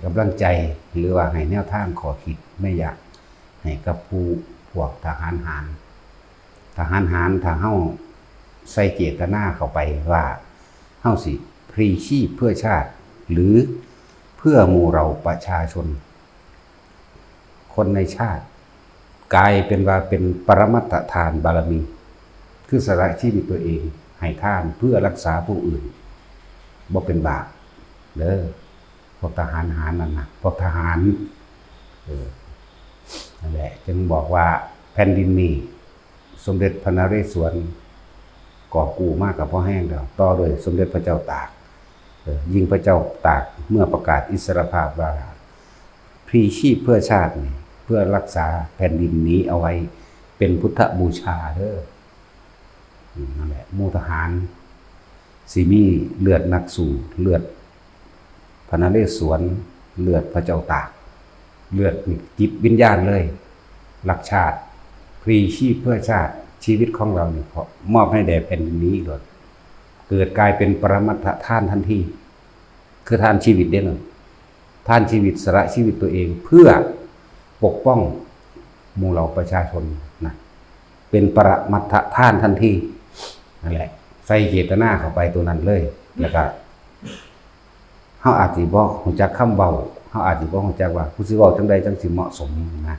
ກຳລັງໃຈ ຫຼືວ່າໃຫ້ແນວທາງຂໍ້ຄິດແນວຢາກໃຫ້ກັບຜູ້ພວກທະຫານຫານ. ທະຫານຫານ ຖ້າເຮົາໃສ່ເຈດຕະນາເຂົ້າໄປວ່າເຮົາຊິພລີຊີບເພື່ອຊາດ ຫຼື ເພື່ອໝູ່ເຫຼົ່າປະຊາຊົນ ຄົນໃນຊາດ ກາຍເປັນວ່າເປັນປະລະມັດຖະທານບາລະມີ ຄືສະຫຼະຊີວິດຕົວເອງໃຫ້ທານເພື່ອລັກສາຜູ້ອື່ນ ບໍ່ເປັນບາບເດີ. ພວກທະຫານຫານນັ້ນນະ ພວກທະຫານ ເອີ ນັ້ນແຫຼະ ຈຶ່ງບອກວ່າແຜ່ນດິນນີ້ ສົມເດັດພະນະເຣສວນກອບກູ້ມາກໍພໍແຮງແລ້ວ ຕໍ່ໂດຍສົມເດັດພະເຈົ້າຕາກ. ເອີ ຍິ່ງພະເຈົ້າຕາກເມື່ອປະກາດອິດສະຫຼະພາບວ່າ ພລີຊີບເພື່ອຊາດນີ້ ເພື່ອລັກສາແຜ່ນດິນນີ້ເອົາໄວ້ເປັນພຸດທະບູຊາເດີ. ອືມ ນັ້ນແຫຼະ ໝູ່ທະຫານຊິມີເລືອດນັກສູ້ ເລືອດພະນະເຣສວນ ເລືອດພະເຈົ້າຕາກ ເລືອດນີ້ຈິດວິນຍານເລີຍ ລັກຊາດ ພລີຊີບເພື່ອຊາດ ຊີວິດຂອງເຮົານີ້ ມອບໃຫ້ແດ່ແຜ່ນດິນນີ້ໂລດ. ເກີດກາຍເປັນປະລະມັດຖະທານທັນທີ ຄືທານຊີວິດເດ້ນັ້ນ ທານຊີວິດ ສະຫຼະຊີວິດຕົວເອງເພື່ອປົກປ້ອງໝູ່ເຫຼົ່າປະຊາຊົນນະ ເປັນປະລະມັດຖະທານທັນທີ. ນັ້ນແຫຼະ ໃສ່ເຈດຕະນາເຂົ້າໄປຕົວນັ້ນເລີຍ ແລ້ວກະ ເຮົາອາດຊິບໍ່ຮູ້ຈັກຄຳເວົ້າ ເຮົາອາດຊິບໍ່ຮູ້ຈັກວ່າ ຜູ້ຊິເວົ້າຈັ່ງໃດຈັ່ງຊິເໝາະສົມນະ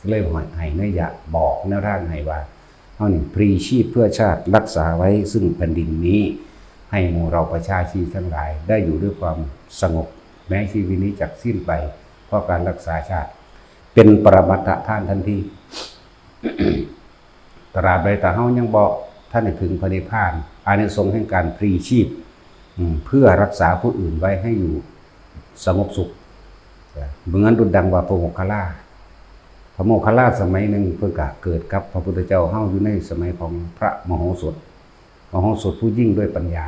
ກໍເລີຍໃຫ້ ໃຫ້ໄນຍະບອກແນວທາງໃຫ້ວ່າ ເຮົານີ້ພລີຊີບເພື່ອຊາດ ລັກສາໄວ້ຊຶ່ງແຜ່ນດິນນີ້ ໃຫ້ໝູ່ເຫຼົ່າປະຊາຊີວິດທັງຫຼາຍໄດ້ຢູ່ດ້ວຍຄວາມສະຫງົບ ແມ້ຊີວິດນີ້ຈັກສິ້ນໄປ ເພາະການລັກສາຊາດ ເປັນປະລະມັດຖະທານທັນທີ. ຕະລາບໃດຖ້າເຮົາຍັງບໍ່ທັນໄດ້ເຖິງພະນິບພານ ອານິສົງແຫ່ງການພລີຊີບ ອືມ ເພື່ອຮັກສາຜູ້ອື່ນໄວ້ໃຫ້ຢູ່ສະຫງົບສຸກ ເໝືອນດຸດດັ່ງວ່າພະໂມກຄະລາ ພະໂມກຄະລາສະໄໝໜຶ່ງເພິ່ນກະເກີດກັບພະພຸດທະເຈົ້າເຮົາຢູ່ໃນສະໄໝຂອງພະມະໂຫສົດ ມະໂຫສົດຜູ້ຍິ່ງດ້ວຍປັນຍາ.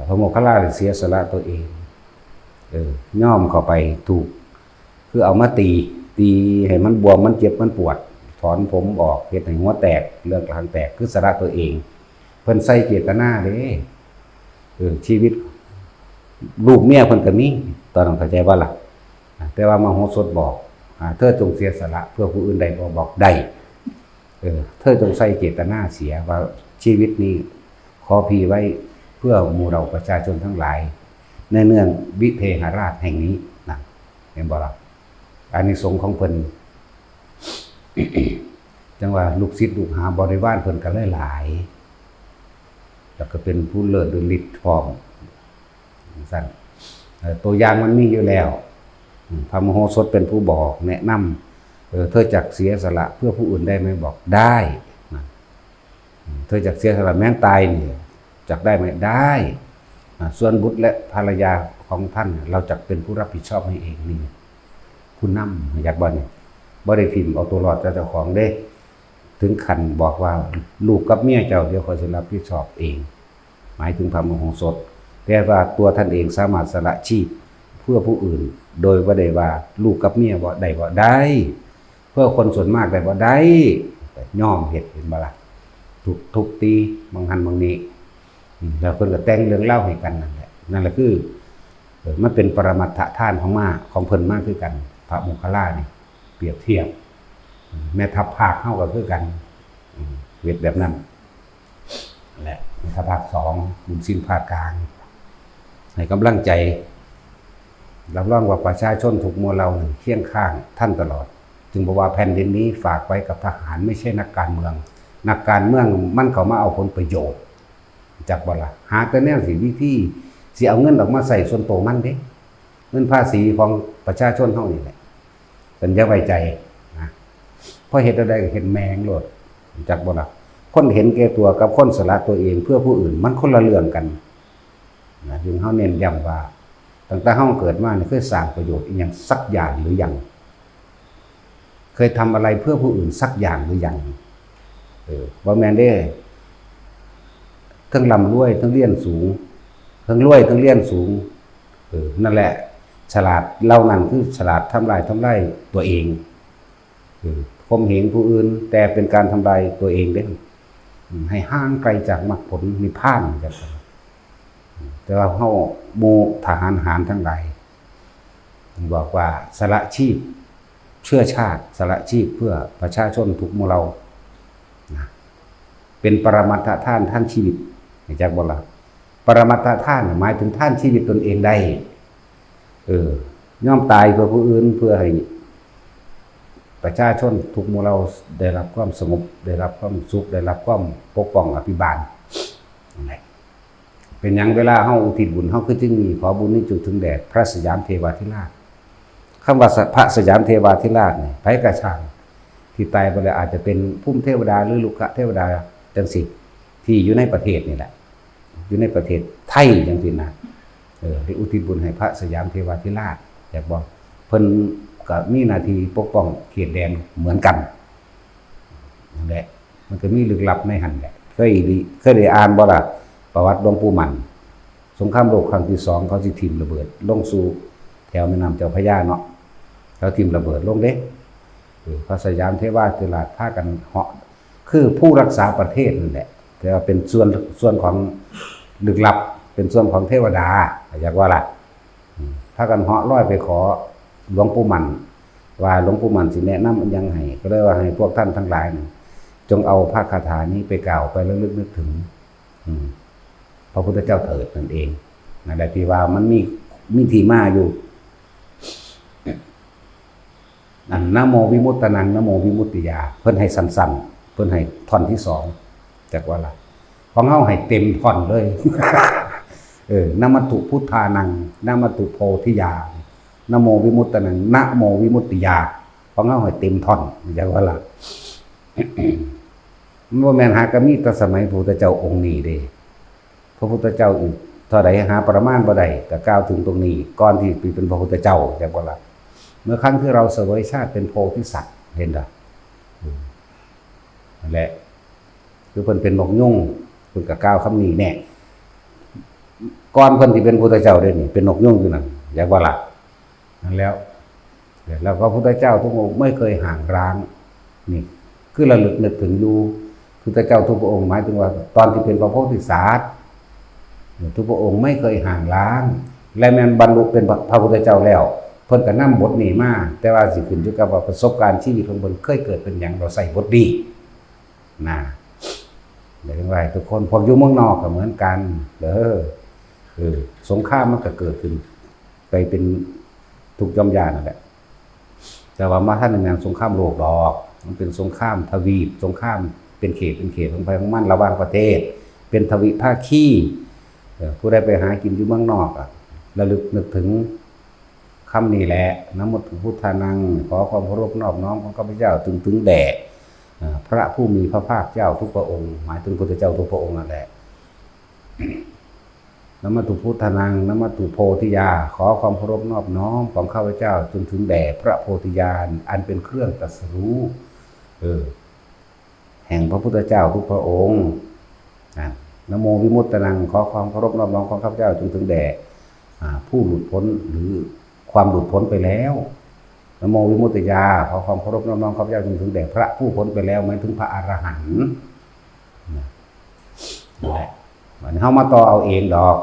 ພະໂມກຄະລາໄດ້ເສຍສະຫຼະຕົວເອງ ເອີ ຍອມເຂົ້າໄປຖືກ ຄືເອົາມາຕີ ຕີໃຫ້ມັນບວມ ມັນເຈັບ ມັນປວດ ຖອນຜົມອອກ ເຮັດໃຫ້ຫົວແຕກ ເລືອດກະຫາງແຕກ ຄືສະຫຼະຕົວເອງ. ເພິ່ນໃສ່ເຈດຕະນາເດ້ ເອີ ຊີວິດລູກເມຍເພິ່ນກະມີ ຕອນນັ້ນເຂົ້າໃຈບໍ່ລະ? ແຕ່ວ່າມະໂຫສົດບອກ ເທີຈົ່ງເສຍສະຫຼະເພື່ອຜູ້ອື່ນໄດ້ບໍ່? ບອກໄດ້. ເອີ ເທີຈົ່ງໃສ່ເຈດຕະນາເສຍວ່າຊີວິດນີ້ ຂໍພລີໄວ້ເພື່ອໝູ່ເຫຼົ່າປະຊາຊົນທັງຫຼາຍ ໃນເມືອງວິເທຫະລາດແຫ່ງນີ້ນະ ເຫັນບໍ່ລະ? ອານິສົງຂອງເພິ່ນ ຈັ່ງວ່າລູກສິດລູກຫາບໍລິວານເພິ່ນກໍເລີຍຫຼາຍ ແລ້ວກໍເປັນຜູ້ເລີດດ້ວຍລິດພ້ອມ ຈັ່ງຊັ້ນ ເອີ ຕົວຢ່າງມັນມີຢູ່ແລ້ວ ອືມ ພະມະໂຫສົດເປັນຜູ້ບອກແນະນຳ ເອີ ເທີຈັກເສຍສະຫຼະເພື່ອຜູ້ອື່ນໄດ້ໄໝ? ບອກໄດ້ນະ. ເທີຈັກເສຍສະຫຼະແມ້ນຕາຍນີ້ ຈັກໄດ້ໄໝ? ໄດ້. ອາ ສ່ວນບຸດ ແລະ ພັນລະຍາຂອງທ່ານ ເຮົາຈັກເປັນຜູ້ຮັບຜິດຊອບໃຫ້ເອງ. ນີ້ຜູ້ນຳ ຮູ້ຈັກບໍ່ນີ້? ບໍ່ໄດ້ຖິ້ມເອົາຕົວລອດຈາກເຈົ້າຂອງເດ້ ເຖິງຂັ້ນບອກວ່າ ລູກກັບເມຍເຈົ້າ ດຽວຂ້ອຍຊິຮັບຜິດຊອບເອງ. ໝາຍເຖິງພະມະໂຫສົດ ແຕ່ວ່າຕົວທ່ານເອງສາມາດສະຫຼະຊີບເພື່ອຜູ້ອື່ນ ໂດຍບໍ່ໄດ້ວ່າລູກກັບເມຍບໍ່ໄດ້ບໍ່? ໄດ້. ເພື່ອຄົນສ່ວນມາກໄດ້ບໍ່? ໄດ້. ຍອມເຮັດ ເຫັນບໍ່ລະ? ທຸບ ທຸບຕີ ບັງຫັ້ນບັງນີ້ ອືມ ແລ້ວເພິ່ນກໍແຕ່ງເລື່ອງລາວໃຫ້ກັນນັ້ນແຫຼະ. ນັ້ນລະຄື ເອີ ມັນເປັນປະລະມັດຖະທານຂອງມາ ຂອງເພິ່ນມາຄືກັນ ພະໂມກຄະລານີ້ ປຽບທຽບ ແມ່ທັບພາກເຮົາກໍຄືກັນ ອືມ ເຮັດແບບນັ້ນ. ແລະ ແມ່ທັບພາກສອງ ບຸນສິນພາກກາງ ໃຫ້ກຳລັງໃຈ ຮັບຮອງວ່າປະຊາຊົນທຸກໝູ່ເຫຼົ່ານັ້ນຄຽງຂ້າງທ່ານຕະຫຼອດ ຈຶ່ງບອກວ່າແຜ່ນດິນນີ້ຝາກໄວ້ກັບທະຫານ ໄມ່ໃຊ່ນັກການເມືອງ. ນັກການເມືອງມັນເຂົ້າມາເອົາຜົນປະໂຫຍດ ຈັກບໍ່ລະ? ຫາແຕ່ແນວຊິ ວິທີຊິເອົາເງິນອອກມາໃຊ້ສ່ວນໂຕມັນເດ້ ເງິນພາສີຂອງປະຊາຊົນເຮົານີ້ແຫຼະ. ເພິ່ນຢ່າໄວ້ໃຈນະ ເພາະເຮັດແນວໃດກໍເຮັດແມ່ງໂລດ ຈັກບໍ່ລະ? ຄົນເຫັນແກ່ຕົວກັບຄົນສະຫຼະຕົວເອງເພື່ອຜູ້ອື່ນ ມັນຄົນລະເລື່ອງກັນນະ. ຈຶ່ງເຮົາເນັ້ນຢ້ຳວ່າ ຕັ້ງແຕ່ເຮົາເກີດມານີ້ ເຄີຍສ້າງປະໂຫຍດອີ່ຫຍັງສັກຢ່າງຫຼືຍັງ? ເຄີຍທຳອະໄລເພື່ອຜູ້ອື່ນສັກຢ່າງຫຼືຍັງ? ເອີ ບໍ່ແມ່ນເດ້ ເທິງລ່ຳລວຍ ເທິງຮຽນສູງ ເທິງລວຍ ເທິງຮຽນສູງ ເອີ ນັ້ນແຫຼະ ສະຫຼາດເຫຼົ່ານັ້ນຄືສະຫຼາດທຳລາຍ ທຳລາຍຕົວເອງ ເອີ ຂົ່ມເຫງຜູ້ອື່ນ ແຕ່ເປັນການທຳລາຍຕົວເອງເດ້ ໃຫ້ຫ່າງໄກຈາກມັກຜົນນິບພານ. ແຕ່ວ່າເຮົາ ໝູ່ທະຫານຫານທັງຫຼາຍ ບອກວ່າສະຫຼະຊີບເພື່ອຊາດ, ສະຫຼະຊີບເພື່ອປະຊາຊົນທຸກໝູ່ເຫຼົ່ານະ, ເປັນປະລະມັດທະທານທາງຊີວິດ. ຮູ້ຈັກບໍ່ລະ? ປະລະມັດທະທານໝາຍເຖິງທານຊີວິດຕົນເອງໄດ້. ເອີ ຍອມຕາຍເພື່ອຜູ້ອື່ນ, ເພື່ອໃຫ້ປະຊາຊົນທຸກໝູ່ເຫຼົ່າໄດ້ຮັບຄວາມສະຫງົບ, ໄດ້ຮັບຄວາມສຸກ, ໄດ້ຮັບຄວາມປົກປ້ອງອະພິບານ. ນັ້ນແຫຼະ ເປັນຫຍັງເວລາເຮົາອຸທິດບຸນ ເຮົາຄືຈຶ່ງມີ ຂໍບຸນນີ້ຈົ່ງເຖິງແດ່ພະສະຫຍາມເທວາທິລາດ? ຄຳວ່າ ສະ ພະສະຫຍາມເທວາທິລາດນີ້ ໃຜກະຊ່າງທີ່ຕາຍໄປແລ້ວ ອາດຈະເປັນພູມເທວະດາ ຫຼື ລຸກຂະເທວະດາ ຈັ່ງຊີ້ ທີ່ຢູ່ໃນປະເທດນີ້ແຫຼະ, ຢູ່ໃນປະເທດໄທຈັ່ງຊີ້ນະ. ເອີ ໄດ້ອຸທິດບຸນໃຫ້ພະສະຫຍາມເທວາທິລາດ ແມ່ນບໍ່? ເພິ່ນກະມີໜ້າທີ່ປົກປ້ອງເຂດແດນເໝືອນກັນ. ນັ້ນແຫຼະ ມັນກໍມີລຶກລັບໃນຫັ້ນແຫຼະ. ເຄີຍໄດ້ ເຄີຍໄດ້ອ່ານບໍ່ລະ ປະຫວັດຫຼວງປູ່ໝັ້ນ? ສົງຄາມໂລກຄັ້ງທີສອງ ເຂົາຊິຖິ້ມລະເບີດລົງສູ່ແຖວແມ່ນ້ຳເຈົ້າພະຍາເນາະ, ເຂົາຖິ້ມລະເບີດລົງເດ້. ເອີ ພະສະຫຍາມເທວາທິລາດພາກັນເຫາະ ຄືຜູ້ຮັກສາປະເທດນັ້ນແຫຼະ, ແຕ່ວ່າເປັນສ່ວນ ສ່ວນຂອງລຶກລັບ, ເປັນສ່ວນຂອງເທວະດາ ຢາກວ່າລະ. ອືມ ພາກັນເຫາະລອຍໄປຂໍຫຼວງປູ່ໝັ້ນ ວ່າຫຼວງປູ່ໝັ້ນຊິແນະນຳອີ່ຫຍັງໃຫ້, ກໍເລີຍວ່າໃຫ້ພວກທ່ານທັງຫຼາຍນີ້ ຈົ່ງເອົາພະຄາຖານີ້ໄປກ່າວ ໄປລະລຶກນຶກເຖິງ ອືມ ພະພຸດທະເຈົ້າເທີດນັ້ນເອງ. ນັ້ນແຫຼະທີ່ວ່າມັນມີ ມີທີ່ມາຢູ່ ອັນ ນະໂມວິມຸດຕະນັງ ນະໂມວິມຸດຕິຍາ ເພິ່ນໃຫ້ສັ້ນໆ ເພິ່ນໃຫ້ທ່ອນທີສອງ ຈັກວ່າລະ ຂອງເຮົາໃຫ້ເຕັມທ່ອນເລີຍ. ເອີ ນະມັດຖຸພຸດທານັງ ນະມັດຖຸໂພທິຍາ ນະໂມວິມຸດຕະນັງ ນະໂມວິມຸດຕິຍາ ຂອງເຮົາໃຫ້ເຕັມທ່ອນ ຈັກວ່າລະ. ມັນບໍ່ແມ່ນຫາກະມີແຕ່ສະໄໝພະພຸດທະເຈົ້າອົງນີ້ເດ້. ພະພຸດທະເຈົ້າອີກເທົ່າໃດຫາປະມານບໍ່ໄດ້ ກະກ່າວເຖິງຕົງນີ້ ກ່ອນທີ່ຊິເປັນພະພຸດທະເຈົ້າ ຈັກບໍ່ລະ? ເມື່ອຄັ້ງທີ່ເຮົາສະເຫວີຍຊາດເປັນໂພທິສັດ ເຫັນບໍ່? ອືມ ນັ້ນແຫຼະ ຄືເພິ່ນເປັນນົກຍຸງ ເພິ່ນກະກ່າວຄຳນີ້ແນ່. ກ່ອນເພິ່ນຊິເປັນພຸດທະເຈົ້າເດ້ນີ້ ເປັນນົກຍຸງຢູ່ນັ້ນ ຈັກບໍ່ລະ? ນັ້ນແລ້ວ ແລ້ວພະພຸດທະເຈົ້າທຸກອົງໄມ່ເຄີຍຮ່າງລ້າງ ນີ້ຄືລະລຶກນຶກເຖິງຢູ່. ພຸດທະເຈົ້າທຸກພະອົງ ໝາຍເຖິງວ່າຕອນທີ່ເປັນພະໂພທິສັດ ທຸກພະອົງໄມ່ເຄີຍຮ່າງລ້າງ ແລະ ແມ່ນບັນລຸເປັນພະ ພະພຸດທະເຈົ້າແລ້ວ ເພິ່ນກໍນຳບົດນີ້ມາ, ແຕ່ວ່າຊິຂຶ້ນຢູ່ກັບວ່າປະສົບການຊີວິດຂອງເພິ່ນເຄີຍເກີດເປັນຫຍັງ ແລ້ວໃຊ້ບົດນີ້ນະ. ແລະ ເຖິງວ່າໃຫ້ທຸກຄົນ ພວກຢູ່ເມືອງນອກກໍເໝືອນກັນເດີ ເອີ ສົງຄາມມັນກໍເກີດຂຶ້ນ ໄປເປັນທຸກຢ່ອມຢາກນັ້ນແຫຼະ. ແຕ່ວ່າບໍ່ທັນໄດ້ແມ່ນສົງຄາມໂລກດອກ, ມັນເປັນສົງຄາມທະວີບ, ສົງຄາມເປັນເຂດເປັນເຂດຂອງໃຜຂອງມັນ ລະຫວ່າງປະເທດ, ເປັນທະວິພາຄີ. ເອີ ຜູ້ໃດໄປຫາກິນຢູ່ເມືອງນອກ ອະ ລະລຶກນຶກເຖິງຄຳນີ້ແຫຼະ, ນະໂມ ພຸດທານັງ, ຂໍຄວາມເຄົາລົບນອບນ້ອມຂອງຂ້າພະເຈົ້າຈຶ່ງເຖິງແດ່ ອາ ພະຜູ້ມີພະພາກເຈົ້າທຸກພະອົງ, ໝາຍເຖິງພຸດທະເຈົ້າທຸກພະອົງນັ້ນແຫຼະ. ນະມັດຖຸພຸດທານັງ ນະມັດຖຸໂພທິຍາ, ຂໍຄວາມເຄົາລົບນອບນ້ອມຂອງຂ້າພະເຈົ້າຈົ່ງເຖິງແດ່ພະໂພທິຍານ ອັນເປັນເຄື່ອງຕັດສະຮູ້ ເອີ ແຫ່ງພະພຸດທະເຈົ້າທຸກພະອົງ. ນະ ນະໂມວິມຸດຕະນັງ, ຂໍຄວາມເຄົາລົບນອບນ້ອມຂອງຂ້າພະເຈົ້າຈົ່ງເຖິງແດ່ ອາ ຜູ້ຫຼຸດພົ້ນ ຫຼື ຄວາມຫຼຸດພົ້ນໄປແລ້ວ. ນະໂມວິມຸດຕິຍາ, ຂໍຄວາມເຄົາລົບນອບນ້ອມຂອງຂ້າພະເຈົ້າຈົ່ງເຖິງແດ່ພະຜູ້ພົ້ນໄປແລ້ວ, ໝາຍເຖິງພະອະລະຫັນ. ນັ້ນແຫຼະ. ບາດນີ້ເຮົາມາຕໍ່ເອົາເອງດອກ.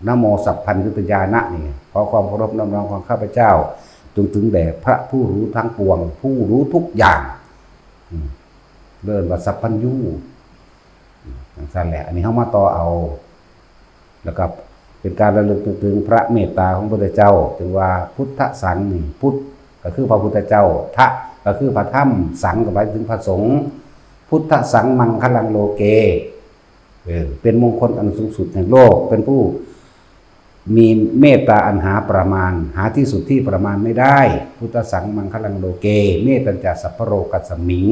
ນະໂມສັບພັນຍຸດຕະຍານະນີ້, ຂໍຄວາມເຄົາລົບນອບນ້ອມຂອງຂ້າພະເຈົ້າຈົ່ງເຖິງແດ່ພະຜູ້ຮູ້ທັງປວງ, ຜູ້ຮູ້ທຸກຢ່າງ. ອືມ ເອີ້ນວ່າສັບພັນຍູ. ອືມ ຈັ່ງຊັ້ນແຫຼະ. ອັນນີ້ເຮົາມາຕໍ່ເອົາ ແລ້ວກໍເປັນການລະລຶກນຶກເຖິງພະເມດຕາຂອງພະພຸດທະເຈົ້າ, ຈຶ່ງວ່າພຸດທະສັງນີ້, ພຸດກໍຄືພະພຸດທະເຈົ້າ, ທະກໍຄືພະທຳ, ສັງກໍໝາຍເຖິງພະສົງ. ພຸດທະສັງມັງຄະລັງໂລເກ, ເອີ ເປັນມົງຄົນອັນສູງສຸດແຫ່ງໂລກ, ເປັນຜູ້ມີເມດຕາອັນຫາປະມານ, ຫາທີ່ສຸດທີ່ປະມານໄມ່ໄດ້. ພຸດທະສັງມັງຄະລັງໂລເກ, ເມດຕັນຈະສັບພະໂລກັດສະມິງ,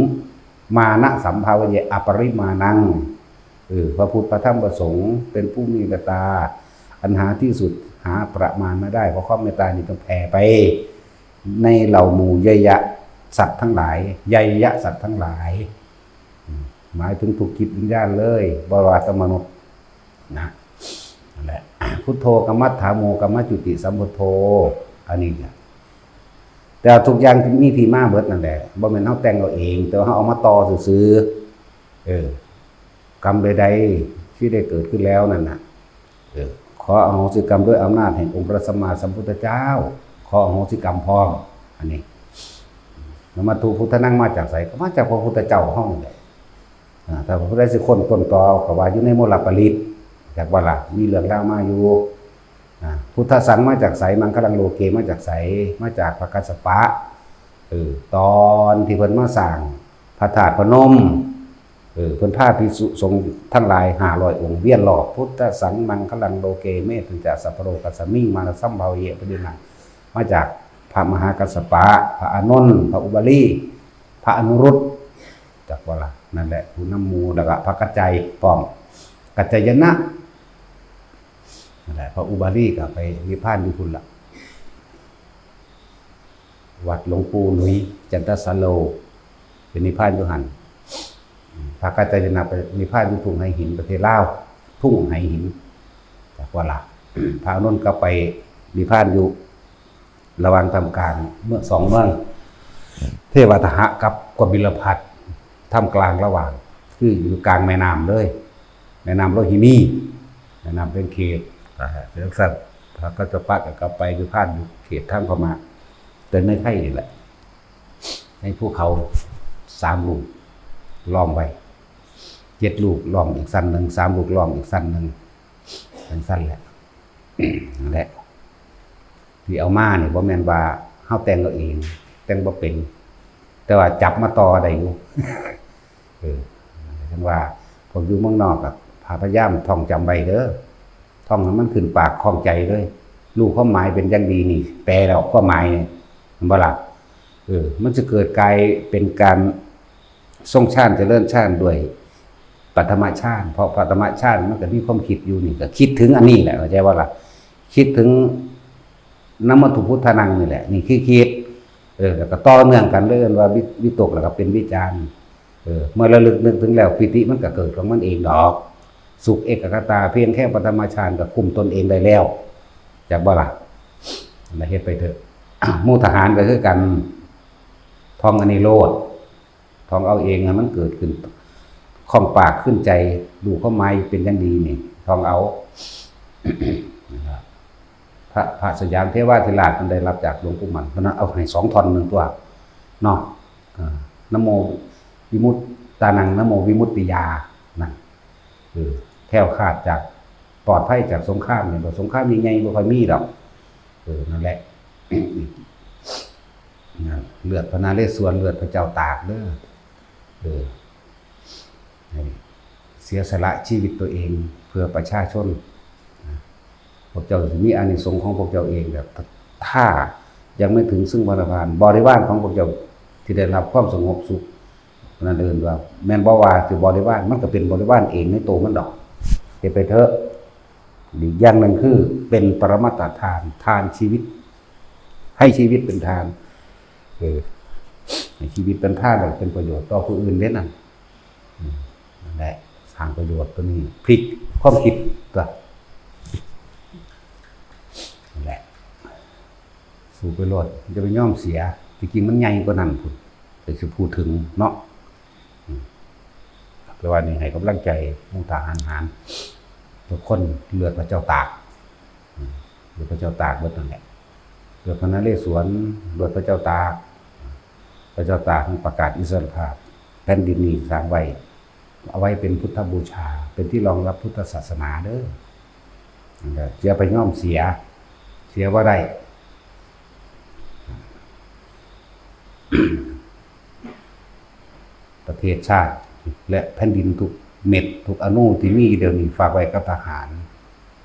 ມານະສຳພາວະເຍ ອະປະລິມານັງ. ເອີ ພະພຸດ ພະທຳ ພະສົງ ເປັນຜູ້ມີເມດຕາອັນຫາທີ່ສຸດ ຫາປະມານໄມ່ໄດ້. ເພາະຄວາມເມດຕານີ້ຕ້ອງແຜ່ໄປໃນເຫຼົ່າໝູ່ໄຍຍະສັດທັງຫຼາຍ, ໄຍຍະສັດທັງຫຼາຍ ອືມ ໝາຍເຖິງທຸກຈິດວິນຍານເລີຍ, ບໍ່ວ່າແຕ່ມະນຸດນະ. ນັ້ນແຫຼະ. ພຸດໂທກຳມັດຖາໂມກຳມັດຈຸຕິສຳພຸດໂທ. ອັນນີ້ແຫຼະ. ແຕ່ວ່າທຸກຢ່າງມີທີ່ມາເບິດນັ້ນແຫຼະ, ບໍ່ແມ່ນເຮົາແຕ່ງເອົາເອງ, ແຕ່ວ່າເຮົາເອົາມາຕໍ່ຊື່ໆ. ເອີ ກຳໃດໆທີ່ໄດ້ເກີດຂຶ້ນແລ້ວນັ້ນນະ, ເອີ ຂໍອະໂຫສິກຳດ້ວຍອຳນາດແຫ່ງອົງພະສຳມາສຳພຸດທະເຈົ້າ, ຂໍ ຂໍອະໂຫສິກຳພ້ອມ. ອັນນີ້ ນະມະຕຸພຸດທະນັງ ມາຈາກໃສ? ກໍມາຈາກພະພຸດທະເຈົ້າເຮົານີ້ແຫຼະ. ອາ ຖ້າຜູ້ໃດຊິຄົ້ນຕົ້ນຕໍ ກໍວ່າຢູ່ໃນມົລລະປະລິດ ຈັກວ່າລະ ມີເລື່ອງລາວມາຢູ່. ອາ ພຸດທະສັງມາຈາກໃສ? ມັງຄະລັງໂລເກມາຈາກໃສ? ມາຈາກພະກັດສະປະ. ເອີ ຕອນທີ່ເພິ່ນມາສ້າງພະທາດພະນົມ ເອີ ເພິ່ນພາພິກສຸສົງທັງຫຼາຍຫ້າຮ້ອຍອົງວຽນລອບ ພຸດທະສັງມັງຄະລັງໂລເກ ເມທັນຈະສັບພະໂລກັສສະມິງ ມານະສຳພາວະເຍ ອະປະຍຸນນັງ ມາຈາກພະມະຫາກັດສະປະ, ພະອານົນ, ພະອຸບາລີ, ພະອະນຸລຸດ ຈັກວ່າລະ ນັ້ນແຫຼະ ຜູ້ນຳໝູ່ ແລ້ວກະພະກັດໄຈພ້ອມ ກັດໄຈຍະນະ ນັ້ນແຫຼະ ພະອຸບາລີກໍໄປນິບພານຢູ່ພຸ້ນລະ ວັດຫຼວງປູ່ໜຸຍ ຈັນທະສາໂລ ໄປນິບພານຢູ່ຫັ້ນ. ພະກັດໄຈຍະນະໄປນິບພານຢູ່ທົ່ງໄຫຫີນ ປະເທດລາວ ທົ່ງໄຫຫີນ ຈັກວ່າລະ ພະອານົນກໍໄປນິບພານຢູ່ລະຫວ່າງທ່າມກາງເມືອງ ສອງເມືອງ ເທວະທະຫະກັບກະບິລະພັດ ທ່າມກາງລະຫວ່າງ ຄືຢູ່ກາງແມ່ນ້ຳເລີຍ ແມ່ນ້ຳໂລຫິນີ ແມ່ນ້ຳເປັນເຂດ. ອາ ຈັ່ງຊັ້ນ ພະກັດສະປະກໍກັບໄປນິບພານຢູ່ເຂດທາງພະມ້າ ແຕ່ໃນໄທນີ້ແຫຼະ ໃນພູເຂົາສາມລູກລ້ອມໄວ້ ເຈັດລູກລ້ອມອີກຊັ້ນໜຶ່ງ ສາມລູກລ້ອມອີກຊັ້ນໜຶ່ງ ຈັ່ງຊັ້ນແຫຼະ. ນັ້ນແຫຼະ ທີ່ເອົາມານີ້ບໍ່ແມ່ນວ່າເຮົາແຕ່ງເອົາເອງ ແຕ່ງບໍ່ເປັນ ແຕ່ວ່າຈັບມາຕໍ່ໄດ້ຢູ່. ເອີ ຈັ່ງວ່າພວກຢູ່ເມືອງນອກກໍພະ ພະຍາຍາມທ່ອງຈຳໄວ້ເດີ ທ່ອງໃຫ້ມັນຂຶ້ນປາກຄ່ອງໃຈເລີຍ ຮູ້ຄວາມໝາຍເປັນຢ່າງດີນີ້ ແປແລ້ວຄວາມໝາຍນີ້ ແມ່ນບໍ່ລະ? ເອີ ມັນຈະເກີດກາຍເປັນການຊົງຊານຈະເລີນຊານດ້ວຍປະຖະມະຊານ ເພາະປະຖະມະຊານມັນກໍມີຄວາມຄິດຢູ່ນີ້ ກໍຄິດເຖິງອັນນີ້ແຫຼະ ເຂົ້າໃຈບໍ່ລະ? ຄິດເຖິງນະມະຕຸພຸດທະນັງນີ້ແຫຼະ ນີ້ຄືຄິດ ເອີ ແລ້ວກໍຕໍ່ເນື່ອງກັນເລີຍ ເອີ້ນວ່າວິ ວິຕົກ ແລ້ວກໍເປັນວິຈານ. ເອີ ເມື່ອລະລຶກນຶກເຖິງແລ້ວ ປີຕິມັນກໍເກີດຂອງມັນເອງດອກ ສຸກເອກະກະຕາ ພຽງແຄ່ປະຖະມະຊານກໍຄຸມຕົນເອງໄດ້ແລ້ວ ຈັກບໍ່ລະ? ລະເຮັດໄປເຖາະ. ໝູ່ທະຫານກໍຄືກັນ ທ່ອງອັນນີ້ໂລດ ທ່ອງເອົາເອງໃຫ້ມັນເກີດຂຶ້ນ ຄ່ອງປາກຂຶ້ນໃຈ ຮູ້ຄວາມໝາຍເປັນຢ່າງດີນີ້ ທ່ອງເອົາ. ພະ ພະສະຫຍາມເທວາທິລາດເພິ່ນໄດ້ຮັບຈາກຫຼວງປູ່ໝັ້ນ ເພິ່ນເອົາໃຫ້ສອງທ່ອນໜຶ່ງຕົວະເນາະ. ເອີ ນະໂມວິມຸດຕານັງ ນະໂມວິມຸດຕິຍາ ນັ້ນ ເອີ ແຄ້ວຄາດຈາກ ປອດໄພຈາກສົງຄາມນີ້ ແມ່ນບໍ່? ສົງຄາມໃຫຍ່ໆບໍ່ຄ່ອຍມີດອກ. ເອີ ນັ້ນແຫຼະ ນັ້ນ ເລືອດພະນະເລສວນ ເລືອດພະເຈົ້າຕາກເດີ ເອີ ໃຫ້ເສຍສະຫຼະຊີວິດຕົວເອງເພື່ອປະຊາຊົນ. ນະ ພວກເຈົ້າຊິມີອານິສົງຂອງພວກເຈົ້າເອງ ແບບ ຖ້າຍັງໄມ່ເຖິງຊຶ່ງພະນິບພານ ບໍລິວານຂອງພວກເຈົ້າທີ່ໄດ້ຮັບຄວາມສະຫງົບສຸກ ນັ້ນເອີ້ນວ່າ ແມ່ນບໍ່ວ່າຄືບໍລິວານ ມັນກໍເປັນບໍລິວານເອງໃນໂຕມັນດອກ. ເຮັດໄປເຖາະ. ອີກຢ່າງໜຶ່ງຄືເປັນປະລະມັດຕະທານ ທານຊີວິດ ໃຫ້ຊີວິດເປັນທານ ເອີ ໃຫ້ຊີວິດເປັນທານ ແລ້ວເປັນປະໂຫຍດຕໍ່ຜູ້ອື່ນເດ້ນັ້ນ. ອືມ ນັ້ນແຫຼະ ສ້າງປະໂຫຍດຕົວນີ້ ພລິກຄວາມຄິດຕົວະ ນັ້ນແຫຼະ. ສູ້ໄປໂລດ ຢ່າໄປຍອມເສຍ ທີ່ຈິງມັນໃຫຍ່ກວ່ານັ້ນພຸ້ນ ແຕ່ຊິພູດເຖິງເນາະ. ອືມ ແຕ່ວ່ານີ້ໃຫ້ກຳລັງໃຈໝູ່ທະຫານຫານທຸກຄົນ ເລືອດພະເຈົ້າຕາກ ອືມ ເລືອດພະເຈົ້າຕາກເບິດນັ້ນແຫຼະ ເລືອດພະນະເລສວນ ເລືອດພະເຈົ້າຕາກ ພະເຈົ້າຕາກປະກາດອິດສະຫຼະພາບ ແຜ່ນດິນນີ້ສ້າງໄວ້ ເອົາໄວ້ເປັນພຸດທະບູຊາ ເປັນທີ່ຮອງຮັບພຸດທະສາສະໜາເດີ. ເອີ ຢ່າໄປຍອມເສຍ ເສຍບໍ່ໄດ້. ປະເທດຊາດ ແລະ ແຜ່ນດິນທຸກເມັດ ທຸກອະນູທີ່ມີຢູ່ດຽວນີ້ ຝາກໄວ້ກັບທະຫານ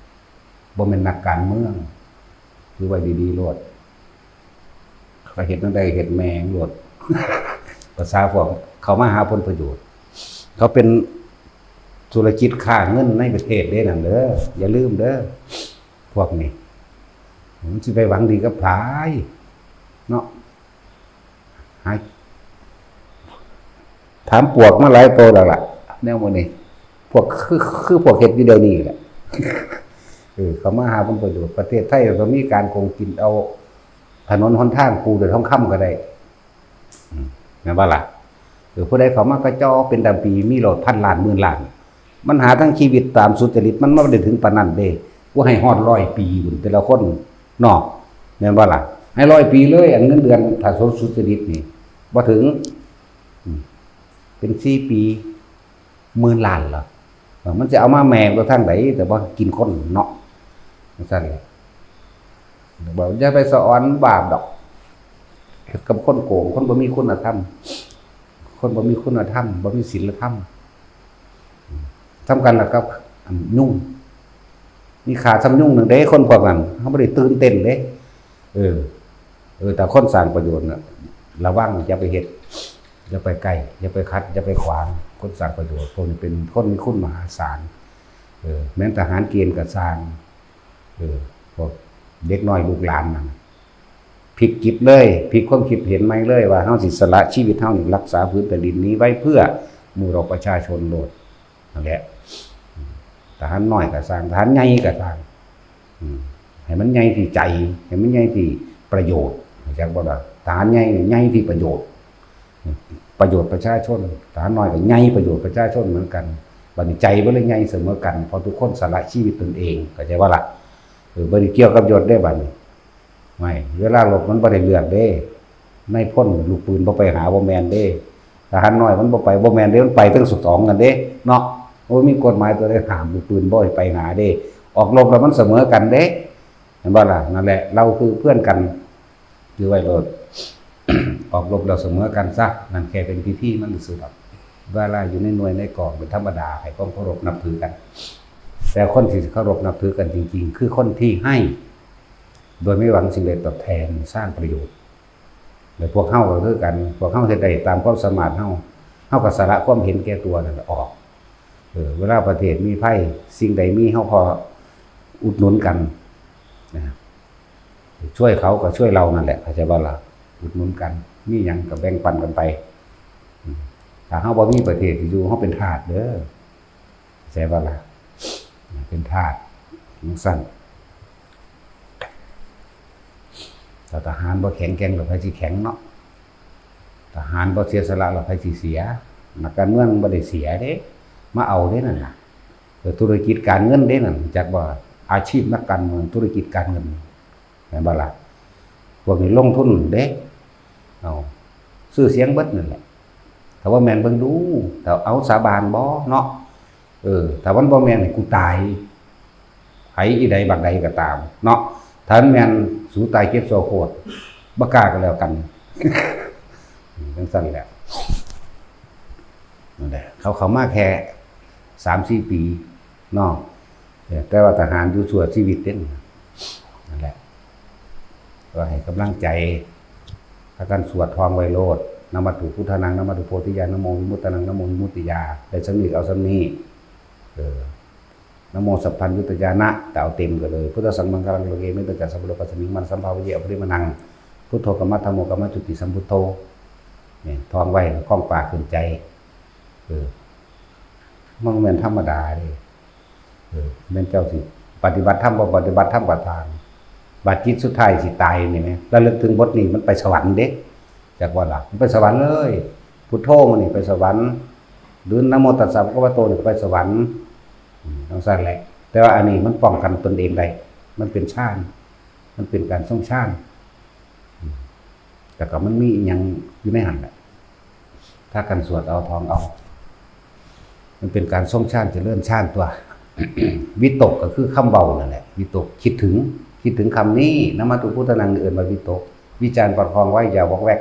ບໍ່ແມ່ນນັກການເມືອງ ຖືໄວ້ດີໆໂລດ. ເຂົາເຮັດແນວໃດເຮັດແມ່ງໂລດ ພາສາພວກເຂົາມາຫາຜົນປະໂຫຍດ ເຂົາເປັນທຸລະກິດຄ້າເງິນໃນປະເທດເດ້ນັ້ນເດີ ຢ່າລືມເດີ ພວກນີ້ ມັນຊິໄປຫວັງດີກັບໃຜເນາະ. ຫາ ຖາມປວກມາຫຼາຍໂຕແລ້ວລະ ແນວໝູ່ນີ້ ພວກ ຄື ຄືພວກເຮັດຢູ່ດຽວນີ້ແຫຼະ. ເອີ ເຂົາມາຫາຜົນປະໂຫຍດ ປະເທດໄທກໍມີການໂກງກິນເອົາ ຖະໜົນຫົນທາງປູດ້ວຍທອງຄຳກໍໄດ້ ອືມ ແມ່ນບໍ່ລະ? ເອີ ຜູ້ໃດເຂົ້າມາກະຈໍເປັນດຳປີ ມີໂລດພັນລ້ານໝື່ນລ້ານ ມັນຫາທັງຊີວິດຕາມສຸດຈະລິດ ມັນບໍ່ໄດ້ເຖິງປານນັ້ນເດ້ ກວ່າໃຫ້ຮອດຮ້ອຍປີພຸ້ນ ແຕ່ລະຄົນເນາະ ແມ່ນບໍ່ລະ? ໃຫ້ຮ້ອຍປີເລີຍ ອັນເງິນເດືອນຖ້າສົມສຸດຈະດິດນີ້ບໍ່ເຖິງ ອືມ ເປັນສີ່ປີໝື່ນລ້ານລະ ເອີ ມັນຊິເອົາມາແມ່ນໄປທາງໃດ ແຕ່ວ່າກິນຄົນເນາະ ຈັ່ງຊັ້ນແຫຼະ. ເວົ້າຢ່າໄປສະອອນບາບດອກ ກັບຄົນໂກງ ຄົນບໍ່ມີຄຸນນະທຳ ຄົນບໍ່ມີຄຸນນະທຳ ບໍ່ມີສິນລະທຳ ສ່ຳກັນລະກັບ ອາ ຍຸງ ມີຄ່າສ່ຳຍຸງໜຶ່ງເດ້ ຄົນພວກນັ້ນ ເຮົາບໍ່ໄດ້ຕື່ນເຕັ້ນເດ້ ເອີ ເອີ ແຕ່ຄົນສ້າງປະໂຫຍດນະ ລະວັງ ຢ່າໄປເຮັດ ຢ່າໄປໃກ້ ຢ່າໄປຂັດ ຢ່າໄປຂວາງ ຄົນສ້າງປະໂຫຍດ ພວກນີ້ເປັນຄົນມີຄຸນມະຫາສານ ເອີ ແມ່ນທະຫານເກນກໍຊ່າງ ເອີ ພວກເດັກນ້ອຍລູກຫຼານນັ້ນ ພິກຈິດເລີຍ ພິກຄວາມຄິດເຫັນໃໝ່ເລີຍວ່າ ເຮົາຊິສະຫຼະຊີວິດເຮົານີ້ ລັກສາຜືນແຜ່ນດິນນີ້ໄວ້ເພື່ອໝູ່ເຫຼົ່າປະຊາຊົນໂລດ ນັ້ນແຫຼະ ທະຫານນ້ອຍກໍຊ່າງ ທະຫານໃຫຍ່ກໍຊ່າງ ອືມ ໃຫ້ມັນໃຫຍ່ທີ່ໃຈ ໃຫ້ມັນໃຫຍ່ທີ່ປະໂຫຍດ ຮູ້ຈັກບໍ່ລະ? ທະຫານໃຫຍ່ນີ້ໃຫຍ່ທີ່ປະໂຫຍດ ປະໂຫຍດປະຊາຊົນ ທະຫານນ້ອຍກໍໃຫຍ່ປະໂຫຍດປະຊາຊົນເໝືອນກັນ ບັດນີ້ໃຈບໍ່ໄດ້ໃຫຍ່ສະເໝີກັນ ເພາະທຸກຄົນສະຫຼະຊີວິດຕົນເອງ ເຂົ້າໃຈບໍ່ລະ? ເອີ ບໍ່ໄດ້ກ່ຽວກັບຍົດເດ້ບັດນີ້ ໄວ້ ເວລາລົບມັນບໍ່ໄດ້ເລືອກເດ້ ນາຍພົນລູກປືນບໍ່ໄປຫາ ບໍ່ແມ່ນເດ້ ທະຫານນ້ອຍມັນບໍ່ໄປ ບໍ່ແມ່ນເດ້ ມັນໄປທັງສອງກັນເດ້ເນາະ ໂອ້ ມີກົດໝາຍຕົວໃດຫ້າມລູກປືນບໍ່ໃຫ້ໄປຫາເດ້ ອອກລົບແລ້ວມັນສະເໝີກັນເດ້ ເຫັນບໍ່ລະ? ນັ້ນແຫຼະ ເຮົາຄືເພື່ອນກັນ ຖືໄວ້ໂລດ ອອກລົບແລ້ວສະເໝີກັນຊະ ນັ້ນແຄ່ເປັນພິທີມັນຊື່ໆດອກ ເວລາຢູ່ໃນໜ່ວຍໃນກອງເປັນທຳມະດາ ໃຫ້ຄວາມເຄົາລົບນັບຖືກັນ ແຕ່ຄົນທີ່ເຄົາລົບນັບຖືກັນຈິງໆ ຄືຄົນທີ່ໃຫ້ ໂດຍໄມ່ຫວັງສິ່ງໃດຕອບແທນ ສ້າງປະໂຫຍດ ແລະ ພວກເຮົາກໍຄືກັນ ພວກເຮົາເຮັດໄດ້ຕາມຄວາມສາມາດເຮົາ ເຮົາກໍສະຫຼະຄວາມເຫັນແກ່ຕົວນັ້ນອອກ ເອີ ເວລາປະເທດມີໄພ ສິ່ງໃດມີເຮົາກໍອຸດໜູນກັນນະ ຊ່ວຍເຂົາກໍຊ່ວຍເຮົານັ້ນແຫຼະ ເຂົ້າໃຈບໍ່ລະ? ອຸດໜູນກັນ ມີຫຍັງກໍແບ່ງປັນກັນໄປ ອືມ ຖ້າເຮົາບໍ່ມີປະເທດຊິຢູ່ ເຮົາເປັນທາດເດີ ເຂົ້າໃຈບໍ່ລະ? ເປັນທາດ ຈັ່ງຊັ້ນ ຖ້າທະຫານບໍ່ແຂງແກ່ງ ແລ້ວໃຜຊິແຂງເນາະ? ທະຫານບໍ່ເສຍສະຫຼະ ແລ້ວໃຜຊິເສຍ? ນັກການເມືອງບໍ່ໄດ້ເສຍເດ້ ມາເອົາເດ້ນັ້ນນະ ເອີ ທຸລະກິດການເງິນເດ້ນັ້ນ ຮູ້ຈັກບໍ່? ອາຊີບນັກການເມືອງ ທຸລະກິດການເງິນ ແມ່ນບໍ່ລະ? ພວກນີ້ລົງທຶນເດ້ ເອົາ ຊື່ສຽງເບິດນັ້ນແຫຼະ ຖ້າບໍ່ແມ່ນເບິ່ງດູ ຖ້າເອົາສາບານບໍ່ເນາະ? ເອີ ຖ້າມັນບໍ່ແມ່ນໃຫ້ກູຕາຍ ໃຜອີໃດບັກໃດກໍຕາມເນາະ ຖ້າມັນແມ່ນ ສູຕາຍເຈັບຊົ່ວໂຄດ ບໍ່ກ້າກໍແລ້ວກັນ ຈັ່ງຊັ້ນແຫຼະ ນັ້ນແຫຼະ ເຂົາເຂົ້າມາແຄ່ສາມສີ່ປີເນາະ ແຕ່ວ່າທະຫານຢູ່ຊົ່ວຊີວິດເດ້ ນັ້ນແຫຼະ ກໍໃຫ້ກຳລັງໃຈ ພາກັນສວດທ່ອງໄວ້ໂລດ ນະມະຕຸພຸດທານັງ ນະມະຕຸໂພທິຍາ ນະໂມວິມຸດຕານັງ ນະໂມວິມຸດຕິຍາ ໄດ້ສ່ຳນີ້ເອົາສ່ຳນີ້ ເອີ ນະໂມສັບພັນຍຸດຕະຍານະ ແຕ່ເອົາເຕັມກໍເລີຍ ພຸດທະສັງມັງຄະລັງ ໂລເກມິດຕະຈັງ ສັບພະໂລກາສະມິງ ມັນສຳພາວະເຍ ອະປະລິມານັງ ພຸດໂທກຳມັດ ທຳໂມກຳມັດ ຈຸຕິສຳພຸດໂທ ນີ້ ທ່ອງໄວ້ ຄອງປາກຂຶ້ນໃຈ ເອີ ມັນບໍ່ແມ່ນທຳມະດາເດ້ ເອີ ແມ່ນເຈົ້າຊິປະຕິບັດທຳ ບໍ່ປະຕິບັດທຳກໍຊ່າງ ບາດຈິດສຸດທ້າຍຊິຕາຍນີ້ແມ ລະລຶກເຖິງບົດນີ້ ມັນໄປສະຫວັນເດ້ ຈັກວ່າລະ ມັນໄປສະຫວັນເລີຍ ພຸດໂທມື້ນີ້ໄປສະຫວັນ ຫຼື ນະໂມຕັດສະພະຄະວະໂຕນີ້ໄປສະຫວັນ ອືມ ຈັ່ງຊັ້ນແຫຼະ ແຕ່ວ່າອັນນີ້ມັນປ້ອງກັນຕົນເອງໄດ້ ມັນເປັນຊານ ມັນເປັນການຊົງຊານ ອືມ ແລ້ວກໍມັນມີອີ່ຫຍັງຢູ່ໃນຫັ້ນແຫຼະ ພາກັນສວດເອົາ ທ່ອງເອົາ ມັນເປັນການຊົງຊານ ຈະເລີນຊານຕົວະ ວິຕົກກໍຄືຄຳເວົ້ານັ້ນແຫຼະ ວິຕົກ ຄິດເຖິງ ຄິດເຖິງຄຳນີ້ ນະມະຕຸພຸດທານັງ ເອີ້ນວ່າວິຕົກ ວິຈານປະຄອງໄວ້ ຢ່າວອກແວກ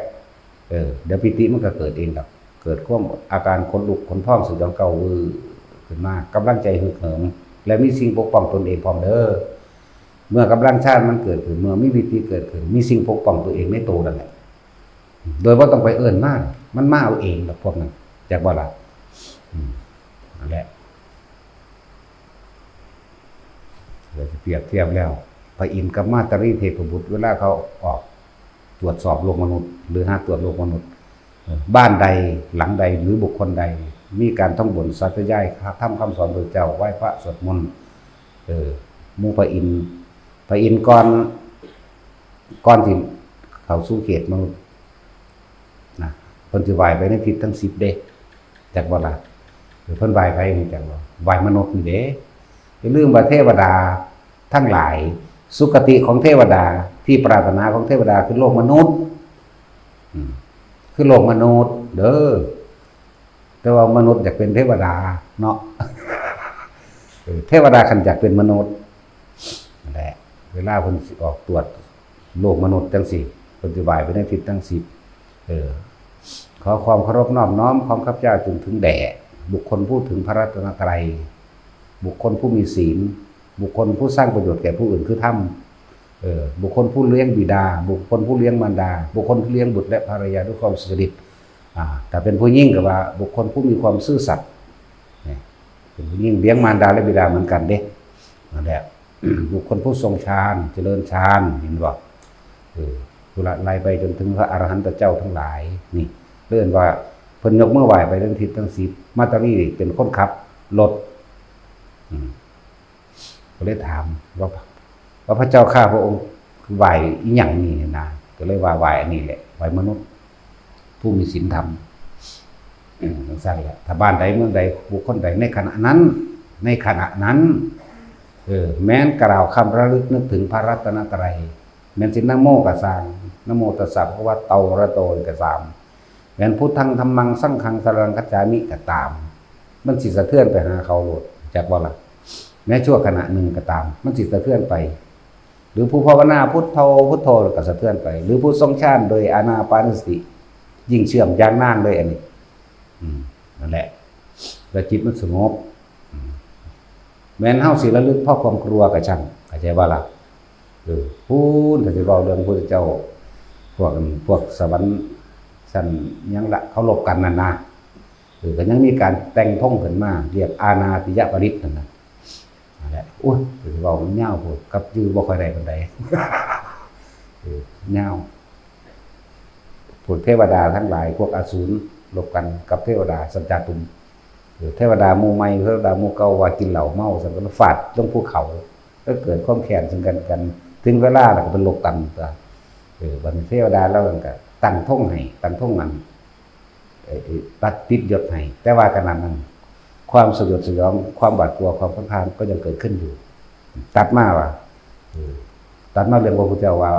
ເອີ ດຽວປີຕິມັນກໍເກີດເອງດອກ ເກີດຄວາມອາການຂົນລຸກຂົນພອງ ສະຫຍອງກ້າວວືດຂຶ້ນມາ ກຳລັງໃຈຮຶກເຫີມ ແລະ ມີສິ່ງປົກປ້ອງຕົນເອງພ້ອມເດີ ເມື່ອກຳລັງຊານມັນເກີດຂຶ້ນ ເມື່ອມີວິຕິເກີດຂຶ້ນ ມີສິ່ງປົກປ້ອງຕົວເອງໃນໂຕນັ້ນແຫຼະ ໂດຍບໍ່ຕ້ອງໄປເອີ້ນມາ ມັນມາເອົາເອງດອກພວກນັ້ນ ຈັກບໍ່ລະ? ອືມ ນັ້ນແຫຼະ ເພື່ອຈະປຽບທຽບແລ້ວ ພະອິນກັບມາຕາລີເທບພະບຸດ ເວລາເຂົາອອກ ຕວດສອບໂລກມະນຸດ ຫຼື ຫາກຕວດໂລກມະນຸດ ເອີ ບ້ານໃດ ຫຼັງໃດ ຫຼື ບຸກຄົນໃດ ມີການທ່ອງບົນສາທະຍາຍທຳຄຳສອນພະເຈົ້າ ໄຫວ້ພະສວດມົນ ເອີ ໝູ່ພະອິນ ພະອິນກ່ອນ ກ່ອນທີ່ເຂົ້າສູ່ເຂດມະນຸດນະ ເພິ່ນຊິໄຫວ້ໄປໃນທິດທັງສິບເດ້ ຈັກບໍ່ລະ? ເພິ່ນໄຫວ້ໃຜຮູ້ຈັກບໍ່? ໄຫວ້ມະນຸດນີ້ເດ້ ຢ່າລືມວ່າເທວະດາທັງຫຼາຍ ສຸຄະຕິຂອງເທວະດາ ທີ່ປາຖະໜາຂອງເທວະດາຄືໂລກມະນຸດ ອືມ ຄືໂລກມະນຸດເດີ. ແຕ່ວ່າມະນຸດຢາກເປັນເທວະດາເນາະ ເອີ ເທວະດາຄັນຢາກເປັນມະນຸດ ນັ້ນແຫຼະ ເວລາເພິ່ນຊິອອກຕວດໂລກມະນຸດຈັ່ງຊີ້ ເພິ່ນຊິໄຫວ້ໄປໃນທິດທັງສິບ ເອີ ຂໍຄວາມເຄົາລົບນອບນ້ອມຂອງຂ້າພະເຈົ້າຈົງເຖິງແດ່ບຸກຄົນຜູ້ເຖິງພະລັດຕະນະໄຕ ບຸກຄົນຜູ້ມີສີນ ບຸກຄົນຜູ້ສ້າງປະໂຫຍດແກ່ຜູ້ອື່ນຄືທຳ ເອີ ບຸກຄົນຜູ້ລ້ຽງບິດາ ບຸກຄົນຜູ້ລ້ຽງມານດາ ບຸກຄົນຜູ້ລ້ຽງບຸດ ແລະ ພັນລະຍາດ້ວຍຄວາມສຸຈະລິດ ອາ ຖ້າເປັນຜູ້ຍິງກໍວ່າບຸກຄົນຜູ້ມີຄວາມຊື່ສັດ ເປັນຜູ້ຍິງລ້ຽງມານດາ ແລະ ບິດາເໝືອນກັນເດ້ ນັ້ນແຫຼະ ບຸກຄົນຜູ້ຊົງຊານ ຈະເລີນຊານ ເຫັນບໍ່? ເອີ ພຸ້ນລະ ໄລ່ໄປຈົນເຖິງພະອະລະຫັນຕະເຈົ້າທັງຫຼາຍ ນີ້ ເອີ້ນວ່າເພິ່ນຍົກມືໄຫວ້ໄປທັງທິດທັງສິບ ມາຕາລີເປັນຄົນຂັບລົດ ອືມ ກໍເລີຍຖາມວ່າ ວ່າ ພະເຈົ້າຂ້າພະອົງໄຫວ້ອີ່ຫຍັງນີ້ນະ? ກໍເລີຍວ່າໄຫວ້ອັນນີ້ແຫຼະ ໄຫວ້ມະນຸດ ຜູ້ມີສິນທຳ ອືມ ຈັ່ງຊັ້ນແຫຼະ ຖ້າບ້ານໃດເມືອງໃດ ບຸກຄົນໃດໃນຂະນະນັ້ນ ໃນຂະນະນັ້ນ ເອີ ແມ່ນກ່າວຄຳລະລຶກນຶກເຖິງພະລັດຕະນະໄຕ ແມ່ນຊິນະໂມກໍຊ່າງ ນະໂມຕັດສະພະຄະວະໂຕ ອະລະຫະໂຕ ກໍຕາມ ແມ່ນພຸດທັງທຳມັງສັງຄັງສະລະນັງຄັດສາມິກໍຕາມ ມັນຊິສະເທືອນໄປຫາເຂົາໂລດ ຈັກບໍ່ລະ? ແມ້ຊົ່ວຂະນະໜຶ່ງກໍຕາມ ມັນຊິສະເທືອນໄປ ຫຼືຜູ້ພາວະນາພຸດໂທ ພຸດໂທ ແລ້ວກໍສະເທືອນໄປ ຫຼືຜູ້ຊົງຊານໂດຍອານາປານະສະຕິ ຍິ່ງເຊື່ອມຢ່າງນານເລີຍອັນນີ້ ອືມ ນັ້ນແຫຼະ ແລ້ວຈິດມັນສະຫງົບ ອືມ ແມ່ນເຮົາຊິລະລຶກເພາະຄວາມກົວກໍຊ່າງ ເຂົ້າໃຈບໍ່ລະ? ເອີ ພຸ້ນ ຖ້າຊິເວົ້າເລື່ອງພຸດທະເຈົ້າ ພວກ ພວກສະຫວັນຊັ້ນຫຍັງລະ ເຄົາລົບກັນນັ້ນນະ ເອີ ກໍຍັງມີການແຕ່ງທົງຂຶ້ນມາ ຮຽກອານາຕິຍະປະລິດນັ້ນນະ ນັ້ນແຫຼະ ໂອ້ຍ ຊິເວົ້າມັນຍາວໂພດ ກັບຈື່ບໍ່ຄ່ອຍໄດ້ປານໃດ ເອີ ຍາວ ພວກເທວະດາທັງຫຼາຍ ພວກອະສູນລົບກັນກັບເທວະດາຊັ້ນຈາຕຸມ ເອີ ເທວະດາໝູ່ໃໝ່ ເທວະດາໝູ່ເກົ່າວ່າກິນເຫຼົ້າເມົາ ຊັ້ນກໍຟາດລົງພູເຂົາ ກໍເກີດຄວາມແຄ້ນເຊິ່ງກັນແຕ່ກັນ ເຖິງເວລາແລ້ວກໍໄປລົບກັນຕົວະ ເອີ ບັດນີ້ເທວະດາເຫຼົ່ານັ້ນກໍຕັ້ງທົງໃຫ້ ຕັ້ງທົງອັນ ເອີ ຕັດຕິດຍົດໃຫ້ ແຕ່ວ່າຂະນະນັ້ນ ຄວາມສະຫຍົດສະຫຍອງ ຄວາມຫວາດກົວ ຄວາມຄັນຄານກໍຍັງເກີດຂຶ້ນຢູ່ ຕັດມາວ່າ ເອີ ຕັດມາເລື່ອງພະພຸດທະເຈົ້າວ່າ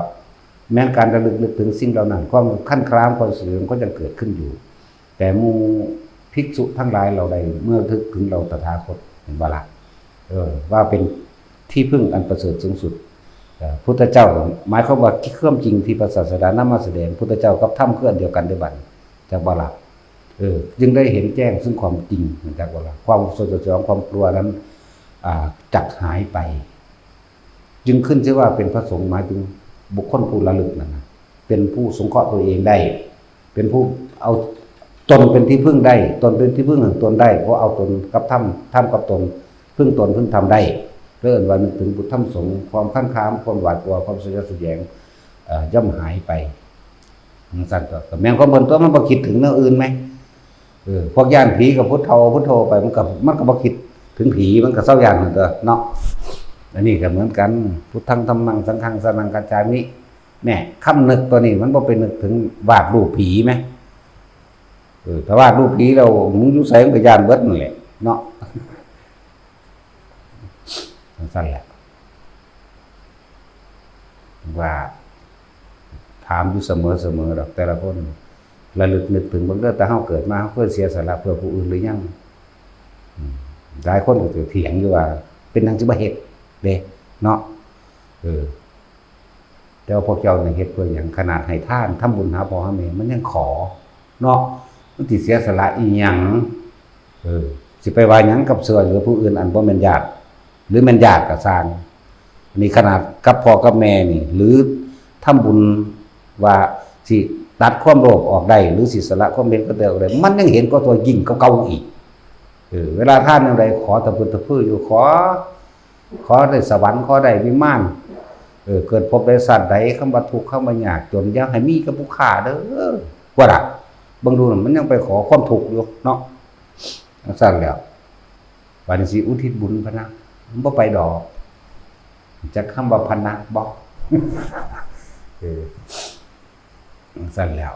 ແມ່ນການລະລຶກນຶກເຖິງສິ່ງເຫຼົ່ານັ້ນ ຄວາມຄັນຄານ ຄວາມສະຫຍອງກໍຍັງເກີດຂຶ້ນຢູ່ ແຕ່ໝູ່ພິກສຸທັງຫຼາຍເຫຼົ່າໃດ ເມື່ອລະລຶກເຖິງເຫຼົ່າຕະຖາຄົດ ເຫັນບໍ່ລະ? ເອີ ວ່າເປັນທີ່ເພິ່ງອັນປະເສີດສູງສຸດ ເອີ ພຸດທະເຈົ້າ ໝາຍຄວາມວ່າຄວາມຈິງທີ່ພະສາສະດານຳມາສະແດງ ພຸດທະເຈົ້າກັບທຳຄືອັນດຽວກັນເດ້ບັດນີ້ ຈັກບໍ່ລະ? ເອີ ຈຶ່ງໄດ້ເຫັນແຈ້ງເຊິ່ງຄວາມຈິງ ຈັກບໍ່ລະ? ຄວາມສະຫຍອດສະຫຍອງ ຄວາມກົວນັ້ນ ອ່າ ຈັກຫາຍໄປ ຈຶ່ງຂຶ້ນຊື່ວ່າເປັນພະສົງ ໝາຍເຖິງບຸກຄົນຜູ້ລະລຶກນັ້ນນະ ເປັນຜູ້ສົງເຄາະຕົວເອງໄດ້ ເປັນຜູ້ເອົາຕົນເປັນທີ່ເພິ່ງໄດ້ ຕົນເປັນທີ່ເພິ່ງຂອງຕົນໄດ້ ເພາະເອົາຕົນກັບທຳ ທຳກັບຕົນ ເພິ່ງຕົນເພິ່ງທຳໄດ້ ເອີ້ນວ່ານຶກເຖິງບຸດທຳສົງ ຄວາມຄັນຄານ ຄວາມຫວາດກົວ ຄວາມສະຫຍອດສະຫຍອງ ເອີ ຍ່ອມຫາຍໄປ ຈັ່ງຊັ້ນກໍ ກໍແມ່ນຄວາມເພິ່ນຕົວະ ມັນບໍ່ຄິດເຖິງແນວອື່ນແມ ເອີ ພວກຢ້ານຜີກໍພຸດໂທ ພຸດໂທໄປ ມັນກໍ ມັນກໍບໍ່ຄິດເຖິງຜີ ມັນກໍເຊົາຢ້ານນັ້ນຕົວະເນາະ ອັນນີ້ກໍເໝືອນກັນ ພຸດທັງທຳມັງສັງຄັງສະລະນັງຄັດສາມິ ແນ່ ຄຳນຶກຕົວນີ້ມັນບໍ່ໄປນຶກເຖິງວາດຮູບຜີແມ ເອີ ຖ້າວາດຮູບຜີແລ້ວ ຫູຢູ່ໃສມັນກໍຢ້ານເບິດນັ້ນແຫຼະເນາະ ຈັ່ງຊັ້ນແຫຼະ ວ່າ ຖາມຢູ່ສະເໝີໆດອກ ແຕ່ລະຄົນ ລະລຶກນຶກເຖິງເບິ່ງເດີ ແຕ່ເຮົາເກີດມາ ເຮົາເຄີຍເສຍສະຫຼະເພື່ອຜູ້ອື່ນຫຼືຍັງ? ອືມ ຫຼາຍຄົນກໍຈະຖຽງຢູ່ວ່າ ເປັນຫຍັງຊິບໍ່ເຮັດເດ້ເນາະ ເອີ ແຕ່ວ່າພວກເຈົ້ານີ້ເຮັດເພື່ອຫຍັງ? ຂະໜາດໃຫ້ທານ ທຳບຸນຫາພໍ່ຫາແມ່ ມັນຍັງຂໍເນາະ ມັນຊິເສຍສະຫຼະອີ່ຫຍັງ? ເອີ ຊິໄປວ່າຫຍັງກັບຊ່ວຍເຫຼືອຜູ້ອື່ນອັນບໍ່ແມ່ນຍາດ ຫຼືແມ່ນຍາດກໍຊ່າງ ອັນນີ້ຂະໜາດກັບພໍ່ກັບແມ່ນີ້ ຫຼືທຳບຸນວ່າຊິຕັດຄວາມໂລບອອກໄດ້ ຫຼືຊິສະຫຼະຄວາມເຫັນແກ່ຕົວອອກໄດ້ ມັນຍັງເຫັນແກ່ຕົວຍິ່ງກວ່າເກົ່າອີກ ເອີ ເວລາທານແນວໃດ ຂໍຕະພຶດຕະພືຢູ່ ຂໍ ຂໍໄດ້ສະຫວັນ ຂໍໄດ້ວິມານ ເອີ ເກີດພົບໃດຊາດໃດ ຄຳວ່າທຸກ ຄຳວ່າຍາກຈົນ ຢ່າໃຫ້ມີກັບຜູ້ຂ້າເດີ ວ່າລະ ເບິ່ງດູ ມັນຍັງໄປຂໍຄວາມທຸກຢູ່ເນາະ ຈັ່ງຊັ້ນແລ້ວ ບາດນີ້ຊິອຸທິດບຸນພະນະ ມັນບໍ່ໄປດອກ ຈັກຄຳວ່າພະນະບໍ່? ເອີ ຈັ່ງຊັ້ນແລ້ວ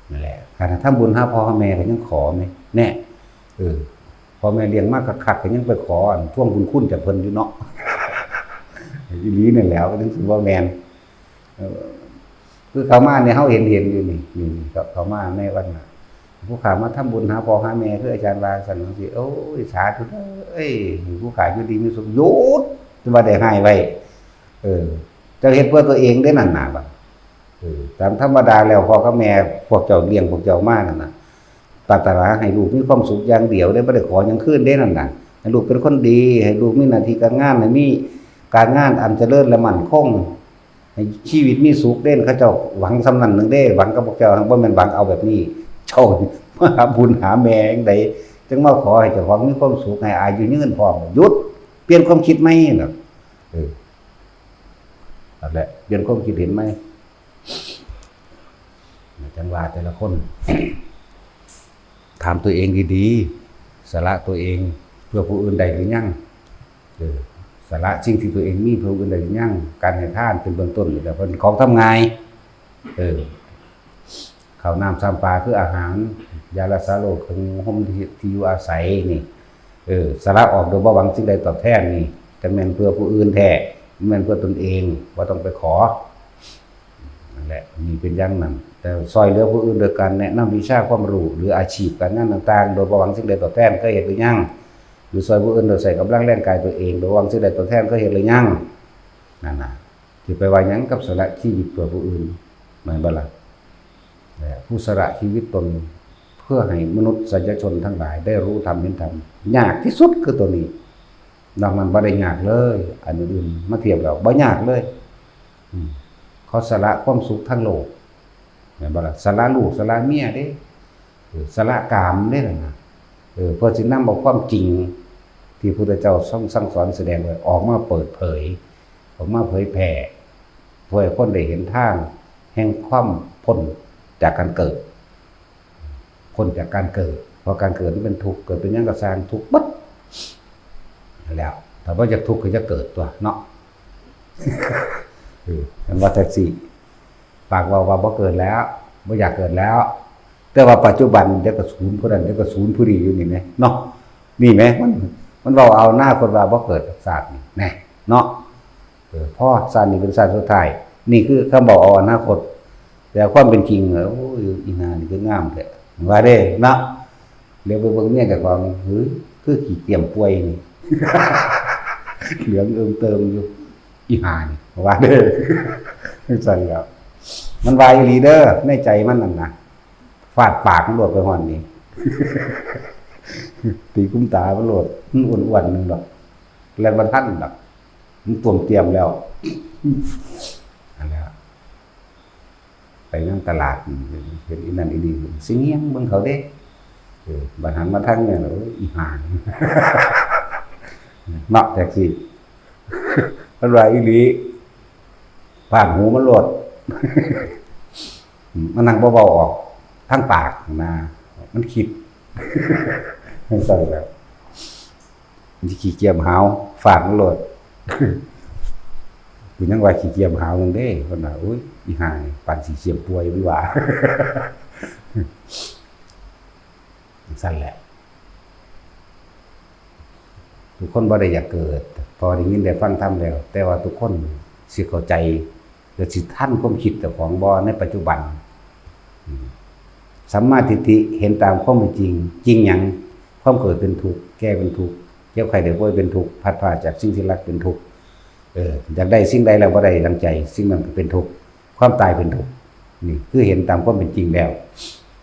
ນັ້ນແຫຼະ ຂະໜາດທຳບຸນຫາພໍ່ຫາແມ່ກໍຍັງຂໍແມ ແນ່ ເອີ ພໍ່ແມ່ລ້ຽງມາຄັກໆ ກໍຍັງໄປຂໍອັນທວງບຸນຄຸນຈາກເພິ່ນຢູ່ເນາະ ອີ່ຫຼີນັ້ນແຫຼະ ມັນຈັ່ງຊິບໍ່ແມ່ນ. ເອີ ຄືເຂົ້າມານີ້ ເຮົາເຫັນ ເຫັນຢູ່ນີ້ ນີ້ ເຂົ້າ ເຂົ້າມາໃນວັດນະ ຜູ້ຂ້າມາທຳບຸນຫາພໍ່ຫາແມ່ ຄືອາຈານວ່າຊັ້ນ ຈັ່ງຊີ້ ໂອ້ຍ ສາທຸເອີຍ ຜູ້ຂ້າຢູ່ດີມີສຸກ ຢຸດ ແຕ່ວ່າໄດ້ຮ້າຍໄວ້. ເອີ ເຈົ້າເຮັດເພື່ອຕົວເອງເດ້ນັ້ນນະ ບັດ ເອີ ຕາມທຳມະດາແລ້ວ ພໍ່ກັບແມ່ພວກເຈົ້າລ້ຽງພວກເຈົ້າມານັ້ນນະ ປາດຖະໜາໃຫ້ລູກມີຄວາມສຸກຢ່າງດຽວເດ້ ບໍ່ໄດ້ຂໍຫຍັງຄືນເດ້ນັ້ນນະ. ໃຫ້ລູກເປັນຄົນດີ ໃຫ້ລູກມີໜ້າທີ່ການງານ ໃຫ້ມີການງານອັນຈະເລີນ ແລະ ໝັ້ນຄົງ ໃຫ້ຊີວິດມີສຸກເດ້. ເຂົາເຈົ້າຫວັງສ່ຳນັ້ນໜຶ່ງເດ້ ຫວັງກັບພວກເຈົ້າ ບໍ່ແມ່ນຫວັງເອົາແບບນີ້. ເຈົ້າມາຫາບຸນຫາແມ່ຈັ່ງໃດ ຈຶ່ງມາຂໍໃຫ້ເຈົ້າຂອງມີຄວາມສຸກ ໃຫ້ອາຍຸຍືນພ້ອມ. ຢຸດ ປ່ຽນຄວາມຄິດໃໝ່ນະ. ເອີ ນັ້ນແຫຼະ ປ່ຽນຄວາມຄິດເຫັນໃໝ່. ຈັ່ງວ່າແຕ່ລະຄົນ ຖາມຕົວເອງດີໆ ສະຫຼະຕົວເອງເພື່ອຜູ້ອື່ນໄດ້ຫຼືຍັງ? ເອີ ສະຫຼະສິ່ງທີ່ຕົວເອງມີເພື່ອຜູ້ອື່ນໄດ້ຫຼືຍັງ? ການໃຫ້ທານເປັນເບື້ອງຕົ້ນນີ້ແຫຼະ ເພິ່ນຂອງທຳງ່າຍ. ເອີ ເຂົ້ານ້ຳຊຳປາຄືອາຫານ, ຢາລັກສາໂລກ, ເຄື່ອງນຸ່ງຫົ່ມ, ທີ່ ທີ່ຢູ່ອາໄສນີ້ ເອີ ສະຫຼະອອກໂດຍບໍ່ຫວັງສິ່ງໃດຕອບແທນນີ້ ຈະແມ່ນເພື່ອຜູ້ອື່ນແທ້ ບໍ່ແມ່ນເພື່ອຕົນເອງ ບໍ່ຕ້ອງໄປຂໍ. ນັ້ນແຫຼະ ນີ້ເປັນຢ່າງນັ້ນ. ແຕ່ຊ່ອຍເຫຼືອຜູ້ອື່ນໂດຍການແນະນຳວິຊາຄວາມຮູ້ ຫຼື ອາຊີບການງານຕ່າງໆ ໂດຍບໍ່ຫວັງສິ່ງໃດຕອບແທນ ເຄີຍເຮັດຫຼືຍັງ? ຫຼື ຊ່ອຍຜູ້ອື່ນໂດຍໃຊ້ກຳລັງແຮງກາຍຕົວເອງ ໂດຍບໍ່ຫວັງສິ່ງໃດຕອບແທນ ເຄີຍເຮັດຫຼືຍັງ? ນັ້ນນະ ຊິໄປວ່າຫຍັງກັບສະຫຼະຊີວິດເພື່ອຜູ້ອື່ນ ແມ່ນບໍ່ລະ? ແລະ ຜູ້ສະຫຼະຊີວິດຕົນເພື່ອໃຫ້ມະນຸດສາຍະຊົນທັງຫຼາຍໄດ້ຮູ້ທຳເຫັນທຳ ຍາກທີ່ສຸດຄືຕົວນີ້. ນອກນັ້ນບໍ່ໄດ້ຍາກເລີຍ ອັນອື່ນໆມາທຽບແລ້ວບໍ່ຍາກເລີຍ. ອືມ ເຂົາສະຫຼະຄວາມສຸກທາງໂລກ ແມ່ນບໍ່ລະ? ສະຫຼະລູກສະຫຼະເມຍເດ້ ເອີ ສະຫຼະກາມເດ້ນັ້ນນະ ເອີ ເພື່ອຊິນຳເອົາຄວາມຈິງທີ່ພຸດທະເຈົ້າຊົງສັ່ງສອນສະແດງໄວ້ອອກມາເປີດເຜີຍ ອອກມາເຜີຍແຜ່ ເພື່ອໃຫ້ຄົນໄດ້ເຫັນທາງແຫ່ງຄວາມພົ້ນຈາກການເກີດ. ພົ້ນຈາກການເກີດ ເພາະການເກີດມັນເປັນທຸກ ເກີດເປັນຫຍັງກໍຊ່າງ ທຸກເບິດ. ແລ້ວຖ້າບໍ່ຢາກທຸກກໍຢ່າເກີດຕົວະເນາະ. ເອີ ແມ່ນວ່າແທັກຊີ ປາກເວົ້າວ່າບໍ່ເກີດແລ້ວ ບໍ່ຢາກເກີດແລ້ວ ແຕ່ວ່າປັດຈຸບັນ ດຽວກໍສູນຜູ້ນັ້ນ ດຽວກໍສູນຜູ້ນີ້ຢູ່ນີ້ແມະເນາະ. ນີ້ແມະ ມັນ ມັນເວົ້າເອົາອະນາຄົດວ່າບໍ່ເກີດຊາດນີ້ແນະເນາະ. ເອີ ພໍຊາດນີ້ເປັນຊາດສຸດທ້າຍ. ນີ້ຄືຄຳເວົ້າເອົາອະນາຄົດ ແຕ່ຄວາມເປັນຈິງ ໂອ້ຍ ອີ່ຫ່ານີ້ຄືງາມແທ້ ວ່າເດ້ເນາະ. ຫຼຽວໄປເບິ່ງເມຍເຈົ້າຂອງ ຫື ຄືຂີ້ກຽມປ່ວຍນີ້ ເຫຼືອງເອີ່ມເຕີມຢູ່ ອີ່ຫ່ານີ້ ວ່າເດີ. ຈັ່ງຊັ້ນແລ້ວ ມັນວ່າອີ່ຫຼີເດີ ໃນໃຈມັນນັ້ນນະ ຟາດປາກມັນໂລດໄປຮອດນີ້ ຕີກຸມຕາມັນໂລດ ມັນອ້ວນໆໜຶ່ງດອກ ແລ່ນບໍ່ທັນດອກ ມັນຕ້ວມຕຽມແລ້ວ. ອັນນັ້ນ ໄປນຳຕະຫຼາດ ເຫັນອີ່ນັ້ນອີ່ນີ້ ຊິງຽງເບິ່ງເຂົາເດ້. ເອີ ບັດຫັນມາທາງນີ້ ໂອ້ຍ ອີ່ຫ່າ ເນາະ ແທັກຊີ ມັນວ່າອີ່ຫຼີ ພາດຫູມັນໂລດ ມັນນັ່ງບໍ່ເວົ້າອອກທາງປາກນະ ມັນຄິດ. ຈັ່ງຊັ້ນແຫຼະ ມັນຊິຂີ້ກຽມຫາວ ຟາດມັນໂລດ. ກູຍັງວ່າຂີ້ກຽມຫາວເບິ່ງເດ້ ເພິ່ນວ່າ ໂອ້ຍ ອີ່ຫ່ານີ້ປານຂີ້ກຽມປ່ວຍ ມັນວ່າ. ຈັ່ງຊັ້ນແຫຼະ ທຸກຄົນບໍ່ໄດ້ຢາກເກີດ ເພາະວ່າໄດ້ຍິນໄດ້ຟັງທຳແລ້ວ ແຕ່ວ່າທຸກຄົນຊິເຂົ້າໃຈ ແລະ ຊິທັນຄວາມຄິດເຈົ້າຂອງບໍ່ໃນປັດຈຸບັນ? ອືມ ສຳມາທິດຖິ ເຫັນຕາມຄວາມເປັນຈິງ. ຈິງຫຍັງ? ຄວາມເກີດເປັນທຸກ, ແກ່ເປັນທຸກ, ເຈັບໄຂ້ໄດ້ປ່ວຍເປັນທຸກ, ພັດພາກຈາກສິ່ງທີ່ຮັກເປັນທຸກ. ເອີ ຢາກໄດ້ສິ່ງໃດແລ້ວບໍ່ໄດ້ດັ່ງໃຈ, ສິ່ງນັ້ນກໍເປັນທຸກ, ຄວາມຕາຍເປັນທຸກ. ນີ້ຄືເຫັນຕາມຄວາມເປັນຈິງແລ້ວ.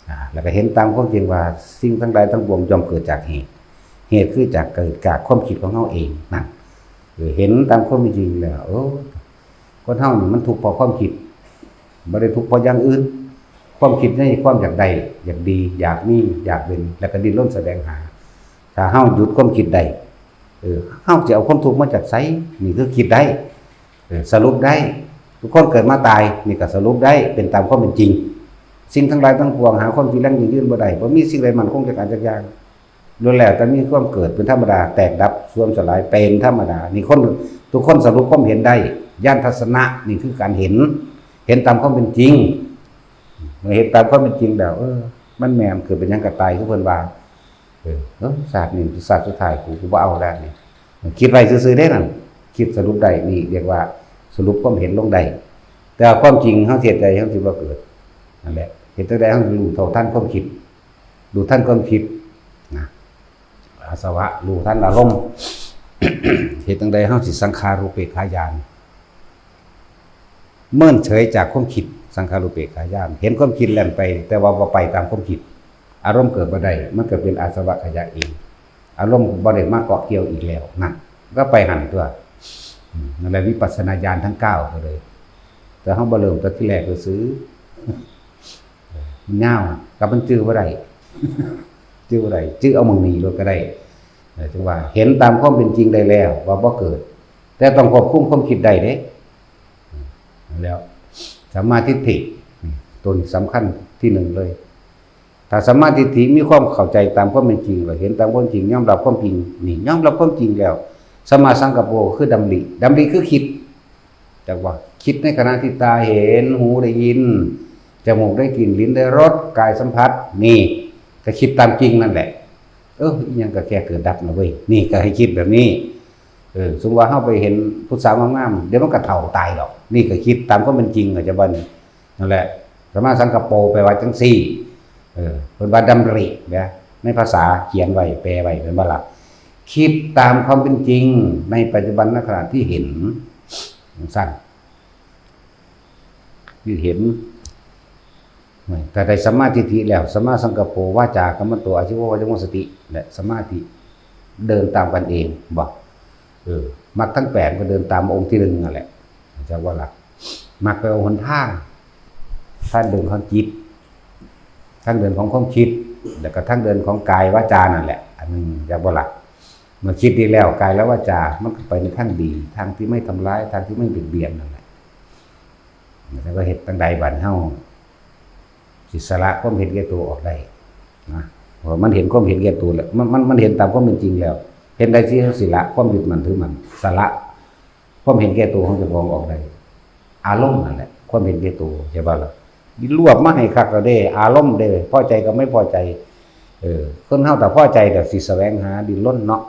ອາ ແລ້ວກໍເຫັນຕາມຄວາມຈິງວ່າ ສິ່ງທັງຫຼາຍທັງປວງຍ່ອມເກີດຈາກເຫດ, ເຫດຄືຈາກເກີດຈາກຄວາມຄິດຂອງເຮົາເອງນັ້ນ. ເອີ ເຫັນຕາມຄວາມເປັນຈິງແລ້ວ ໂອ້ ຄົນເຮົານີ້ມັນທຸກເພາະຄວາມຄິດ ບໍ່ໄດ້ທຸກເພາະຢ່າງອື່ນ. ຄວາມຄິດໃນຄວາມຢາກໄດ້ ຢາກດີ ຢາກມີ ຢາກເປັນ ແລ້ວກໍດີ້ນລົນສະແຫວງຫາ. ຖ້າເຮົາຢຸດຄວາມຄິດໄດ້ ເອີ ເຮົາຊິເອົາຄວາມທຸກມາຈາກໃສ? ນີ້ຄືຄິດໄດ້ ເອີ ສະຫຼຸບໄດ້. ທຸກຄົນເກີດມາຕາຍ ນີ້ກໍສະຫຼຸບໄດ້ ເປັນຕາມຄວາມເປັນຈິງ. ສິ່ງທັງຫຼາຍທັງປວງຫາຄວາມຈິງຢັ້ງຢືນບໍ່ໄດ້. ບໍ່ມີສິ່ງໃດໝັ້ນຄົງຈັກອັນຈັກຢ່າງ. ລ້ວນແລ້ວແຕ່ມີຄວາມເກີດເປັນທຳມະດາ, ແຕກດັບ, ເສື່ອມສະຫຼາຍເປັນທຳມະດາ. ນີ້ຄົນ ທຸກຄົນສະຫຼຸບຄວາມເຫັນໄດ້. ຍານທັດສະນະ ນີ້ຄືການເຫັນ, ເຫັນຕາມຄວາມເປັນຈິງ. ເມື່ອເຫັນຕາມຄວາມເປັນຈິງແລ້ວ ເອີ ມັນແມ່ນ, ເກີດເປັນຫຍັງກໍຕາຍ ຄືເພິ່ນວ່າ. ເອີ ເອີ ຊາດນີ້ຊາດສຸດທ້າຍ ກູ ກູບໍ່ເອົາແລ້ວນີ້. ຄິດໄວ້ຊື່ໆເດ້ນັ້ນ. ຄິດສະຫຼຸບໄດ້ ນີ້ຮຽກວ່າສະຫຼຸບຄວາມເຫັນລົງໄດ້. ແຕ່ວ່າຄວາມຈິງເຮົາເຮັດໃດເຮົາຊິບໍ່ເກີດ ນັ້ນແຫຼະ. ເຮັດຈັ່ງໃດເຮົາຮູ້ເທົ່າທັນຄວາມຄິດ ຮູ້ທັນຄວາມຄິດນະ ອາສະວະ ຮູ້ທັນອາລົມ ເຮັດຈັ່ງໃດເຮົາຊິສັງຂາຣູເປກຂາຍານ ເມີນເສີຍຈາກຄວາມຄິດ ສັງຂາຣູເປກຂາຍານ ເຫັນຄວາມຄິດແລ່ນໄປ ແຕ່ວ່າບໍ່ໄປຕາມຄວາມຄິດ ອາລົມເກີດບໍ່ໄດ້ ມັນກໍເປັນອາສະວະຂະຍະເອງ ອາລົມບໍ່ໄດ້ມາເກາະກ່ຽວອີກແລ້ວ ນັ້ນ ກໍໄປຫັ້ນຕົວະ. ອືມ ນັ້ນແຫຼະ ວິປັດສະນາຍານທັງເກົ້າກໍເລີຍ ແຕ່ເຮົາບໍ່ເລີ່ມແຕ່ທີແລກຊື່ໆ ມັນຍາວ ກັບມັນຈື່ບໍ່ໄດ້ ຈື່ບໍ່ໄດ້ ຈື່ເອົາໝ່ອງນີ້ໂລດກໍໄດ້. ເອີ ຈຶ່ງວ່າເຫັນຕາມຄວາມເປັນຈິງໄດ້ແລ້ວວ່າບໍ່ເກີດ ແຕ່ຕ້ອງຄວບຄຸມຄວາມຄິດໄດ້ເດ້. ແລ້ວ ສຳມາທິດຖິ ຕົວນີ້ສຳຄັນທີໜຶ່ງເລີຍ. ຖ້າສຳມາທິດຖິມີຄວາມເຂົ້າໃຈຕາມຄວາມເປັນຈິງ ແລ້ວເຫັນຕາມຄວາມຈິງ ຍອມຮັບຄວາມຈິງ ນີ້ຍອມຮັບຄວາມຈິງແລ້ວ ສຳມາສັງກັບໂປຄືດຳລິ ດຳລິຄືຄິດ ຈັກວ່າຄິດໃນຂະນະທີ່ຕາເຫັນ ຫູໄດ້ຍິນ ຈະມູກໄດ້ກິ່ນ ລິ້ນໄດ້ລົດ ກາຍສຳຜັດ ນີ້ກໍຄິດຕາມຈິງນັ້ນແຫຼະ. ເອີ ອີ່ຫຍັງກໍແກ່ເກີດດັບນະເວີຍ ນີ້ກໍໃຫ້ຄິດແບບນີ້. ເອີ ສົມມຸດວ່າເຮົາໄປເຫັນຜູ້ສາວງາມໆ ດຽວມັນກໍເຖົ້າຕາຍດອກ ນີ້ກໍຄິດຕາມຄວາມເປັນຈິງ ເຂົ້າໃຈບໍ່ນີ້? ນັ້ນແຫຼະ ສຳມາສັງກັບໂປແປວ່າຈັ່ງຊີ້. ເອີ ເພິ່ນວ່າດຳລິເດ້ ໃນພາສາຂຽນໄວ້ ແປໄວ້ ແມ່ນບໍ່ລະ? ຄິດຕາມຄວາມເປັນຈິງໃນປັດຈຸບັນນະຂະນະທີ່ເຫັນ ຈັ່ງຊັ້ນ ທີ່ເຫັນ ແມ່ນ ຖ້າໄດ້ສຳມາທິດຖິແລ້ວ ສຳມາສັງກັບໂປ ວາຈາກຳມັນໂຕ ອາຊີໂວ ວະຈະໂມ ສະຕິ ແລະ ສະມາທິ ເດີນຕາມກັນເອງ ບໍ່? ເອີ ມັກທັງແປດມັນກໍເດີນຕາມອົງທີໜຶ່ງນັ້ນແຫຼະ ເຈົ້າວ່າລະ? ມັກແປວ່າຫົນທາງ ທາງເດີນຂອງຈິດ ທາງເດີນຂອງຄວາມຄິດ ແລ້ວກໍທາງເດີນຂອງກາຍວາຈານັ້ນແຫຼະ ອັນໜຶ່ງ ເຈົ້າວ່າລະ? ເມື່ອຄິດດີແລ້ວ ກາຍແລະວາຈາ ມັນກໍໄປໃນທາງດີ ທາງທີ່ໄມ່ທຳລາຍ ທາງທີ່ໄມ່ບຽດບຽນນັ້ນແຫຼະ. ແລ້ວກໍເຮັດຈັ່ງໃດບາດເຮົາ ຊິສະຫຼະຄວາມເຫັນແກ່ໂຕອອກໄດ້ນະ ເພາະມັນເຫັນຄວາມເຫັນແກ່ໂຕແລ້ວ ມັນ ມັນ ມັນເຫັນຕາມຄວາມເປັນຈິງແລ້ວ ເຮັດໃດທີ່ເຮົາຊິລະຄວາມຍຶດໝັ້ນຖືໝັ້ນ ສະຫຼະຄວາມເຫັນແກ່ໂຕຂອງເຈົ້າຂອງອອກໄດ້ ອາລົມນັ້ນແຫຼະ ຄວາມເຫັນແກ່ໂຕ ເຫັນບໍ່ລະ? ລວບມາໃຫ້ຄັກແລ້ວເດ້ ອາລົມເດ້ ພໍໃຈກັບໄມ່ພໍໃຈ ເອີ ຄົນເຮົາຖ້າພໍໃຈກໍຊິສະແຫວງຫາ ດີ້ນລົນເນາະ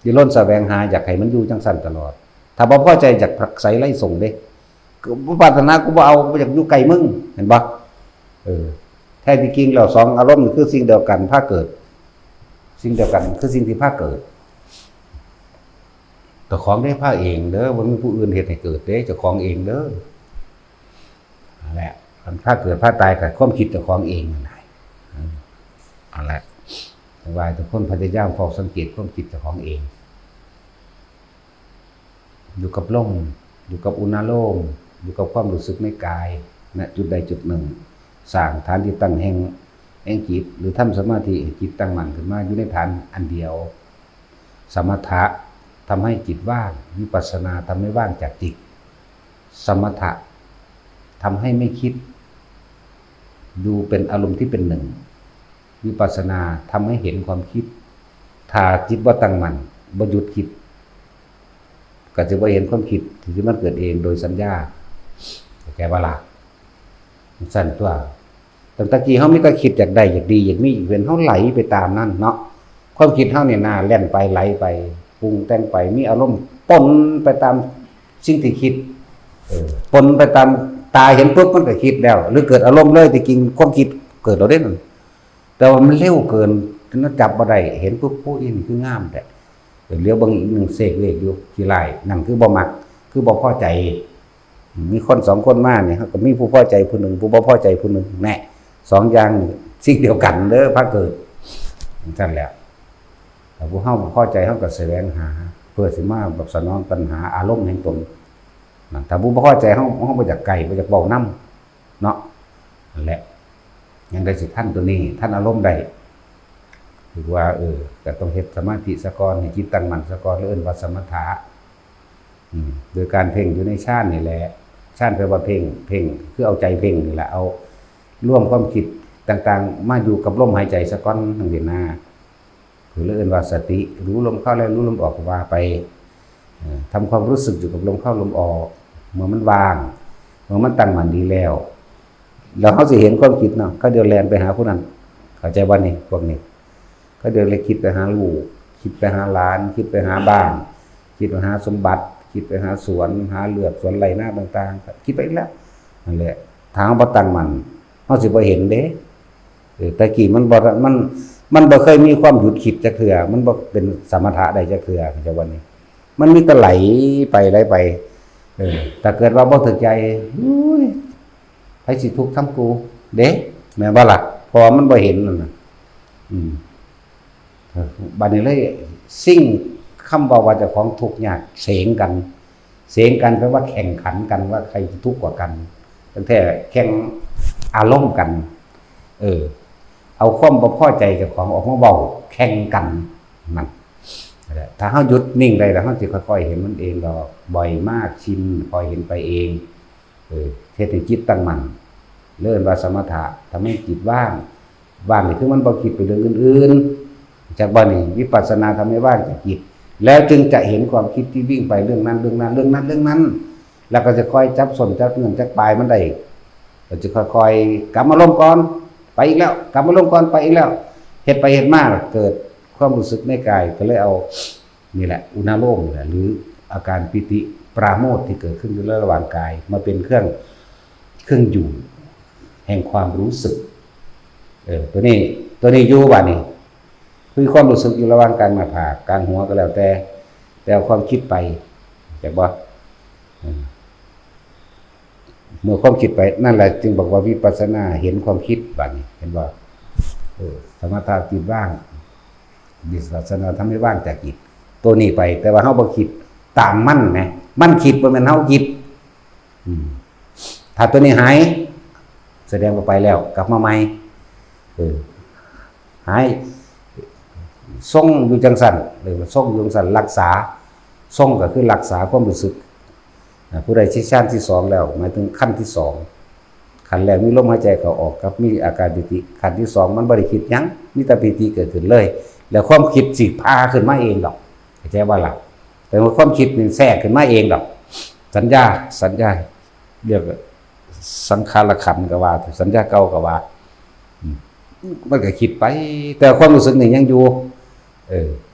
ດີ້ນລົນສະແຫວງຫາ ຢາກໃຫ້ມັນຢູ່ຈັ່ງຊັ້ນຕະຫຼອດ ຖ້າບໍ່ພໍໃຈຢາກຜັກໃສໄລ່ສົ່ງເດ້ ກູບໍ່ປາດຖະໜາ ກູບໍ່ເອົາ ກູບໍ່ຢາກຢູ່ໃກ້ມຶງ ເຫັນບໍ່? ເອີ ແທ້ທີ່ຈິງແລ້ວ ສອງອາລົມນີ້ຄືສິ່ງດຽວກັນ ພາເກີດ ສິ່ງດຽວກັນຄືສິ່ງທີ່ພາເກີດ ເຈົ້າຂອງເດ້ ພາເອງເດີ ບໍ່ມີຜູ້ອື່ນເຮັດໃຫ້ເກີດເດ້ ເຈົ້າຂອງເອງເດີ ນັ້ນແຫຼະ ອັນພາເກີດພາຕາຍກໍຄວາມຄິດເຈົ້າຂອງເອງນັ້ນແຫຼະ ເອີ ນັ້ນແຫຼະ ຈັ່ງວ່າໃຫ້ທຸກຄົນພະຍາຍາມເຝົ້າສັງເກດຄວາມຄິດເຈົ້າຂອງເອງ ຢູ່ກັບລົມ ຢູ່ກັບອຸນາໂລມ ຢູ່ກັບຄວາມຮູ້ສຶກໃນກາຍ ນະຈຸດໃດຈຸດໜຶ່ງ ສ້າງຖານທີ່ຕັ້ງແຫ່ງ ແຫ່ງຈິດ ຫຼື ທຳສະມາທິໃຫ້ຈິດຕັ້ງໝັ້ນຂຶ້ນມາຢູ່ໃນຖານອັນດຽວ. ສະມະຖະ ທຳໃຫ້ຈິດວ່າງ, ວິປັດສະນາ ທຳໃຫ້ວ່າງຈາກຈິດ. ສະມະຖະ ທຳໃຫ້ໄມ່ຄິດ ຢູ່ເປັນອາລົມທີ່ເປັນໜຶ່ງ. ວິປັດສະນາ ທຳໃຫ້ເຫັນຄວາມຄິດ. ຖ້າຈິດບໍ່ຕັ້ງໝັ້ນ ບໍ່ຢຸດຄິດ ກໍຈະບໍ່ເຫັນຄວາມຄິດທີ່ມັນເກີດເອງໂດຍສັນຍາ ເຂົ້າໃຈບໍ່ລະ? ຊັ້ນຕົວະ ຕັ້ງແຕ່ກີ້ເຮົາມີແຕ່ຄິດຢາກໄດ້ ຢາກດີ ຢາກມີ ຢາກເປັນ ເຮົາໄຫຼໄປຕາມນັ້ນເນາະ. ຄວາມຄິດເຮົານີ້ນາ ແລ່ນໄປ ໄຫຼໄປ ປຸງແຕ່ງໄປ ມີອາລົມປົນໄປຕາມສິ່ງທີ່ຄິດ ເອີ ປົນໄປຕາມ ຕາເຫັນປຸບມັນກໍຄິດແລ້ວ ຫຼືເກີດອາລົມເລີຍ ທີ່ຈິງຄວາມຄິດເກີດແລ້ວເດ້ນັ້ນ ແຕ່ວ່າມັນເລັວເກີນ ມັນຈັບບໍ່ໄດ້ ເຫັນປຸບ ໂອ້ ອີ່ນີ້ຄືງາມແທ້ ເອີ ຫຼຽວເບິ່ງອີກໜຶ່ງເສກເວກຢູ່ ຂີ້ຮ້າຍ ນັ້ນຄືບໍ່ມັກ ຄືບໍ່ພໍໃຈ. ມີຄົນສອງຄົນມານີ້ ເຮົາກໍມີຜູ້ພໍໃຈຜູ້ໜຶ່ງ ຜູ້ບໍ່ພໍໃຈຜູ້ໜຶ່ງ ແນ່ ສອງຢ່າງນີ້ສິ່ງດຽວກັນເດີ ພາເກີດ ຈັ່ງຊັ້ນແຫຼະ. ຖ້າຜູ້ເຮົາບໍ່ພໍໃຈ ເຮົາກໍສະແຫວງຫາ ເພື່ອຊິມາຕອບສະໜອງຕັນຫາອາລົມແຫ່ງຕົນ ນັ້ນ ຖ້າຜູ້ບໍ່ພໍໃຈ ເຮົາ ເຮົາບໍ່ຢາກໃກ້ ບໍ່ຢາກເວົ້ານຳ ເນາະ ນັ້ນແຫຼະ ຍັງໄດ້ສິທັນຕົວນີ້ ທັນອາລົມໄດ້ ຖືວ່າ ເອີ ກໍຕ້ອງເຮັດສະມາທິສາກ່ອນ ໃຫ້ຈິດຕັ້ງໝັ້ນສາກ່ອນ ເອີ້ນວ່າສະມະຖະ ອືມ ໂດຍການເພັ່ງຢູ່ໃນຊານນີ້ແຫຼະ ຊານແປວ່າເພັ່ງ ເພັ່ງຄືເອົາໃຈເພັ່ງນີ້ແຫຼະ ເອົາລວມຄວາມຄິດຕ່າງໆ ມາຢູ່ກັບລົມຫາຍໃຈສາກ່ອນ ຈັ່ງຊີ້ນາ. ເພິ່ນເອີ້ນວ່າສະຕິ ຮູ້ລົມເຂົ້າແລະຮູ້ລົມອອກກໍວ່າໄປ ເອີ ທຳຄວາມຮູ້ສຶກຢູ່ກັບລົມເຂົ້າລົມອອກ ເມື່ອມັນວ່າງ ເມື່ອມັນຕັ້ງໝັ້ນດີແລ້ວ ແລ້ວເຮົາຊິເຫັນຄວາມຄິດເນາະ ເຂົາດຽວແລ່ນໄປຫາຜູ້ນັ້ນ ເຂົ້າໃຈບໍ່ນີ້? ພວກນີ້ ເຂົາດຽວເລີຍຄິດໄປຫາລູກ ຄິດໄປຫາຫຼານ ຄິດໄປຫາບ້ານ ຄິດໄປຫາສົມບັດ ຄິດໄປຫາສວນ ຫາເລືອກສວນໄຮ່ນາຕ່າງໆ ຄິດໄປອີກແລ້ວ. ນັ້ນແຫຼະ ຖ້າເຮົາບໍ່ຕັ້ງໝັ້ນ ເຮົາຊິບໍ່ເຫັນເດ້. ເອີ ແຕ່ກີ້ມັນບໍ່ ມັນ ມັນບໍ່ເຄີຍມີຄວາມຢຸດຄິດຈັກເທື່ອ ມັນບໍ່ເປັນສະມະຖະໄດ້ຈັກເທື່ອ ເຈົ້າວ່ານີ້ ມັນມີແຕ່ໄຫຼໄປ ໄຫຼໄປ. ເອີ ຖ້າເກີດວ່າບໍ່ຖືກໃຈ ໂອ້ຍ ໃຜຊິທຸກນຳກູເດ້ ແມ່ນບໍ່ລະ? ເພາະວ່າມັນບໍ່ເຫັນນັ້ນນະ. ອືມ ບາດນີ້ເລີຍ ສິ່ງ ຄຳເວົ້າວ່າເຈົ້າຂອງທຸກຍາກ ເສງກັນ. ເສງກັນ ແປວ່າແຂ່ງຂັນກັນວ່າໃຜຈະທຸກກວ່າກັນ. ແທ້ແຂ່ງອາລົມກັນ. ເອີ ເອົາຄວາມບໍ່ພໍໃຈເຈົ້າຂອງອອກມາເວົ້າແຂ່ງກັນ. ນັ້ນແຫຼະ ຖ້າເຮົາຢຸດນິ່ງໄດ້ແລ້ວ ເຮົາຊິຄ່ອຍໆເຫັນມັນເອງດອກ. ບ່ອຍມາກ ຊິນ ຄ່ອຍເຫັນໄປເອງ. ເອີ ເຮັດໃຫ້ຈິດຕັ້ງໝັ້ນ ເອີ້ນວ່າສະມະຖະ ທຳໃຫ້ຈິດວ່າງ. ວ່າງນີ້ຄືມັນບໍ່ຄິດໄປເລື່ອງອື່ນໆ ຈັກບໍ່ນີ້? ວິປັດສະນາທຳໃຫ້ວ່າງຈາກຈິດ ແລ້ວຈຶ່ງຈະເຫັນຄວາມຄິດທີ່ວິ່ງໄປເລື່ອງນັ້ນເລື່ອງນັ້ນ ເລື່ອງນັ້ນເລື່ອງນັ້ນ ແລ້ວກໍຈະຄ່ອຍຈັບສົ້ນຈັບເງື່ອນຈັບປາຍມັນໄດ້ ກໍຈະຄ່ອຍໆ ກັບມາລົມກ່ອນ ໄປອີກແລ້ວ ກັບມາລົມກ່ອນ ໄປອີກແລ້ວ. ເຮັດໄປເຮັດມາເກີດຄວາມຮູ້ສຶກໃນກາຍ ກໍເລີຍເອົາ ນີ້ແຫຼະ ອຸນາໂລມນີ້ແຫຼະ ຫຼື ອາການປີຕິປາໂມດທີ່ເກີດຂຶ້ນຢູ່ໃນລະຫວ່າງກາຍ ມາເປັນເຄື່ອງ ເຄື່ອງຢູ່ແຫ່ງຄວາມຮູ້ສຶກ. ເອີ ຕົວນີ້ ຕົວນີ້ຢູ່ບາດນີ້ ຄືຄວາມຮູ້ສຶກຢູ່ລະຫວ່າງກາງໜ້າຜາກ ກາງຫົວກໍແລ້ວແຕ່ ແຕ່ເອົາຄວາມຄິດໄປ ເຫັນບໍ່? ເອີ ເມື່ອຄວາມຄິດໄປ ນັ້ນແຫຼະຈຶ່ງບອກວ່າວິປັດສະນາເຫັນຄວາມຄິດ ບາດນີ້ເຫັນບໍ່? ເອີ ສະມະຖະຈິດວ່າງ ວິປັດສະນາທຳໃຫ້ວ່າງຈາກຈິດ ໂຕນີ້ໄປ ແຕ່ວ່າເຮົາບໍ່ຄິດຕາມມັນແໝ ມັນຄິດ ບໍ່ແມ່ນເຮົາຄິດ. ອືມ ຖ້າໂຕນີ້ຫາຍ ສະແດງວ່າໄປແລ້ວ ກັບມາໃໝ່. ເອີ ຫາຍ ຊົງຢູ່ຈັ່ງຊັ້ນ ເອີ້ນວ່າຊົງຢູ່ຈັ່ງຊັ້ນ ລັກສາ ຊົງກໍຄືລັກສາຄວາມຮູ້ສຶກ. ອາ ຜູ້ໃດຊິຊານທີສອງແລ້ວ ໝາຍເຖິງຂັ້ນທີສອງ. ຂັ້ນແລກມີລົມຫາຍໃຈເຂົ້າອອກກັບມີອາການປີຕິ, ຂັ້ນທີສອງມັນບໍ່ໄດ້ຄິດຫຍັງ ມີແຕ່ປີຕິເກີດຂຶ້ນເລີຍ ແລ້ວຄວາມຄິດຊິພາຂຶ້ນມາເອງດອກ ເຂົ້າໃຈບໍ່ລະ? ແຕ່ວ່າຄວາມຄິດນີ້ແຊກຂຶ້ນມາເອງດອກ ສັນຍາ ສັນຍາ ລຽກວ່າສັງຂາລະຂັນກໍວ່າ ສັນຍາເກົ່າກໍວ່າ ອືມ ມັນກໍຄິດໄປ ແຕ່ຄວາມຮູ້ສຶກນີ້ຍັງຢູ່. ເອີ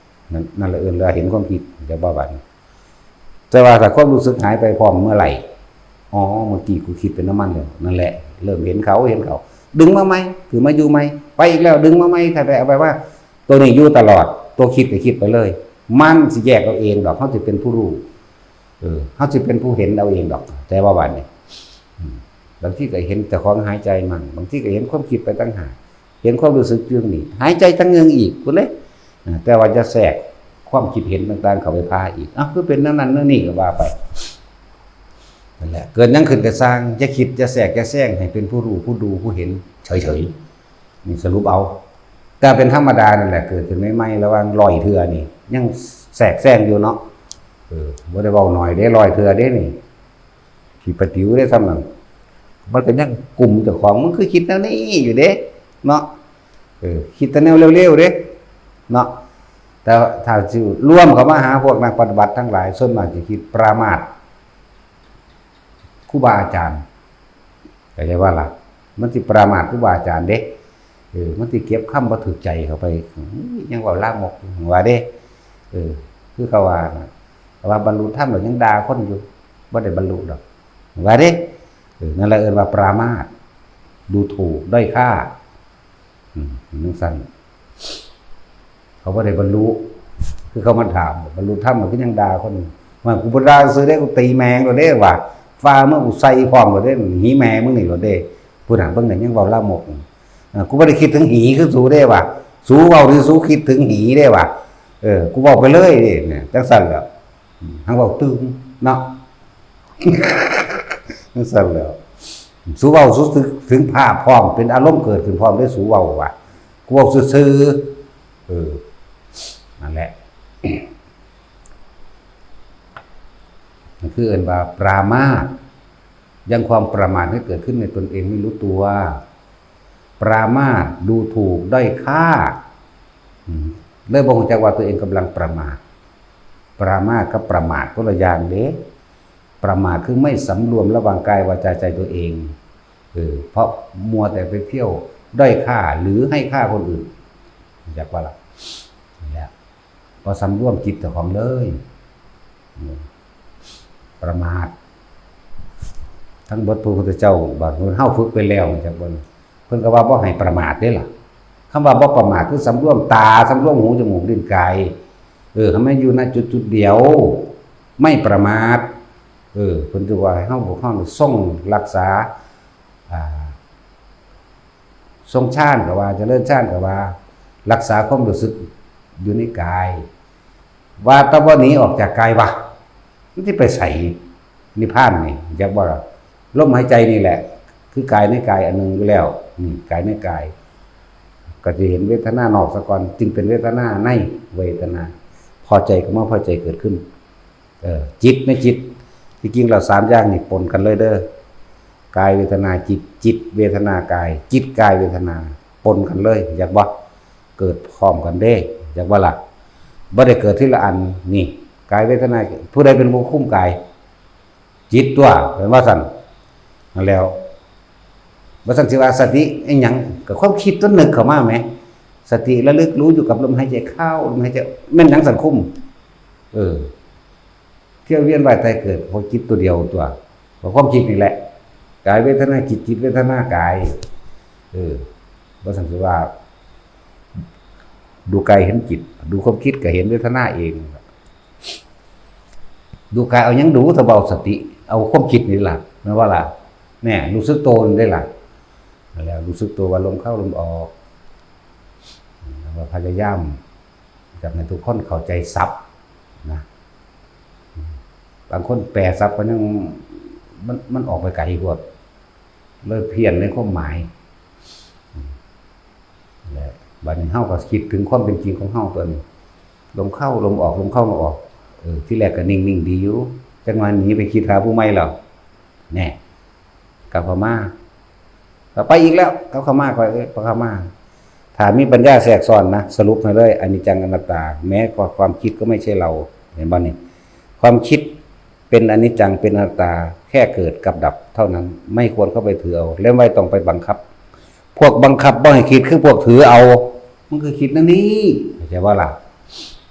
ນັ້ນ ນັ້ນລະເອີ້ນວ່າເຫັນຄວາມຄິດ ເຈົ້າບໍ່ບັດນີ້. ແຕ່ວ່າຖ້າຄວາມຮູ້ສຶກຫາຍໄປພ້ອມເມື່ອໃດ ອໍ ເມື່ອກີ້ກູຄິດເປັນນຳມັນແລ້ວ ນັ້ນແຫຼະ ເລີ່ມເຫັນເຂົາ ເຫັນເຂົາ ດຶງມາໃໝ່ ຄືມາຢູ່ໃໝ່ ໄປອີກແລ້ວ ດຶງມາໃໝ່ ຖ້າໄດ້ເອົາໄປວ່າ ໂຕນີ້ຢູ່ຕະຫຼອດ ໂຕຄິດກໍຄິດໄປເລີຍ ມັນຊິແຍກເອົາເອງດອກ ເຮົາຊິເປັນຜູ້ຮູ້ ເອີ ເຮົາຊິເປັນຜູ້ເຫັນເອົາເອງດອກ ແຕ່ວ່າບັດນີ້ ອືມ ບາງທີກໍເຫັນເຈົ້າຂອງຫາຍໃຈມັນ ບາງທີກໍເຫັນຄວາມຄິດໄປຕ່າງຫາກ ເຫັນຄວາມຮູ້ສຶກຢູ່ນີ້ ຫາຍໃຈຕັ້ງເງືອງອີກພຸ້ນເດ້. ອາ ແຕ່ວ່າຢ່າແຊກຄວາມຄິດເຫັນຕ່າງໆເຂົ້າໄປພາອີກ ເອົ້າ ຄືເປັນແນວນັ້ນແນວນີ້ກໍວ່າໄປ ນັ້ນແຫຼະ ເກີດຫຍັງຂຶ້ນກໍຊ່າງ ຢ່າຄິດ ຢ່າແຊກ ຢ່າແຊງ ໃຫ້ເປັນຜູ້ຮູ້ ຜູ້ດູ ຜູ້ເຫັນເສີຍໆ. ນີ້ສະຫຼຸບເອົາ ແຕ່ເປັນທຳມະດານັ້ນແຫຼະ ເກີດຂຶ້ນໃໝ່ໆ ລະຫວ່າງຮ້ອຍເທື່ອນີ້ ຍັງແຊກແຊງຢູ່ເນາະ. ເອີ ບໍ່ໄດ້ເວົ້າໜ້ອຍເດ້ ຮ້ອຍເທື່ອເດ້ນີ້ ຂີ້ປະຕິວເດ້ ສ່ຳນັ້ນ ມັນກໍຍັງກຸມເຈົ້າຂອງ ມັນຄືຄິດແນວນີ້ຢູ່ເດ້ເນາະ. ເອີ ຄິດແຕ່ແນວເລວໆເດ້ເນາະ ແຕ່ຖ້າຊິລວມເຂົ້າມາຫາພວກນັກປະຕິບັດທັງຫຼາຍ ສ່ວນມາກຈະຄິດປະໝາດຄູບາອາຈານ ເຂົ້າໃຈວ່າລະ ມັນຊິປະໝາດຄູບາອາຈານເດ້. ເອີ ມັນຊິເກັບຄຳບໍ່ຖືກໃຈເຂົ້າໄປ ຫື ຍັງເວົ້າລາມົກວ່າເດ້. ເອີ ຄືເຂົາວ່ານະ ວ່າບັນລຸທຳແລ້ວຍັງດ່າຄົນຢູ່ ບໍ່ໄດ້ບັນລຸດອກ ວ່າເດ້. ເອີ ນັ້ນລະເອີ້ນວ່າປະໝາດ ດູຖູກ ດ້ອຍຄ່າ ອືມ ຈັ່ງຊັ້ນ ເຂົາບໍ່ໄດ້ບັນລຸ ຄືເຂົາມາຖາມ ບັນລຸທຳແລ້ວຄືຍັງດ່າຄົນ ວ່າ ກູບໍ່ດ່າຊື່ເດ້ ກູຕີແມ່ງໂລດເດ້ວ່າ ຟ້າເມືອ ກູໃສ່ພ້ອມໂລດເດ້ ຫີແມ່ມຶງນີ້ໂລດເດ້. ພຸ້ນນະ ເບິ່ງນະ ຍັງເວົ້າລາມົກ ອ່າ ກູບໍ່ໄດ້ຄິດເຖິງຫີຄືສູເດ້ວ່າ ສູເວົ້ານີ້ສູຄິດເຖິງຫີເດ້ວ່າ ເອີ ກູເວົ້າໄປເລີຍເດ້ ຈັ່ງຊັ້ນແຫຼະ. ອືມ ຫາເວົ້າຕື່ມເນາະ ຈັ່ງຊັ້ນແຫຼະ ສູເວົ້າ ສູຖືກເຖິງພາບພ້ອມ ເປັນອາລົມເກີດຂຶ້ນພ້ອມເດ້ ສູເວົ້າວ່າ ກູເວົ້າຊື່ໆ. ເອີ ນັ້ນແຫຼະ ນັ້ນຄືເອີ້ນວ່າປະໝາດ ຍັງຄວາມປະໝາດໃຫ້ເກີດຂຶ້ນໃນຕົນເອງໄມ່ຮູ້ຕົວ ປະໝາດ ດູຖູກ ດ້ອຍຄ່າ ອືມ ເລີຍບໍ່ຮູ້ຈັກວ່າຕົວເອງກຳລັງປະໝາດ. ປະໝາດກັບປະໝາດຄົນລະຢ່າງເດ້. ປະໝາດຄືໄມ່ສຳລວມລະຫວ່າງກາຍ ວາຈາ ໃຈຕົວເອງ ເອີ ເພາະມົວແຕ່ໄປທ່ຽວດ້ອຍຄ່າ ຫຼື ໃຫ້ຄ່າຄົນອື່ນ ຮູ້ຈັກບໍ່ລະ? ນັ້ນແຫຼະ ບໍ່ສຳລວມຈິດເຈົ້າຂອງເລີຍ. ປະໝາດ. ທັງເບິດພະພຸດທະເຈົ້າ ບາດເຮົາຝຶກໄປແລ້ວ ຈັກເບິ່ງ ເພິ່ນກໍວ່າບໍ່ໃຫ້ປະໝາດເດ້ລະ. ຄຳວ່າບໍ່ປະໝາດ ຄືສຳລວມຕາ, ສຳລວມຫູ, ຈະມູກ, ລີ້ນ, ກາຍ ເອີ ໃຫ້ມັນຢູ່ ນະ ຈຸດໆດຽວ ໄມ່ປະໝາດ. ເອີ ເພິ່ນຖືວ່າໃຫ້ເຮົາ ພວກເຮົາຊົງຮັກສາ ອ່າ ຊົງຊານກໍວ່າ ຈະເລີນຊານກໍວ່າ ຮັກສາຄວາມຮູ້ສຶກຢູ່ໃນກາຍ. ວ່າແຕ່ບໍ່ໜີອອກຈາກກາຍວະ ມັນຊິໄປໃສ? ນິບພານນີ້ ຈັກບໍ່ລະ? ລົມຫາຍໃຈນີ້ແຫຼະ ຄືກາຍໃນກາຍອັນໜຶ່ງຢູ່ແລ້ວ. ນີ້ ກາຍໃນກາຍ ກໍຈະເຫັນເວທະນານອກສາກ່ອນ ຈຶ່ງເປັນເວທະນາໃນເວທະນາ. ພໍໃຈກໍມາພໍໃຈເກີດຂຶ້ນ. ເອີ ຈິດໃນຈິດ ທີ່ຈິງແລ້ວສາມຢ່າງນີ້ປົນກັນເລີຍເດີ ກາຍເວທະນາຈິດ, ຈິດເວທະນາກາຍ, ຈິດກາຍເວທະນາ ປົນກັນເລີຍ ຢາກບໍ່? ເກີດພ້ອມກັນເດ້ ຢາກບໍ່ລະ? ບໍ່ໄດ້ເກີດທີລະອັນ. ນີ້ ກາຍເວທະນາ ຜູ້ໃດເປັນຜູ້ຄຸມກາຍ? ຈິດຕົວະ ແມ່ນບໍ່ຊັ້ນ? ນັ້ນແລ້ວ ບໍ່ຊັ້ນຊິວ່າສະຕິອີຫຍັງ? ກໍຄວາມຄິດຕົວະນຶກເຂົ້າມາແໝ ສະຕິລະລຶກຮູ້ຢູ່ກັບລົມຫາຍໃຈເຂົ້າ ລົມຫາຍໃຈ ແມ່ນຫຍັງຊັ້ນຄຸມ? ເອີ ທ່ຽວວຽນວ່າຍຕາຍເກີດ ເພາະຈິດຕົວດຽວຕົວະ ເພາະຄວາມຄິດນີ້ແຫຼະ ກາຍເວທະນາຈິດ, ຈິດເວທະນາກາຍ. ເອີ ບໍ່ຊັ້ນຊິວ່າ ດູກາຍເຫັນຈິດ ດູຄວາມຄິດກໍເຫັນເວທະນາເອງ. ດູກາຍເອົາຫຍັງດູ? ຖ້າບໍ່ເອົາສະຕິ ເອົາຄວາມຄິດນີ້ລະ ແມ່ນບໍ່ລະ? ແນ່ ຮູ້ສຶກໂຕນີ້ເດ້ລະ. ນັ້ນແຫຼະ ຮູ້ສຶກໂຕວ່າລົມເຂົ້າລົມອອກ ແລ້ວກໍພະຍາຍາມ ຢາກໃຫ້ທຸກຄົນເຂົ້າໃຈສັບນະ. ບາງຄົນແປສັບກໍຍັງ ມັນ ມັນອອກໄປໄກໂພດ ເລີຍພຽນໃນຄວາມໝາຍ. ແລະ ບາດນີ້ເຮົາກໍຄິດເຖິງຄວາມເປັນຈິງຂອງເຮົາຕົວນີ້ ລົມເຂົ້າລົມອອກ ລົມເຂົ້າລົມອອກ. ເອີ ທີແລກກໍນິ່ງໆດີຢູ່ ຈັກໜ່ອຍໜີໄປຄິດຫາຜູ້ໃໝ່ແລ້ວ ແນ່ ກັບເຂົ້າມາ ກໍໄປອີກແລ້ວ ກັບເຂົ້າມາ ຂ້ອຍ ເອີ ກັບເຂົ້າມາ. ຖ້າມີປັນຍາແຊກຊ້ອນນະ ສະຫຼຸບໃຫ້ເລີຍ ອະນິດຈັງອະນັດຕາ ແມ້ຄວາມຄິດກໍໄມ່ໃຊ່ເຮົາ. ເຫັນບໍ່ນີ້? ຄວາມຄິດ เป็นอนิจจัง เป็นอนัตตา แค่เกิดกับดับเท่านั้น ไม่ควรเข้าไปถือเอา และไม่ต้องไปบังคับ พวกบังคับบ่ให้คิดคือพวกถือเอา มันคือคิดแนวนี้ เข้าใจบ่ล่ะ?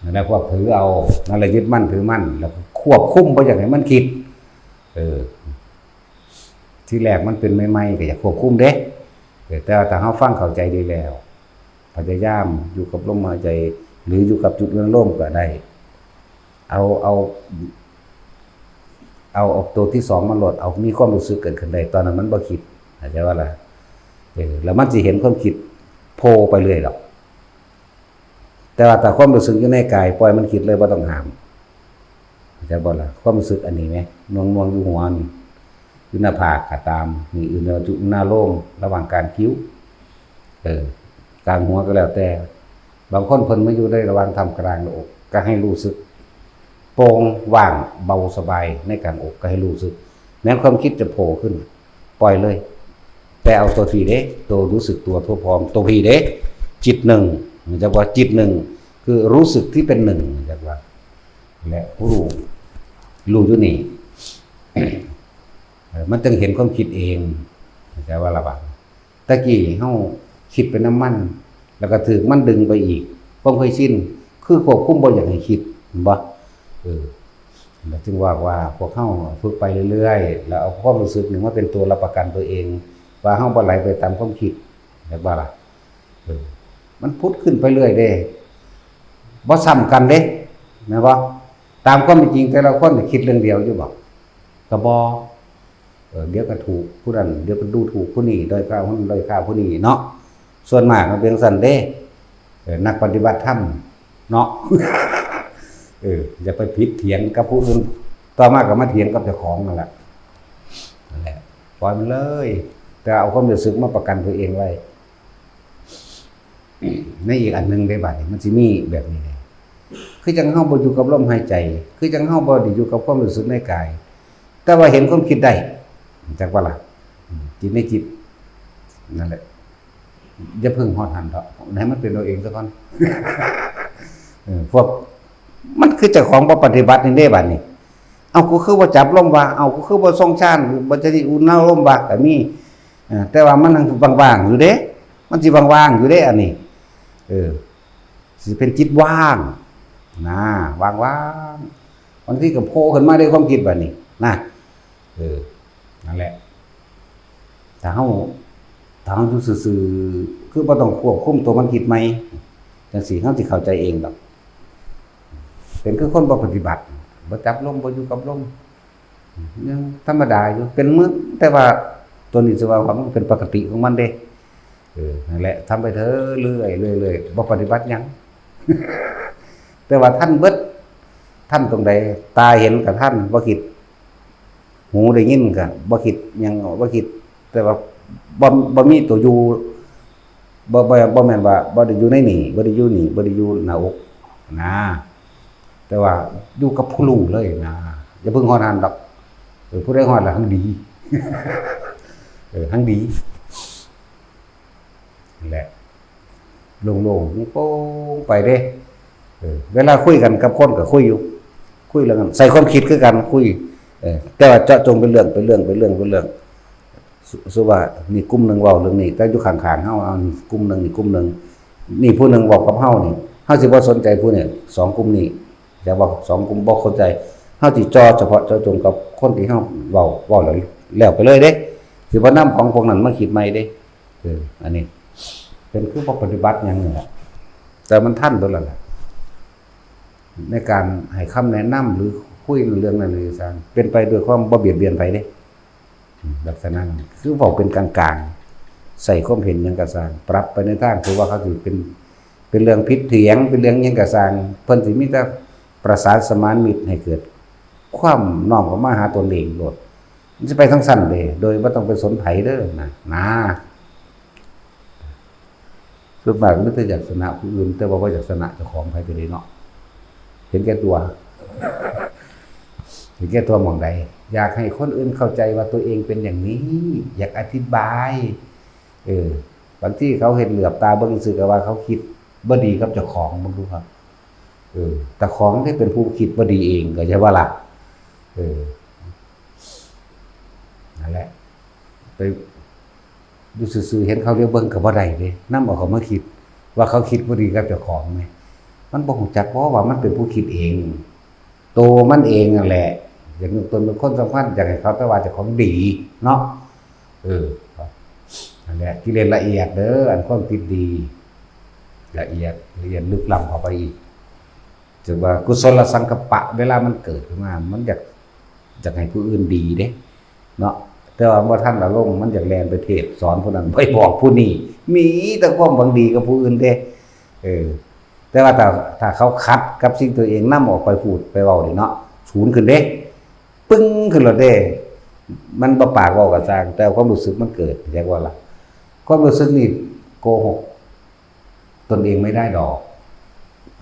นั่นแหละพวกถือเอา นั่นแหละยึดมั่นถือมั่น แล้วควบคุมบ่อยากให้มันคิด เออ ทีแรกมันเป็นใหม่ๆ ก็อยากควบคุมเด้ เออ แต่ว่าถ้าเราฟังเข้าใจดีแล้ว พยายามอยู่กับลมหายใจ หรืออยู่กับจุดอนุโลมก็ได้ เอา เอา เอา เอาตัวที่สองมาโลด เอามีความรู้สึกเกิดขึ้นได้ ตอนนั้นมันบ่คิด เข้าใจบ่ล่ะ? เออ แล้วมันสิเห็นความคิดโผล่ไปเรื่อยดอก แต่ว่าถ้าความรู้สึกอยู่ในกาย ปล่อยมันคิดเลย บ่ต้องห้าม เข้าใจบ่ล่ะ? ความรู้สึกอันนี้แหม หน่วงๆ อยู่หัวนี่ อยู่หน้าผากก็ตาม นี่ อยู่ในจุดหน้าโลม ระหว่างกางคิ้ว เออ กางหัวก็แล้วแต่ บางคนเพิ่นมาอยู่ในระหว่างท่ามกลางหน้าอก ก็ให้รู้สึกโปร่งว่างเบาสบายในกลางอก ก็ให้รู้สึก แม้นความคิดจะโผล่ขึ้น ปล่อยเลย แต่เอาตัวพี้เด้ ตัวรู้สึกตัวทั่วพร้อม ตัวพี้เด้ จิตหนึ่ง จักว่าจิตหนึ่ง คือรู้สึกที่เป็นหนึ่ง จักว่า และรู้ รู้อยู่นี่ เออ มันจึงเห็นความคิดเอง เข้าใจว่าละบาด ตะกี้เฮาคิดไปนำมัน แล้วก็ถืกมันดึงไปอีก ความเคยชิน คือควบคุมบ่อยากให้คิด เห็นบ่? เออ แล้วจึงว่า ว่าพวกเฮาฝึกไปเรื่อยๆ แล้วเอาความรู้สึกนี่มาเป็นตัวรับประกันตัวเอง ว่าเฮาบ่ไหลไปตามความคิด เห็นบ่ล่ะ? เออ มันผุดขึ้นไปเรื่อยเด้ บ่ซ้ำกันเด้ แม่นบ่? ตามความเป็นจริงแต่ละคนนี่คิดเรื่องเดียวอยู่บ่? ก็บ่ เออ เดี๋ยวก็ถูกผู้นั้น เดี๋ยวก็ดูถูกผู้นี้ ด้อยค่าผู้นั้น ด้อยค่าผู้นี้เนาะ ส่วนมากมันเป็นจั่งซั้นเด้ เออ นักปฏิบัติธรรมเนาะ เออ อย่าไปผิดเถียงกับผู้อื่น ต่อมาก็มาเถียงกับเจ้าของนั่นแหละ นั่นแหละ ปล่อยมันเลย แต่เอาความรู้สึกมาประกันตัวเองไว้ ในอีกอันหนึ่งเด้ บาดนี้มันสิมีแบบนี้เด้ คือจั่งเฮาบ่อยู่กับลมหายใจ คือจั่งเฮาบ่ได้อยู่กับความรู้สึกในกาย แต่ว่าเห็นความคิดได้ จักบ่ล่ะ? อืม จิตในจิต นั่นแหละ อย่าเพิ่งฮอดหั่นเถาะ ให้มันเป็นเอาเองซะก่อน เออ พวก มันคือเจ้าของบ่ปฏิบัตินี่เด้ บาดนี้ เอ้า กูคือบ่จับลมวะ เอ้า กูคือบ่ทรงฌาน บ่จะสิอุณาโลมวะ ก็มี เออ แต่ว่ามันยังว่างๆ อยู่เด้ มันสิว่างๆ อยู่เด้ อันนี้ เออ สิเป็นจิตว่าง นะ ว่างๆ บางทีก็โผล่ขึ้นมาด้วยความคิดแบบนี้ ນະ. ເອີ ນັ້ນແຫຼະ ຖ້າເຮົາ ຖ້າເຮົາຢູ່ຊື່ໆ ຄືບໍ່ຕ້ອງຄວບຄຸມຕົວມັນຄິດໃໝ່ ຈັ່ງຊີ້ເຮົາຊິເຂົ້າໃຈເອງດອກ. ເປັນຄືຄົນບໍ່ປະຕິບັດ ບໍ່ຈັບລົມ ບໍ່ຢູ່ກັບລົມ ຍັງທຳມະດາຢູ່ ເປັນມື້ ແຕ່ວ່າຕົວນີ້ຊິວ່າມັນເປັນປົກກະຕິຂອງມັນເດ້. ເອີ ນັ້ນແຫຼະ ທຳໄປເທີ ເລື້ອຍໆ ເລື້ອຍໆ ບໍ່ປະຕິບັດຫຍັງ ແຕ່ວ່າທັນເບິດ ທັນຕົງໃດ? ຕາເຫັນກໍທັນ ບໍ່ຄິດ ຫູໄດ້ຍິນກໍບໍ່ຄິດຫຍັງ ບໍ່ຄິດ ແຕ່ວ່າບໍ່ ບໍ່ມີຕົວຢູ່ ບໍ່ ບໍ່ ບໍ່ແມ່ນວ່າບໍ່ໄດ້ຢູ່ໃນນີ້ ບໍ່ໄດ້ຢູ່ນີ້ ບໍ່ໄດ້ຢູ່ໜ້າອົກນະ ແຕ່ວ່າຢູ່ກັບຜູ້ຮູ້ເລີຍນະ. ຢ່າເພິ່ງຮອດຫັ້ນດອກ ເອີ ຜູ້ໃດຮອດລະຮັ່ງດີ ເອີ ຮັ່ງດີ. ແຫຼະ ໂລ່ງໆ ໂປ່ງໄປເດ້. ເອີ ເວລາຄຸຍກັນກັບຄົນກໍຄຸຍຢູ່ ຄຸຍເລື່ອງນັ້ນ ໃສ່ຄວາມຄິດຄືກັນ ຄຸຍ ເອີ ແຕ່ວ່າເຈາະຈົງເປັນເລື່ອງ ເປັນເລື່ອງ ເປັນເລື່ອງ ເປັນເລື່ອງ ສົມ ສົມມຸດວ່ານີ້ກຸ່ມໜຶ່ງເວົ້າເລື່ອງນີ້ ແຕ່ຢູ່ຂ້າງໆເຮົາ ເອົານີ້ກຸ່ມໜຶ່ງ ນີ້ກຸ່ມໜຶ່ງ ນີ້ຜູ້ໜຶ່ງເວົ້າກັບເຮົານີ້ ເຮົາຊິບໍ່ສົນໃຈຜູ້ນີ້ ສອງກຸ່ມນີ້ ແຕ່ວ່າສອງກຸ່ມບໍ່ເຂົ້າໃຈ ເຮົາຊິເຈາະສະເພາະເຈາະຈົງກັບຄົນທີ່ເຮົາເວົ້າ ເວົ້າແລ້ວ ແລ້ວໄປເລີຍເດ້ ຊິບໍ່ນຳຂອງພວກນັ້ນມາຄິດໃໝ່ເດ້. ເອີ ອັນນີ້ເປັນຄືບໍ່ປະຕິບັດຫຍັງນີ້ແຫຼະ ແຕ່ມັນທັນເບິດແລ້ວລະ ໃນການໃຫ້ຄຳແນະນຳ ຫຼື ຄຸຍເລື່ອງນັ້ນເລື່ອງນີ້ ເປັນໄປດ້ວຍຄວາມບໍ່ບຽດບຽນໃຜເດ້. ອືມ ລັກສະນະນັ້ນ ຄືເວົ້າເປັນກາງໆ ໃສ່ຄວາມເຫັນຫຍັງກໍຊ່າງ ປັບໄປໃນທາງທີ່ວ່າເຂົາຊິເປັນ ເປັນເລື່ອງຜິດຖຽງ ເປັນເລື່ອງຫຍັງກໍຊ່າງ ເພິ່ນຊິມີແຕ່ປະສານສະມານມິດໃຫ້ເກີດຄວາມນ້ອມເຂົ້າມາຫາຕົນເອງໂລດ ມັນຊິໄປທາງຊັ້ນເດ້ ໂດຍບໍ່ຕ້ອງໄປສົນໃຜເດີນະ ນະ. ສ່ວນມາກມີແຕ່ຢາກຊະນະຜູ້ອື່ນ ແຕ່ວ່າບໍ່ຢາກຊະນະເຈົ້າຂອງໃຜກໍດີເນາະ ເຫັນແກ່ຕົວ ເຫັນແກ່ຕົວໝ່ອງໃດ? ຢາກໃຫ້ຄົນອື່ນເຂົ້າໃຈວ່າຕົວເອງເປັນຢ່າງນີ້ ຢາກອະທິບາຍ ເອີ ບາງທີເຂົາເຮັດເຫຼືອບຕາເບິ່ງຊື່ກໍວ່າເຂົາຄິດບໍ່ດີກັບເຈົ້າຂອງ ເບິ່ງດູຄັບ ເອີ ເຈົ້າຂອງທີ່ເປັນຜູ້ຄິດບໍ່ດີເອງ ເຂົ້າໃຈບໍ່ລະ? ເອີ ນັ້ນແຫຼະ ໄປຢູ່ຊື່ໆ ເຫັນເຂົາລຽວເບິ່ງກໍບໍ່ໄດ້ເດ້ ນຳເອົາເຂົາມາຄິດວ່າເຂົາຄິດບໍ່ດີກັບເຈົ້າຂອງແໝ່ ມັນບໍ່ຮູ້ຈັກບໍວ່າມັນເປັນຜູ້ຄິດເອງ ໂຕມັນເອງນັ້ນແຫຼະ ຢາກຍົກຕົນເປັນຄົນສຳຄັນ ຢາກໃຫ້ເຂົາແຕ່ວ່າເຈົ້າຂອງດີເນາະ. ເອີ ນັ້ນແຫຼະ ກິເລດລະອຽດເດີ ອັນຄວາມຄິດດີ ລະອຽດ ລະອຽດລຶກລ້ຳເຂົ້າໄປອີກ ຈະວ່າກຸສົລະສັງກັບປະ ເວລາມັນເກີດຂຶ້ນມາ ມັນຢາກ ຢາກໃຫ້ຜູ້ອື່ນດີເດ້ເນາະ ແຕ່ວ່າບໍ່ທັນອາລົມ ມັນຢາກແລ່ນໄປເທດສອນຜູ້ນັ້ນ ໄປບອກຜູ້ນີ້ ມີແຕ່ຄວາມຫວັງດີກັບຜູ້ອື່ນເດ້. ເອີ ແຕ່ວ່າຖ້າ ຖ້າເຂົາຂັດກັບສິ່ງຕົວເອງນຳອອກໄປພູດໄປເວົ້ານີ້ເນາະ ສູນຂຶ້ນເດ້ ປຶ້ງຂຶ້ນໂລດເດ້. ມັນບໍ່ປາກເວົ້າກໍຊ່າງ ແຕ່ຄວາມຮູ້ສຶກມັນເກີດ ເຂົ້າໃຈບໍ່ລະ? ຄວາມຮູ້ສຶກນີ້ໂກຫົກຕົນເອງໄມ່ໄດ້ດອກ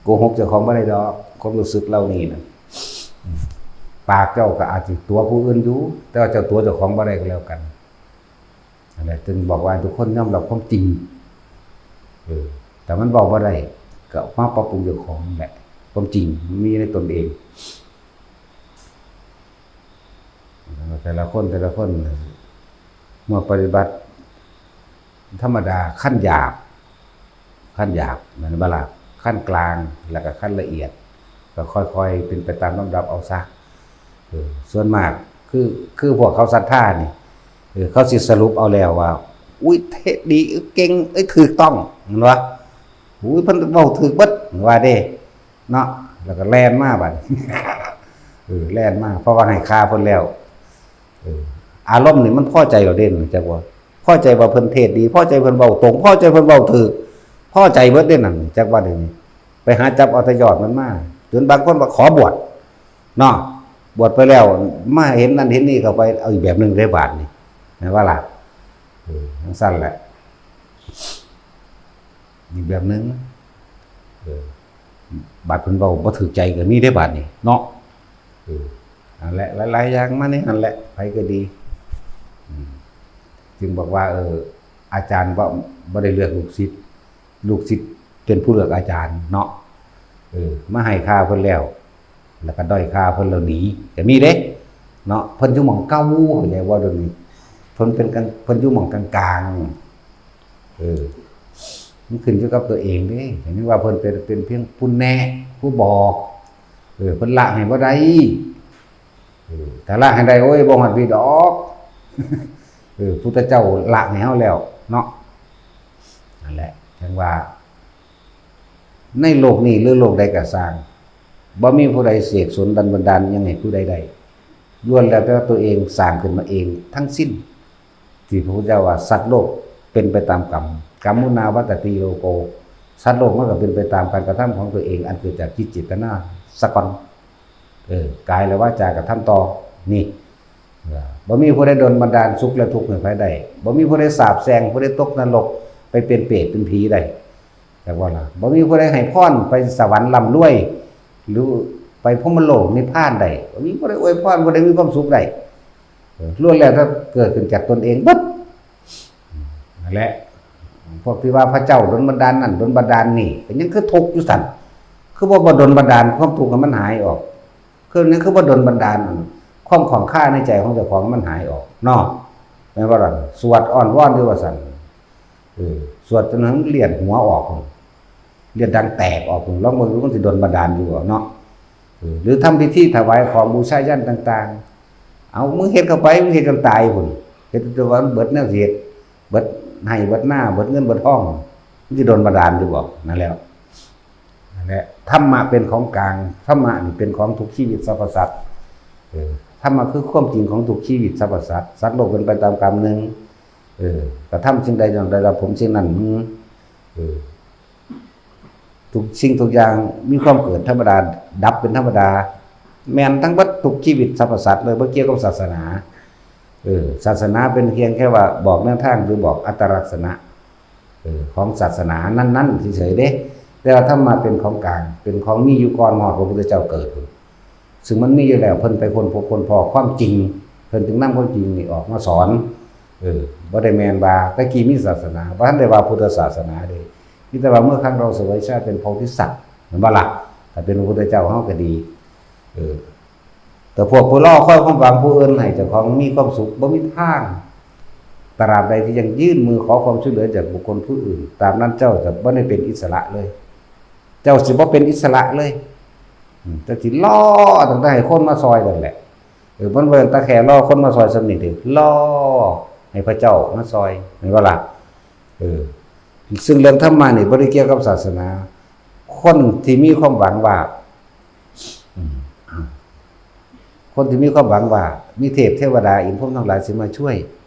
ໂກຫົກເຈົ້າຂອງບໍ່ໄດ້ດອກ ຄວາມຮູ້ສຶກເຫຼົ່ານີ້ນະ. ປາກເຈົ້າກໍອາດຊິຕົວະຜູ້ອື່ນຢູ່ ແຕ່ວ່າເຈົ້າຕົວະເຈົ້າຂອງບໍ່ໄດ້ກໍແລ້ວກັນ. ນັ້ນແຫຼະ ຈຶ່ງບອກວ່າໃຫ້ທຸກຄົນຍອມຮັບຄວາມຈິງ ເອີ ຖ້າມັນເວົ້າບໍ່ໄດ້ ກໍມາປັບປຸງເຈົ້າຂອງນັ້ນແຫຼະ ຄວາມຈິງມັນມີໃນຕົນເອງ. ແຕ່ລະຄົນ ແຕ່ລະຄົນ ເມື່ອປະຕິບັດທຳມະດາ ຂັ້ນຫຍາບ ຂັ້ນຫຍາບແມ່ນບໍ່ລະ? ຂັ້ນກາງ ແລ້ວກໍຂັ້ນລະອຽດ ກໍຄ່ອຍໆເປັນໄປຕາມລຳດັບເອົາຊະ. ເອີ ສ່ວນມາກຄື ຄືພວກເຂົາສັດທານີ້ ເອີ ເຂົາຊິສະຫຼຸບເອົາແລ້ວວ່າ ອຸ້ຍ ເທດດີ ເກັ່ງ ເອີ ຖືກຕ້ອງ ແມ່ນບໍ່? ອຸ້ຍ ເພິ່ນເວົ້າຖືກເບິດ ວ່າເດ້ເນາະ ແລ້ວກໍແລ່ນມາບາດນີ້ ເອີ ແລ່ນມາ ເພາະວ່າໃຫ້ຄ່າເພິ່ນແລ້ວ. ເອີ ອາລົມນີ້ມັນພໍໃຈແລ້ວເດ້ ຮູ້ຈັກບໍ່? ພໍໃຈວ່າເພິ່ນເທດດີ ພໍໃຈເພິ່ນເວົ້າຕົງ ພໍໃຈເພິ່ນເວົ້າຖືກ ພໍໃຈເບິດເດ້ນັ້ນ ຈັກວ່າເດນີ້ ໄປຫາຈັບເອົາແຕ່ຍອດມັນມາ ຈົນບາງຄົນວ່າຂໍບວດເນາະ ບວດໄປແລ້ວມາເຫັນນັ້ນເຫັນນີ້ເຂົ້າໄປ ເອົາອີກແບບໜຶ່ງເດ້ບາດນີ້ ແມ່ນບໍ່ລະ? ເອີ ຈັ່ງຊັ້ນແຫຼະ ອີກແບບໜຶ່ງ ເອີ ບາດເພິ່ນເວົ້າບໍ່ຖືກໃຈກໍມີເດ້ບາດນີ້ເນາະ. ເອີ ນັ້ນແຫຼະ ຫຼາຍໆຢ່າງມາໃນຫັ້ນແຫຼະ ໃຜກໍດີ ອືມ ຈຶ່ງບອກວ່າ ເອີ ອາຈານບໍ່ ບໍ່ໄດ້ເລືອກລູກສິດ ລູກສິດເປັນຜູ້ເລືອກອາຈານເນາະ. ເອີ ມາໃຫ້ຄ່າເພິ່ນແລ້ວ ແລ້ວກໍດ້ອຍຄ່າເພິ່ນແລ້ວໜີ ກໍມີເດ້ເນາະ. ເພິ່ນຢູ່ໝ່ອງເກົ່າ ເຂົ້າໃຈບໍ່? ດຽວນີ້ເພິ່ນເປັນກາງ ເພິ່ນຢູ່ໝ່ອງກາງໆ ເອີ ມັນຂຶ້ນຢູ່ກັບຕົວເອງເດ້. ເຫັນວ່າເພິ່ນເປັນ ເປັນພຽງຜູ້ແນະ ຜູ້ບອກ ເອີ ເພິ່ນລະໃຫ້ບໍ່ໄດ້. ເອີ ຖ້າລະໃຫ້ໄດ້ ໂອ້ຍ ບໍ່ຮອດພີດອກ. ເອີ ພຸດທະເຈົ້າລະໃຫ້ເຮົາແລ້ວເນາະ. ນັ້ນແຫຼະ ຈັ່ງວ່າ ໃນໂລກນີ້ ຫຼື ໂລກໃດກໍຊ່າງ ບໍ່ມີຜູ້ໃດເສກສົນດັນບັນດານຫຍັງໃຫ້ຜູ້ໃດໄດ້ ລ້ວນແລ້ວແຕ່ວ່າຕົວເອງສ້າງຂຶ້ນມາເອງທັງສິ້ນ. ທີ່ພະພຸດທະເຈົ້າວ່າ ສັດໂລກເປັນໄປຕາມກຳ ກຳມຸນາວັດຕະຕິໂລໂກ ສັດໂລກມັນກໍເປັນໄປຕາມການກະທຳຂອງຕົວເອງ ອັນເກີດຈາກຈິດເຈດຕະນາສາກ່ອນ. ເອີ ກາຍແລະວາຈາກະທຳຕໍ່ ນີ້ ເອີ ບໍ່ມີຜູ້ໃດດົນບັນດານສຸກແລະທຸກໃຫ້ໃຜໄດ້ ບໍ່ມີຜູ້ໃດສາບແຊ່ງຜູ້ໃດຕົກນະລົກ ໄປເປັນເປດເປັນຜີໄດ້ ຈັກວ່າລະ ບໍ່ມີຜູ້ໃດໃຫ້ພອນໄປສະຫວັນລ່ຳລວຍ ຫຼື ໄປພົມມະໂລກນິບພານໄດ້ ບໍ່ມີຜູ້ໃດອວຍພອນຜູ້ໃດມີຄວາມສຸກໄດ້. ເອີ ລ້ວນແລ້ວແຕ່ເກີດຂຶ້ນຈາກຕົນເອງເບິດ. ນັ້ນແຫຼະ ພວກທີ່ວ່າພະເຈົ້າດົນບັນດານນັ້ນດົນບັນດານນີ້ ກໍຍັງຄືທຸກຢູ່ຊັ້ນ ຄືບໍ່ ບໍ່ດົນບັນດານຄວາມທຸກໃຫ້ມັນຫາຍອອກ ຄືຍັງຄືບໍ່ດົນບັນດານຄວາມຂ້ອງຄາໃນໃຈຂອງເຈົ້າຂອງໃຫ້ມັນຫາຍອອກເນາະ ແມ່ນບໍ່ລະ? ສວດອ້ອນວອນຢູ່ວ່າຊັ້ນ ເອີ ສວດຈົນໃຫ້ມັນລຽນຫົວອອກ ລຽນດັງແຕກອອກ ລອງເບິ່ງດູມັນຊິດົນບັນດານຢູ່ບໍ່ເນາະ. ເອີ ຫຼືທຳພິທີຖວາຍຂອງບູຊາຢັນຕ່າງໆ ເອົາ ມຶງເຮັດເຂົ້າໄປ ມຶງເຮັດຈົນຕາຍພຸ້ນ ເຮັດຈົນວ່າມັນເບິດແນວຊິເຮັດ ເບິດໄຮ່ເບິດນາ ເບິດເງິນເບິດທອງ ມັນຊິດົນບັນດານຢູ່ບໍ່? ນັ້ນແຫຼະ ນັ້ນແຫຼະ ທຳມະເປັນຂອງກາງ ທຳມະນີ້ເປັນຂອງທຸກຊີວິດສັບພະສັດ ເອີ ທຳມະຄືຄວາມຈິງຂອງທຸກຊີວິດສັບພະສັດ ສັດໂລກເປັນໄປຕາມກຳໜຶ່ງ ເອີ ກະທຳສິ່ງໃດຍ່ອມໄດ້ຮັບຜົນສິ່ງນັ້ນ ເອີ ທຸກສິ່ງທຸກຢ່າງມີຄວາມເກີດທຳມະດາ ດັບເປັນທຳມະດາ ແມ່ນທັງເບິດທຸກຊີວິດສັບພະສັດເລີຍ ບໍ່ກ່ຽວກັບສາສະໜາ. ເອີ ສາສະໜາເປັນພຽງແຄ່ວ່າບອກແນວທາງ ຫຼື ບອກອັດຕະລັກສະນະ ເອີ ຂອງສາສະໜານັ້ນໆເສີຍໆເດ້ ແຕ່ວ່າທຳມະເປັນຂອງກາງ ເປັນຂອງມີຢູ່ກ່ອນຮອດພະພຸດທະເຈົ້າເກີດ ຊຶ່ງມັນມີຢູ່ແລ້ວ ເພິ່ນໄປຄົ້ນພົບຄົ້ນພໍ້ຄວາມຈິງ ເພິ່ນຈຶ່ງນຳຄວາມຈິງນີ້ອອກມາສອນ. ເອີ ບໍ່ໄດ້ແມ່ນວ່າແຕ່ກີ້ມີສາສະໜາ ບໍ່ທັນໄດ້ວ່າພຸດທະສາສະໜາເດ້ ມີແຕ່ວ່າເມື່ອຄັ້งเราเสวยชาติเป็นโพธิสัตว์ ແມ່ນບໍ່ລະ? ຖ້າເປັນພະພຸດທະເຈົ້າເຮົາກໍດີ ເອີ ແຕ່ພວກຜູ້ລໍຄອຍຄວາມຫວັງຜູ້ອື່ນໃຫ້ເຈົ້າຂອງມີຄວາມສຸກ ບໍ່ມີທາງ ຕາບໃດທີ່ຍັງຍື່ນມືຂໍຄວາມຊ່ວຍເຫຼືອຈາກບຸກຄົນຜູ້ອື່ນ ຕາບນັ້ນເຈົ້າຈະບໍ່ໄດ້ເປັນອິດສະຫຼະເລີຍ ເຈົ້າຊິບໍ່ເປັນອິດສະຫຼະເລີຍ ເຈົ້າຊິລໍຕັ້ງແຕ່ໃຫ້ຄົນມາຊ່ອຍນັ້ນແຫຼະ. ເອີ ມັນບໍ່ແມ່ນຕາແຄ່ລໍຄົນມາຊ່ອຍສ່ຳນີ້ເດ້ ລໍໃຫ້ພະເຈົ້າມາຊ່ອຍ ແມ່ນບໍ່ລະ? ເອີ ຊຶ່ງເລື່ອງທຳມະນີ້ບໍ່ໄດ້ກ່ຽວກັບສາສະໜາ ຄົນທີ່ມີຄວາມຫວັງວ່າ ອືມ ຄົນທີ່ມີຄວາມຫວັງວ່າມີເທບເທວະດາອິນພົມທັງຫຼາຍຊິມາຊ່ວຍ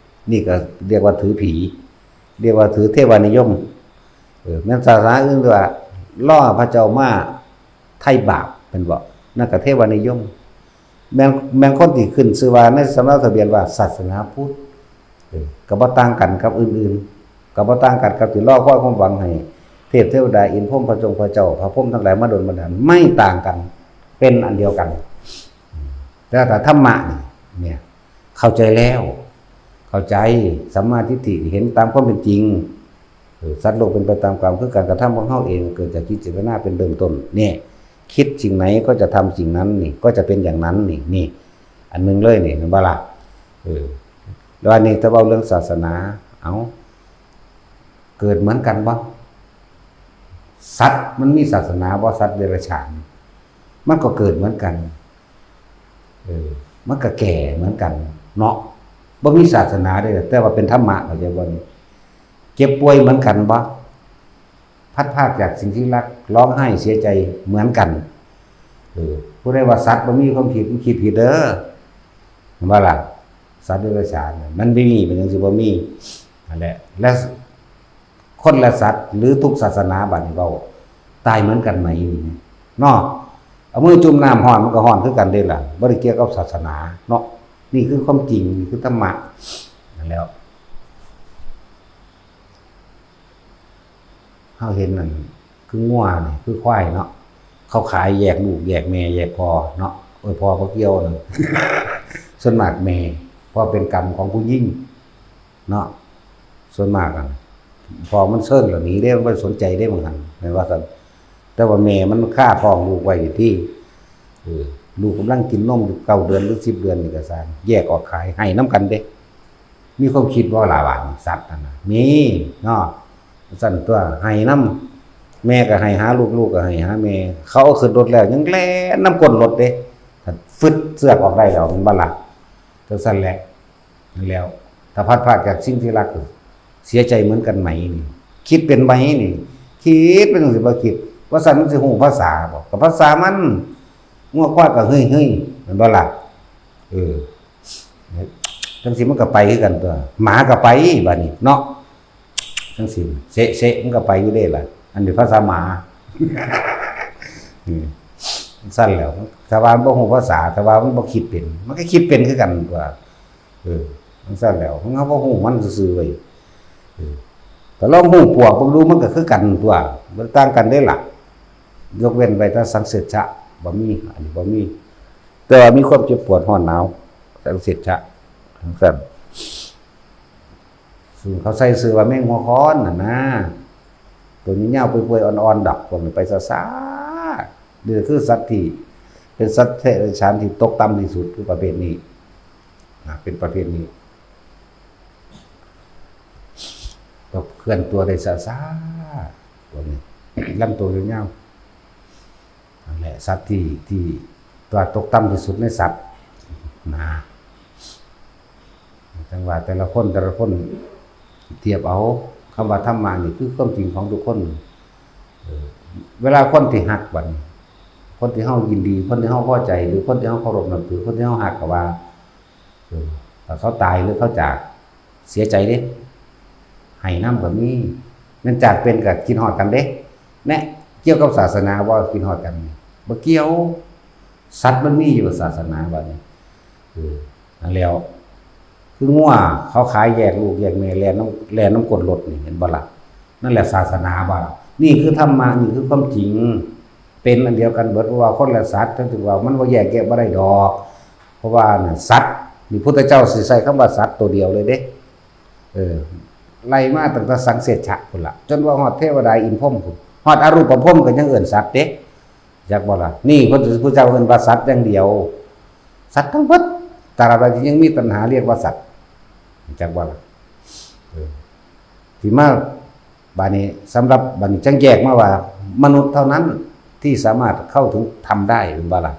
ນີ້ກໍຮຽກວ່າຖືຜີ ຮຽກວ່າຖືເທວະນິຍົມ. ເອີ ແມ່ນສາສະໜາອື່ນວ່າລໍພະເຈົ້າມາໄຖ່ບາບ ແມ່ນບໍ່? ນັ້ນກໍເທວະນິຍົມ. ແມ່ນ ແມ່ນຄົນທີ່ຂຶ້ນຊື່ວ່າໃນສຳເນົາທະບຽນວ່າສາສະໜາພຸດ ເອີ ກໍບໍ່ຕ່າງກັນກັບອື່ນໆ ກໍບໍ່ຕ່າງກັນກັບທີ່ລໍຄອຍຄວາມຫວັງໃຫ້ເທບເທວະດາ ອິນພົມ ພະຈົງພະເຈົ້າ ພະພົມທັງຫຼາຍມາດົນບັນດານ ໄມ່ຕ່າງກັນ ເປັນອັນດຽວກັນ. ແຕ່ຖ້າທຳມະນີ້ ເຂົ້າໃຈແລ້ວ ເຂົ້າໃຈ ສຳມາທິດຖິ ເຫັນຕາມຄວາມເປັນຈິງ ເອີ ສັດໂລກເປັນໄປຕາມກຳ ຄືການກະທຳຂອງເຮົາເອງ ເກີດຈາກຈິດເຈດຕະນາເປັນເລີ່ມຕົ້ນ ນີ້ ຄິດສິ່ງໃດກໍຈະທຳສິ່ງນັ້ນ ນີ້ ກໍຈະເປັນຢ່າງນັ້ນ ນີ້ ນີ້ ອັນໜຶ່ງເລີຍນີ້ ແມ່ນບໍ່ລະ? ເອີ ແລ້ວອັນນີ້ຖ້າເວົ້າເລື່ອງສາສະໜາ ເອົ້າ ເກີດເໝືອນກັນບໍ່? ສັດມັນມີສາສະໜາບໍ່? ສັດເດຍລະສານ ມັນກໍເກີດເໝືອນກັນ ເອີ ມັນກໍແກ່ເໝືອນກັນເນາະ ບໍ່ມີສາສະໜາເດ້ ແຕ່ວ່າເປັນທຳມະ ເຂົ້າໃຈບໍ່? ເຈັບປ່ວຍເໝືອນກັນບໍ່? ພັດພາກຈາກສິ່ງທີ່ຮັກ ຮ້ອງໄຫ້ເສຍໃຈເໝືອນກັນ. ເອີ ຜູ້ໃດວ່າສັດບໍ່ມີຄວາມຄິດ ມັນຄິດຜິດເດີ ເຫັນບໍ່ລະ? ສັດເດຍລະສານມັນບໍ່ມີ ມັນຈັ່ງຊິບໍ່ມີ ນັ້ນແຫຼະ ແລະ ຄົນ ແລະ ສັດ ຫຼື ທຸກສາສະໜາ ບາດນີ້ເວົ້າ ຕາຍເໝືອນກັນໄໝ? ເນາະ ເອົາມືຈຸ່ມນ້ຳຮ້ອນ ມັນກໍຮ້ອນຄືກັນເດ້ລະ ບໍ່ໄດ້ກ່ຽວກັບສາສະໜາເນາະ. ນີ້ຄືຄວາມຈິງ ນີ້ຄືທຳມະ ນັ້ນແຫຼະ. ເຮົາເຫັນນັ້ນ ຄືງົວນີ້ ຄືຄວາຍເນາະ ເຂົາຂາຍແຍກລູກແຍກແມ່ແຍກພໍ່ເນາະ ໂອ້ຍ ພໍ່ບໍ່ກ່ຽວນັ້ນ ສ່ວນມາກແມ່ ເພາະເປັນກຳຂອງຜູ້ຍິງເນາະ ສ່ວນມາກຫັ້ນ ພໍ່ມັນເຊີນແລ້ວໜີເດ້ ມັນບໍ່ໄດ້ສົນໃຈເດ້ ບາງຄັ້ງແມ່ນວ່າຊັ້ນ ແຕ່ວ່າແມ່ມັນຄາທ້ອງລູກໄວ້ຢູ່ຕິ ເອີ ລູກກຳລັງກິນນົມຢູ່ເກົ້າເດືອນ ຫຼື ສິບເດືອນນີ້ກໍຊ່າງ ແຍກອອກຂາຍ ໄຫ້ນຳກັນເດ້. ມີຄວາມຄິດບໍ່ລະວ່າສັດຫັ້ນນະ? ມີເນາະ ຊັ້ນຕົວະ ໄຫ້ນຳ ແມ່ກໍໄຫ້ຫາລູກ ລູກກໍໄຫ້ຫາແມ່ ເຂົາເອົາຂຶ້ນລົດແລ້ວຍັງແລ່ນນຳກົ້ນລົດເດ້. ຄັນ ຟຶດເຊືອກອອກໄດ້ແລ້ວ ແມ່ນບໍ່ລະ? ຈັ່ງຊັ້ນແຫຼະ. ນັ້ນແລ້ວ ຖ້າພັດພາກຈາກສິ່ງທີ່ຮັກ ເສຍໃຈເໝືອນກັນໄໝນີ້? ຄິດເປັນໄໝນີ້? ຄິດເປັນຈັ່ງຊີ້ບໍ່ຄິດ ວ່າຊັ້ນມັນຊິຮູ້ພາສາບໍ່? ກໍພາສາມັນ ງົວຄວາຍກໍເຮີ້ຍໆ ແມ່ນບໍ່ລະ? ເອີ ຈັ່ງຊີ້ມັນກໍໄປຄືກັນຕົວະ ໝາກໍໄປບາດນີ້ເນາະ. ຈັ່ງຊີ້ ເຊະໆ ມັນກໍໄປຢູ່ເດ້ລະ ອັນນີ້ພາສາໝາ. ອືມ ຊັ້ນແຫຼະ ຖ້າວ່າມັນບໍ່ຮູ້ພາສາ ຖ້າວ່າມັນບໍ່ຄິດເປັນ ມັນກໍຄິດເປັນຄືກັນຕົວະ. ເອີ ຈັ່ງຊັ້ນແຫຼະ ເຮົາບໍ່ຮູ້ມັນຊື່ໆເວີຍ. ເອີ ກໍລອງຮູ້ປວກເບິ່ງດູ ມັນກໍຄືກັນຕົວະ ບໍ່ຕ່າງກັນເດ້ລະ. ຍົກເວັ້ນໄວ້ແຕ່ສັງເສດຊະ ບໍ່ມີ ອັນນີ້ບໍ່ມີ ແຕ່ວ່າມີຄວາມເຈັບປວດຮ້ອນໜາວ ສັງເສດຊະ ຈັ່ງຊັ້ນ. ຊຸມເຂົາໃສ່ຊື່ວ່າແມງຫົວຄ້ອນຫັ້ນນາ ໂຕຍາວໆ ເປື່ອຍໆ ອ່ອນໆ ດອກ ພວກນີ້ໄປຊ້າໆ. ນີ້ຄືສັດທີ່ເປັນສັດເດລະສານທີ່ຕົກຕ່ຳທີ່ສຸດ ຄືປະເພດນີ້ນະ ເປັນປະເພດນີ້ ກໍເຄື່ອນຕົວໄດ້ຊ້າໆ ພວກນີ້ ລຳໂຕຍາວໆ. ນັ້ນແຫຼະ ສັດທີ່ ທີ່ຕົວຕົກຕ່ຳທີ່ສຸດໃນສັດນະ. ຈັ່ງວ່າແຕ່ລະຄົນ ແຕ່ລະຄົນທຽບເອົາ ຄຳວ່າທຳມະນີ້ຄືຄວາມຈິງຂອງທຸກຄົນ. ເອີ ເວລາຄົນທີ່ຮັກບັດນີ້ ຄົນທີ່ເຮົາຍິນດີ ຄົນທີ່ເຮົາພໍໃຈ ຫຼື ຄົນທີ່ເຮົາເຄົາລົບນັບຖື ຄົນທີ່ເຮົາຮັກ ກໍວ່າ ເອີ ຖ້າເຂົາຕາຍ ຫຼື ເຂົາຈາກ ເສຍໃຈເດ້ ໄຫ້ນຳກໍມີ. ແມ່ນຈາກເປັນກໍຄິດຮອດກັນເດ້ ແນະ. ກ່ຽວກັບສາສະໜາບໍ່ ຄິດຮອດກັນ? ບໍ່ກ່ຽວ. ສັດມັນມີຢູ່ສາສະໜາບາດນີ້. ເອີ ນັ້ນແຫຼະ ຄືງົວເຂົາຂາຍແຍກລູກແຍກແມ່ ແລ່ນນຳ ແລ່ນນຳກົ້ນລົດນີ້ ເຫັນບໍ່ລະ? ນັ້ນແຫຼະສາສະໜາບໍ່ລະ? ນີ້ຄືທຳມະ ນີ້ຄືຄວາມຈິງ ເປັນອັນດຽວກັນເບິດ ເພາະວ່າຄົນລະສັດ ເຖິງຖືວ່າມັນບໍ່ແຍກແຍະບໍ່ໄດ້ດອກ. ເພາະວ່ານັ້ນ ສັດນີ້ ພຸດທະເຈົ້າຊິໃຊ້ຄຳວ່າສັດໂຕດຽວເລີຍເດ້. ເອີ ໄລ່ມາຕັ້ງແຕ່ສັງເສດຊະພຸ້ນລະ ຈົນວ່າຮອດເທວະດາອິນພົມພຸ້ນ ຮອດອະຮູບປະພົມກໍຍັງເອີ້ນສັດເດ້. ຈັກບໍ່ລະ? ນີ້ ພະພຸດທະເຈົ້າເອີ້ນວ່າສັດຢ່າງດຽວ ສັດທັງເບິດ ຕາບໃດທີ່ຍັງມີຕັນຫາ ຮຽກວ່າສັດ ຈັກບໍ່ລະ? ເອີ ທີ່ມາ ບາດນີ້ ສຳລັບ ບາດນີ້ຈັ່ງແຍກມາວ່າ ມະນຸດເທົ່ານັ້ນທີ່ສາມາດເຂົ້າເຖິງທຳໄດ້ ເຫັນບໍ່ລະ?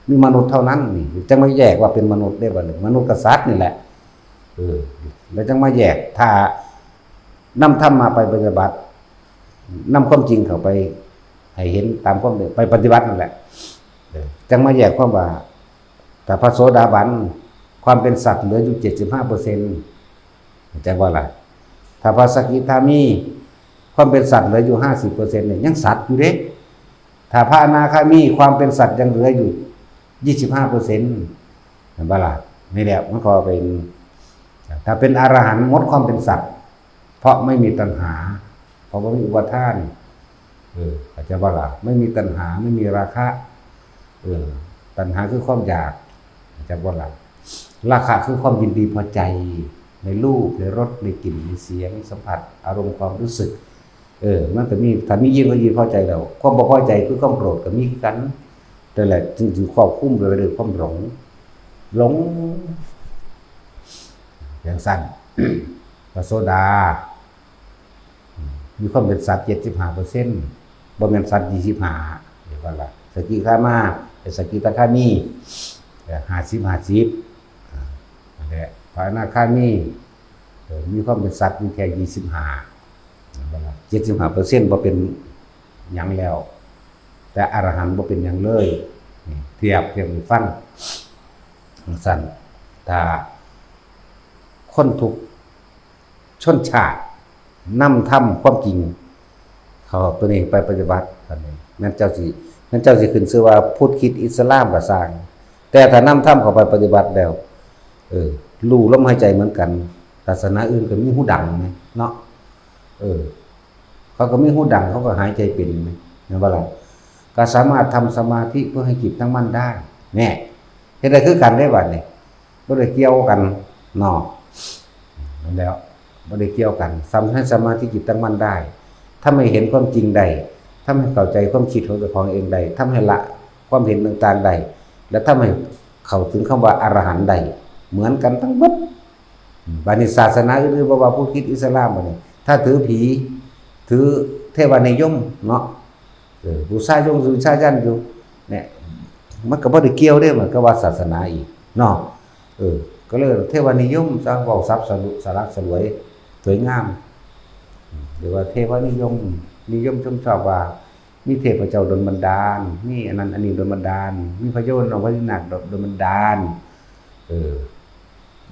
ມີມະນຸດເທົ່ານັ້ນນີ້ ຈັ່ງມາແຍກວ່າເປັນມະນຸດເດ້ ບາດນີ້ ມະນຸດກັບສັດນີ້ແຫຼະ. ເອີ ແລ້ວຈັ່ງມາແຍກ ຖ້ານຳທຳມະໄປປະຕິບັດ ນຳຄວາມຈິງເຂົ້າໄປໃຫ້ເຫັນຕາມຄວາມເປັນ ໄປປະຕິບັດນັ້ນແຫຼະ ເອີ ຈັ່ງມາແຍກຄວາມວ່າ ຖ້າພະໂສດາບັນ ຄວາມເປັນສັດເຫຼືອຢູ່ເຈັດສິບຫ້າເປີເຊັນ ເຫັນຈັກບໍ່ລະ? ຖ້າພະສະກິທາມີ ຄວາມເປັນສັດເຫຼືອຢູ່ຫ້າສິບເປີເຊັນນີ້ ຍັງສັດຢູ່ເດ້. ຖ້າພະອະນາຄາມີ ຄວາມເປັນສັດຍັງເຫຼືອຢູ່ຊາວຫ້າເປີເຊັນ ເຫັນບໍ່ລະ? ນີ້ແຫຼະ ມັນກໍເປັນ ຖ້າເປັນອະລະຫັນ ໝົດຄວາມເປັນສັດ ເພາະໄມ່ມີຕັນຫາ ເພາະບໍ່ມີອຸປາທານ ເອີ ເຂົ້າໃຈບໍ່ລະ? ໄມ່ມີຕັນຫາ ໄມ່ມີລາຄະ ເອີ ຕັນຫາຄືຄວາມຢາກ ເຂົ້າໃຈບໍ່ລະ? ລາຄະຄືຄວາມຍິນດີພໍໃຈໃນຮູບ ໃນລົດ ໃນກິ່ນ ໃນສຽງ ໃນສຳຜັດ ອາລົມຄວາມຮູ້ສຶກ ເອີ ມັນກໍມີ ຖ້າມີຍິນກໍຍິນພໍໃຈແລ້ວ ຄວາມບໍ່ພໍໃຈຄືຄວາມໂກດກໍມີຄືກັນ ນັ້ນແຫຼະ ຈຶ່ງຖືກຄວບຄຸມໄປດ້ວຍຄວາມຫຼົງ ຫຼົງ ຈັ່ງຊັ້ນ ພະໂສດາ ມີຄວາມເປັນສັດເຈັດສິບຫ້າເປີເຊັນ ບໍ່ແມ່ນສັດຊາວຫ້າ ເຫັນບໍ່ລະ? ສະກິທາມາ ເປັນສະກິທາຄາມີ ເອີ ຫ້າສິບຫ້າສິບ ນັ້ນແຫຼະ ພະອະນາຄາມີ ເອີ ມີຄວາມເປັນສັດຢູ່ແຄ່ຊາວຫ້າ ເຫັນບໍ່ລະ? ເຈັດສິບຫ້າເປີເຊັນບໍ່ເປັນຫຍັງແລ້ວ ແຕ່ອະລະຫັນບໍ່ເປັນຫຍັງເລີຍ. ນີ້ ທຽບ ທຽບໃຫ້ຟັງ ຈັ່ງຊັ້ນ ຖ້າຄົນທຸກ ຊົນຊາດ ນຳທຳຄວາມຈິງເຂົ້າຕົວນີ້ໄປປະຕິບັດ ອັນນີ້ແມ່ນເຈົ້າຊິ ແມ່ນເຈົ້າຊິຂຶ້ນຊື່ວ່າພຸດ ຄຣິດ ອິດສະລາມກໍຊ່າງ ແຕ່ຖ້ານຳທຳເຂົ້າໄປປະຕິບັດແລ້ວ ເອີ ຮູ້ລົມຫາຍໃຈເໝືອນກັນ ສາສະໜາອື່ນກໍມີຫູດັງເນາະ ເອີ ເຂົາກໍມີຫູດັງ ເຂົາກໍຫາຍໃຈເປັນ ແມ່ນບໍ່ລະ? ກໍສາມາດທຳສະມາທິເພື່ອໃຫ້ຈິດຕັ້ງໝັ້ນໄດ້ ແນ່ ເຮັດໄດ້ຄືກັນເດ້ບາດນີ້ ບໍ່ໄດ້ກ່ຽວກັນເນາະ ນັ້ນແຫຼະ ບໍ່ໄດ້ກ່ຽວກັນ ທຳໃຫ້ສະມາທິຈິດຕັ້ງໝັ້ນໄດ້ ທຳໃຫ້ເຫັນຄວາມຈິງໄດ້ ທຳໃຫ້ເຂົ້າໃຈຄວາມຄິດຂອງເຈົ້າຂອງເອງໄດ້ ທຳໃຫ້ລະຄວາມເຫັນຕ່າງໆໄດ້ ແລະ ທຳໃຫ້ເຂົ້າເຖິງຄຳວ່າອະລະຫັນໄດ້ ເໝືອນກັນທັງໝົດ. ບາດນີ້ສາສະໜາອື່ນໆ ບໍ່ວ່າພຸດ ຄຣິດ ອິດສະລາມ ບາດນີ້ ຖ້າຖືຜີ ຖືເທວະນິຍົມເນາະ ເອີ ບູຊາຍົງບູຊາຢັນຢູ່ ແນ່ ມັນກໍບໍ່ໄດ້ກ່ຽວເດ້ ມັນກໍວ່າສາສະໜາອີກເນາະ. ເອີ ກໍເລີຍເທວະນິຍົມຊະ ເວົ້າສັບສະຫຼວ- ສະຫຼັກສະຫຼວຍ ສວຍງາມ ຫຼືວ່າເທວະນິຍົມ ນິຍົມຊົມຊອບວ່າ ມີເທບພະເຈົ້າດົນບັນດານ ມີອັນນັ້ນອັນນີ້ດົນບັນດານ ມີພະຍານອກພະຍານາກດົນບັນດານ ເອີ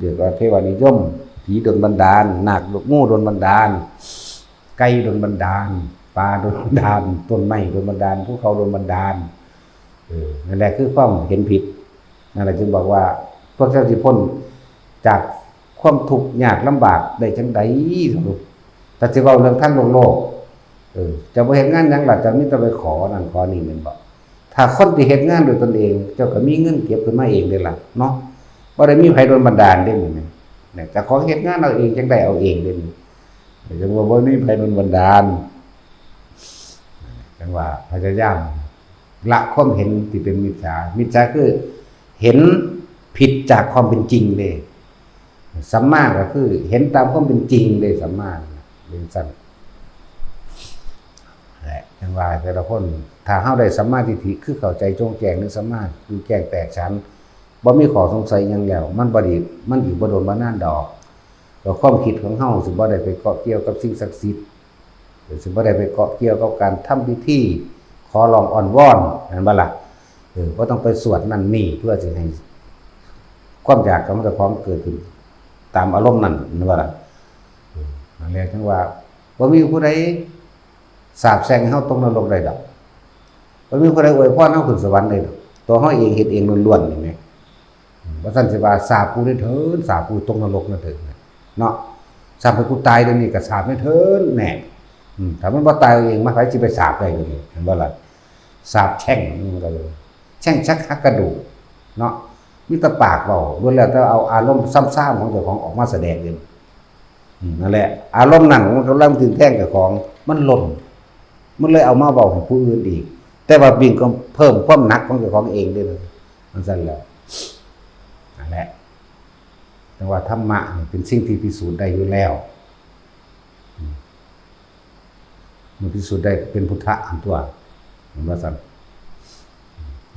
ຮຽກວ່າເທວະນິຍົມ ຜີດົນບັນດານ ນາກ ງູດົນບັນດານ ໄກ່ດົນບັນດານ ປາດົນບັນດານ ຕົ້ນໄມ້ດົນບັນດານ ພູເຂົາດົນບັນດານ. ເອີ ນັ້ນແຫຼະຄືຄວາມເຫັນຜິດ. ນັ້ນແຫຼະຈຶ່ງບອກວ່າ ພວກເຈົ້າຊິພົ້ນຈາກຄວາມທຸກຍາກລຳບາກໄດ້ຈັ່ງໃດ? ຖ້າຊິເວົ້າເລື່ອງທາງໂລກໆ ເອີ ເຈົ້າບໍ່ເຮັດງານຫຍັງລະ ເຈົ້າມີແຕ່ໄປຂໍນັ້ນຂໍນີ້ແມ່ນບໍ່? ຖ້າຄົນທີ່ເຮັດງານດ້ວຍຕົນເອງ ເຈົ້າກໍມີເງິນເກັບຂຶ້ນມາເອງເດ້ລະເນາະ ບໍ່ໄດ້ມີໃຜດົນບັນດານເດ້ນີ້ ເຈົ້າຂອງເຮັດງານເອົາເອງ ຈັ່ງໄດ້ເອົາເອງເດ້ນີ້ ຈັ່ງວ່າບໍ່ມີໃຜດົນບັນດານ. ຈັ່ງວ່າພະຍາຍາມລະຄວາມເຫັນທີ່ເປັນມິດຈາ ມິດຈາຄືເຫັນຜິດຈາກຄວາມເປັນຈິງເດ້ ສຳມາກໍຄືເຫັນຕາມຄວາມເປັນຈິງເດ້ ສຳມາເປັນຊັ້ນແຫຼະ. ຈັ່ງວ່າແຕ່ລະຄົນ ຖ້າເຮົາໄດ້ສຳມາທິດຖິ ຄືເຂົ້າໃຈໂຈ່ງແຈ້ງ ຫຼື ສຳມາ ຄືແຈ້ງແຕກສານ ບໍ່ມີຂໍ້ສົງໄສຫຍັງແລ້ວ ມັນບໍ່ດີ ມັນອີກບໍ່ດົນບໍ່ນານດອກ ກໍຄວາມຄິດຂອງເຮົາຊິບໍ່ໄດ້ໄປເກາະກ່ຽວກັບສິ່ງສັກສິດ ຊິບໍ່ໄດ້ໄປເກາະກ່ຽວກັບການທຳພິທີ ຂໍຮ້ອງອ້ອນວອນ ແມ່ນບໍ່ລະ? ເອີ ບໍ່ຕ້ອງໄປສວດນັ້ນນີ້ ເພື່ອຊິໃຫ້ຄວາມຢາກຂອງເຈົ້າຂອງເກີດຂຶ້ນຕາມອາລົມນັ້ນ ແມ່ນບໍ່ລະ? ເອີ ນັ້ນແຫຼະ ຈັ່ງວ່າບໍ່ມີຜູ້ໃດສາບແຊ່ງໃຫ້ເຮົາຕົກນະລົກໄດ້ດອກ ບໍ່ມີຜູ້ໃດອວຍພອນເຮົາຂຶ້ນສະຫວັນໄດ້ດອກ ຕົວເຮົາເອງເຮັດເອງລ້ວນໆ ນີ້ແໝ່. ອືມ ບໍ່ຊັ້ນຊິວ່າສາບກູເດີເທີນ ສາບກູຕົກນະລົກນະເທີນເນາະ ສາບໃຫ້ກູຕາຍດຽວນີ້ກໍສາບໃຫ້ເທີນແນ່. ອືມ ຖ້າມັນບໍ່ຕາຍເອງ ມາໃຜຊິໄປສາບໄດ້ດຽວນີ້ ແມ່ນບໍ່ລະ? ສາບແຊ່ງ ມັນກໍເລີຍແຊ່ງຊັກຫັກກະດູກເນາະ ມີແຕ່ປາກເວົ້າ ລ້ວນແລ້ວແຕ່ເອົາອາລົມຊາມໆຂອງເຈົ້າຂອງອອກມາສະແດງເອງ. ອືມ ນັ້ນແຫຼະ ອາລົມນັ້ນມັນກຳລັງຖືກແທງເຈົ້າຂອງ ມັນຫຼົ່ນ ມັນເລີຍເອົາມາເວົ້າໃຫ້ຜູ້ອື່ນອີກ ແຕ່ວ່າຍິ່ງກໍເພີ່ມຄວາມໜັກຂອງເຈົ້າຂອງເອງເດ້ ຈັ່ງຊັ້ນແຫຼະ. ນັ້ນແຫຼະ ຈັ່ງວ່າທຳມະນີ້ເປັນສິ່ງທີ່ພິສູດໄດ້ຢູ່ແລ້ວ ອືມ ມັນພິສູດໄດ້ເປັນພຸດທະຫັ້ນຕົວະ ແມ່ນວ່າຊັ້ນ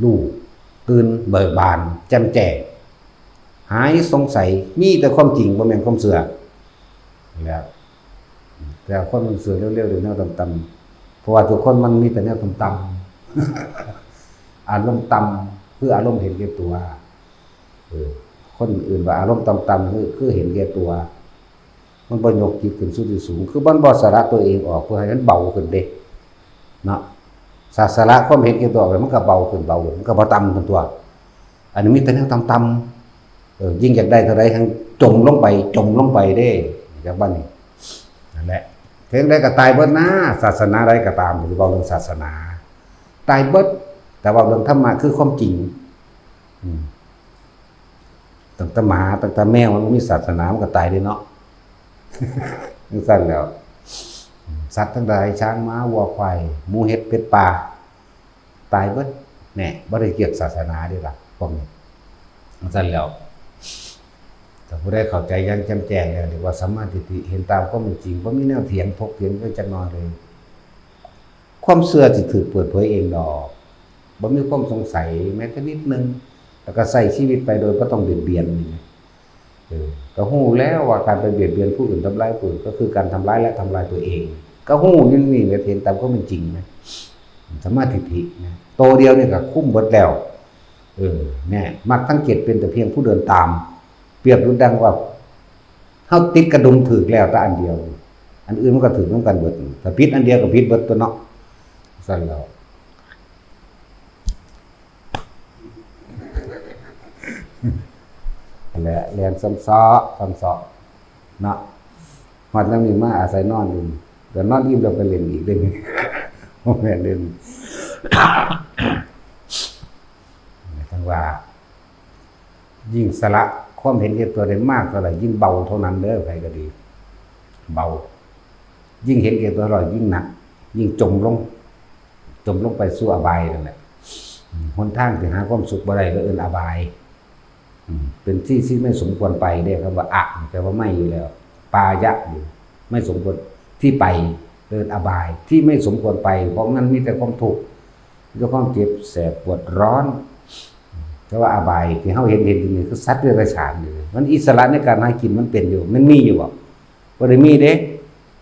ຮູ້ ຕື່ນ ເບີກບານ ແຈ່ມແຈ້ງ ຫາຍສົງໄສ ມີແຕ່ຄວາມຈິງ ບໍ່ແມ່ນຄວາມເຊື່ອ ແລ້ວ ແຕ່ຄົນມັນເຊື່ອເລວໆ ແນວຕ່ຳໆ ເພາະວ່າທຸກຄົນມັນມີແຕ່ແນວຕ່ຳໆ ອາລົມຕ່ຳ ຄືອາລົມເຫັນແກ່ຕົວ. ເອີ ຄົນອື່ນວ່າອາລົມຕ່ຳໆ ຄື ຄືເຫັນແກ່ຕົວ ມັນບໍ່ຍົກຈິດຂຶ້ນສູ່ທີ່ສູງ ຄືມັນບໍ່ສະຫຼະຕົວເອງອອກ ເພື່ອໃຫ້ມັນເບົາຂຶ້ນເດ້ເນາະ. ສະ ສະຫຼະຄວາມເຫັນແກ່ຕົວອອກ ມັນກໍເບົາຂຶ້ນ ເບົາຂຶ້ນ ມັນກໍບໍ່ຕ່ຳຂຶ້ນຕົວະ. ອັນນີ້ມີແຕ່ແນວຕ່ຳໆ ເອີ ຍິ່ງຢາກໄດ້ເທົ່າໃດ ແຮ່ງຈົມລົງໄປ ຈົມລົງໄປເດ້ ຈັກບັດນີ້. ນັ້ນແຫຼະ ເຖິງໃດກໍຕາຍເບິດນາ ສາສະໜາໃດກໍຕາມ ຊິເວົ້າເລື່ອງສາສະໜາ ຕາຍເບິດ ແຕ່ເວົ້າເລື່ອງທຳມະ ຄືຄວາມຈິງ ອືມ ຕັ້ງແຕ່ໝາ ຕັ້ງແຕ່ແມວ ມັນມີສາສະໜາ ມັນກໍຕາຍເດ້ເນາະ ຈັ່ງຊັ້ນແຫຼ້ວ. ສັດທັງຫຼາຍ ຊ້າງ ໝາ ວັວ ຄວາຍ ໝູ ເຫັດ ເປັດ ປາ ຕາຍເບິດແນ່ ບໍ່ໄດ້ກ່ຽວສາສະໜາເດ້ລະ ພວກນີ້. ຈັ່ງຊັ້ນແລ້ວ ຖ້າຜູ້ໃດເຂົ້າໃຈຢ່າງແຈ່ມແຈ້ງແລ້ວ ເອີ້ນວ່າສຳມາທິດຖິ ເຫັນຕາມຄວາມເປັນຈິງ ບໍ່ມີແນວຖຽງ ຖົກຖຽງກັນຈັກໜ້ອຍເລີຍ. ຄວາມເຊື່ອຊິຖືກເປີດເຜີຍເອງດອກ ບໍ່ມີຄວາມສົງໄສແມ້ແຕ່ນິດໜຶ່ງ ແລ້ວກໍໃຊ້ຊີວິດໄປໂດຍບໍ່ຕ້ອງບຽດບຽນນີ້. ເອີ ກໍຮູ້ແລ້ວວ່າການໄປບຽດບຽນຜູ້ອື່ນ ທຳລາຍຜູ້ອື່ນ ກໍຄືການທຳລາຍ ແລະ ທຳລາຍຕົວເອງ ກໍຮູ້ຢູ່ນີ້ແຫຼະ ເຫັນຕາມຄວາມເປັນຈິງນະ ສຳມາທິດຖິນະ ໂຕດຽວນີ້ກໍຄຸມເບິດແລ້ວ. ເອີ ແນ່ ມັກທັງເຈັດເປັນແຕ່ພຽງຜູ້ເດີນຕາມ ປຽບດຸດດັ່ງວ່າເຮົາຕິດກະດຸມຖືກແລ້ວແຕ່ອັນດຽວ ອັນອື່ນມັນກໍຖືກນຳກັນເບິດ ຖ້າຜິດອັນດຽວກໍຜິດເບິດຕົວະເນາະ. ຊັ້ນແລ້ວ ແລະ ແລ່ນຊຳເຊາະ ຊຳເຊາະເນາະ ຮອດຍາມນີ້ມາອາໄສນອນຢູ່ ກໍນອນອີ່ມແລ້ວໄປຫຼິ້ນອີກເດ້ ບໍ່ແມ່ນເດ້. ຈັ່ງວ່າ ຍິ່ງສະຫຼະຄວາມເຫັນແກ່ຕົວໄດ້ມາກເທົ່າໃດ ຍິ່ງເບົາເທົ່ານັ້ນເດີ ໃຜກໍດີ ເບົາ ຍິ່ງເຫັນແກ່ຕົວເທົ່າໃດ ຍິ່ງໜັກ ຍິ່ງຈົມລົງ ຈົມລົງໄປສູ່ອະບາຍນັ້ນແຫຼະ. ຫົນທາງທີ່ຫາຄວາມສຸກບໍ່ໄດ້ ກໍເອີ້ນອະບາຍ ເປັນທີ່ທີ່ໄມ່ສົມຄວນໄປເດ້. ຄຳວ່າອະ ແປວ່າໄມ່ຢູ່ແລ້ວ ປາຍະ ຢູ່ ໄມ່ສົມຄວນທີ່ໄປ ເອີ້ນອະບາຍ ທີ່ໄມ່ສົມຄວນໄປ ເພາະມັນມີແຕ່ຄວາມທຸກ ມີແຕ່ຄວາມເຈັບແສບປວດຮ້ອນ ແຕ່ວ່າອະບາຍທີ່ເຮົາເຫັນ ເຫັນຢູ່ນີ້ ຄືສັດເດຍລະສານນີ້ ມັນອິດສະຫຼະໃນການຫາກິນ ມັນເປັນຢູ່ ມັນມີຢູ່ບໍ່? ບໍ່ໄດ້ມີເດ້.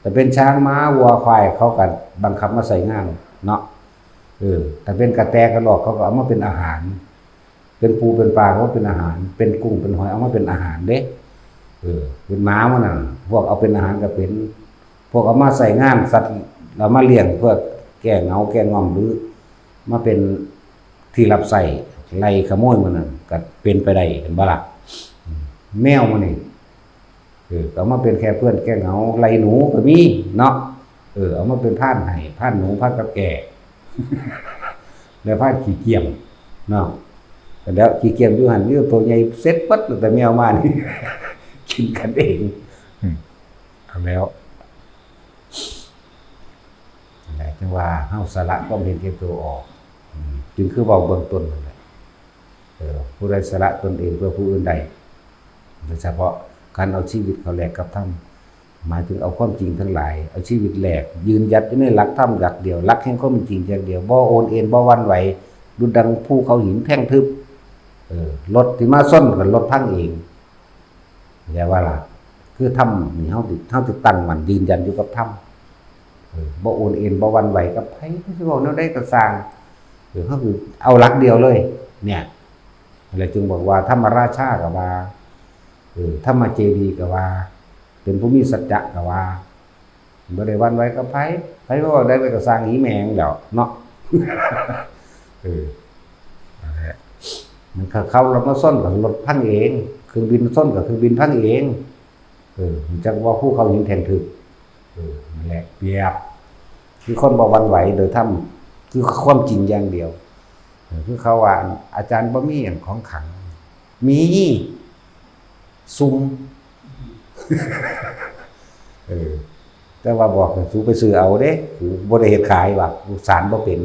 ຖ້າເປັນຊ້າງມ້າວັວຄວາຍ ເຂົາກໍບັງຄັບມາໃຊ້ງານເນາະ. ເອີ ຖ້າເປັນກະແຕກະລອກ ເຂົາກໍເອົາມາເປັນອາຫານ. ເປັນປູເປັນປາ ເອົາມາເປັນອາຫານ, ເປັນກຸ້ງເປັນຫອຍ ເອົາມາເປັນອາຫານເດ້. ເອີ ເປັນໝາໝູ່ນັ້ນ ພວກເອົາເປັນອາຫານກໍເປັນ, ພວກເອົາມາໃຊ້ງານສັດ ເອົາມາລ້ຽງເພື່ອແກ້ເຫງົາແກ້ງອມ ຫຼື ມາເປັນທີ່ຮັບໃຊ້ໄລ່ຂະໂມຍໝູ່ນັ້ນ ກໍເປັນໄປໄດ້ ເຫັນບໍ່ລະ? ແມວໝູ່ນີ້ ເອີ ກໍເອົາມາເປັນແຄ່ເພື່ອນແກ້ເຫງົາ ໄລ່ໜູກໍມີເນາະ. ເອີ ເອົາມາເປັນພານໄຮ່ ພານໜູ ພານກັບແກ້ ແລ້ວພານຂີ້ກຽມເນາະ. ແລ້ວຂີ້ກຽມຢູ່ຫັ້ນ ຢູ່ໂຕໃຫຍ່ເສັດເບິດ ແຕ່ແມວມານີ້ ກິນກັນເອງ. ອືມ ເອົາແລ້ວ ນັ້ນແຫຼະ ຈຶ່ງວ່າເຮົາສະຫຼະຄວາມເຫັນແກ່ຕົວອອກ ອືມ ຈຶ່ງຄືເວົ້າເບື້ອງຕົ້ນນັ້ນແຫຼະ. ເອີ ຜູ້ໃດສະຫຼະຕົນເອງເພື່ອຜູ້ອື່ນໄດ້ ໂດຍສະເພາະການເອົາຊີວິດເຂົ້າແລກກັບທຳ ໝາຍເຖິງເອົາຄວາມຈິງທັງຫຼາຍ ເອົາຊີວິດແລກ ຢືນຢັດຢູ່ໃນຫຼັກທຳຫຼັກດຽວ ຫຼັກແຫ່ງຄວາມເປັນຈິງຢ່າງດຽວ ບໍ່ໂອນເອນ ບໍ່ຫວັ່ນໄຫວ ດຸດດັ່ງພູເຂົາຫີນແທ່ງທຶບ. ເອີ ລົດທີ່ມາຊົນກໍລົດພັງເອງ ແຕ່ວ່າລະ ຄືທຳນີ້ ເຮົາຊິ ເຮົາຊິຕັ້ງໝັ້ນຢືນຢັນຢູ່ກັບທຳ ເອີ ບໍ່ໂອນເອນ ບໍ່ຫວັ່ນໄຫວກັບໃຜ ເຂົາຊິເວົ້າແນວໃດກໍຊ່າງ ເອີ ເຮົາຄືເອົາຫຼັກດຽວເລີຍ ເນຍ. ແລ້ວຈຶ່ງບອກວ່າ ທຳມະລາຊາກໍວ່າ ເອີ ທຳມະເຈດີກໍວ່າ ເປັນຜູ້ມີສັດຈະກໍວ່າ ບໍ່ໄດ້ຫວັ່ນໄຫວກັບໃຜ ໃຜເວົ້າແນວໃດກໍຊ່າງ ອີແມ່ງແລ້ວເນາະ. ເອີ ນັ້ນແຫຼະ ມັນເຂົ້າ ເຂົ້າລົດມາຊົນກໍລົດພັງເອງ ເຄື່ອງບິນຊົນກໍເຄື່ອງບິນພັງເອງ. ເອີ ຮູ້ຈັກບໍ່ ພູເຂົາຫີນແທ່ງທຶບ. ເອີ ນັ້ນແຫຼະ ປຽບຄືຄົນບໍ່ຫວັ່ນໄຫວໂດຍທຳ ຄືຄວາມຈິງຢ່າງດຽວ. ເອີ ຄືເຂົາວ່າ ອາຈານບໍ່ມີຫຍັງຂອງຂັງ ມີ ຊຸ່ມ. ເອີ ແຕ່ວ່າບອກໃຫ້ສູໄປຊື້ເອົາເດ້ ກູບໍ່ໄດ້ເຮັດຂາຍວ່າ ກູສານບໍ່ເປັນ.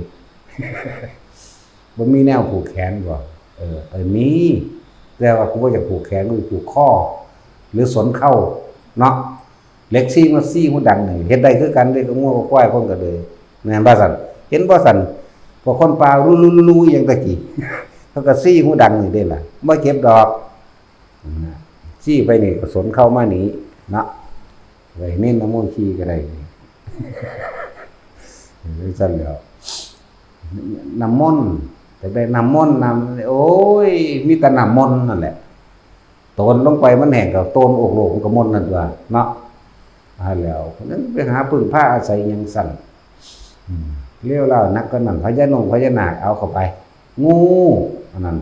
ບໍ່ມີແນວຜູກແຂນບໍ່? ເອີ ເອີ ມີ ແຕ່ວ່າກູບໍ່ຢາກຜູກແຂນ ກູຜູກຄໍ ຫຼື ສົນເຄົ້າເນາະ. ເຫຼັກຊີ້ມາຊີ້ຫູດັງນີ້ ເຮັດໄດ້ຄືກັນເດ້ ກັບງົວກັບຄວາຍ ຄົນກໍເລີຍ ແມ່ນບໍ່ຊັ້ນ? ເຫັນບໍ່ຊັ້ນ? ພວກຄົນປ່າລຸລຸລຸລຸອີ່ຫຍັງຕະກີ້ ເຂົາກໍຊີ້ຫູດັງນີ້ເດ້ລະ ບໍ່ເຈັບດອກ. ຊີ້ໄປນີ້ກໍສົນເຄົ້າມານີ້ເນາະ ໄວ້ເນັ້ນນ້ຳມົນຂີ້ກໍໄດ້ ຈັ່ງຊັ້ນແຫຼ້ວ. ນ້ຳມົນ ຢາກໄດ້ນ້ຳມົນ ນ້ຳ ໂອ້ຍ ມີແຕ່ນ້ຳມົນນັ້ນແຫຼະ ໂຕນລົງໄປມັນແຫ້ງ ກໍໂຕນໂອກໂລກ ມັນກໍມົນນັ້ນຕົວະເນາະ. ຫັ້ນແຫຼ້ວ ນັ້ນໄປຫາເພິ່ງພາອາໄສຫຍັງຊັ້ນ? ອືມ ເລວລາວໜັກກວ່ານັ້ນ ພະຍານົງພະຍານາກ ເອົາເຂົ້າໄປ ງູ ອັນນັ້ນ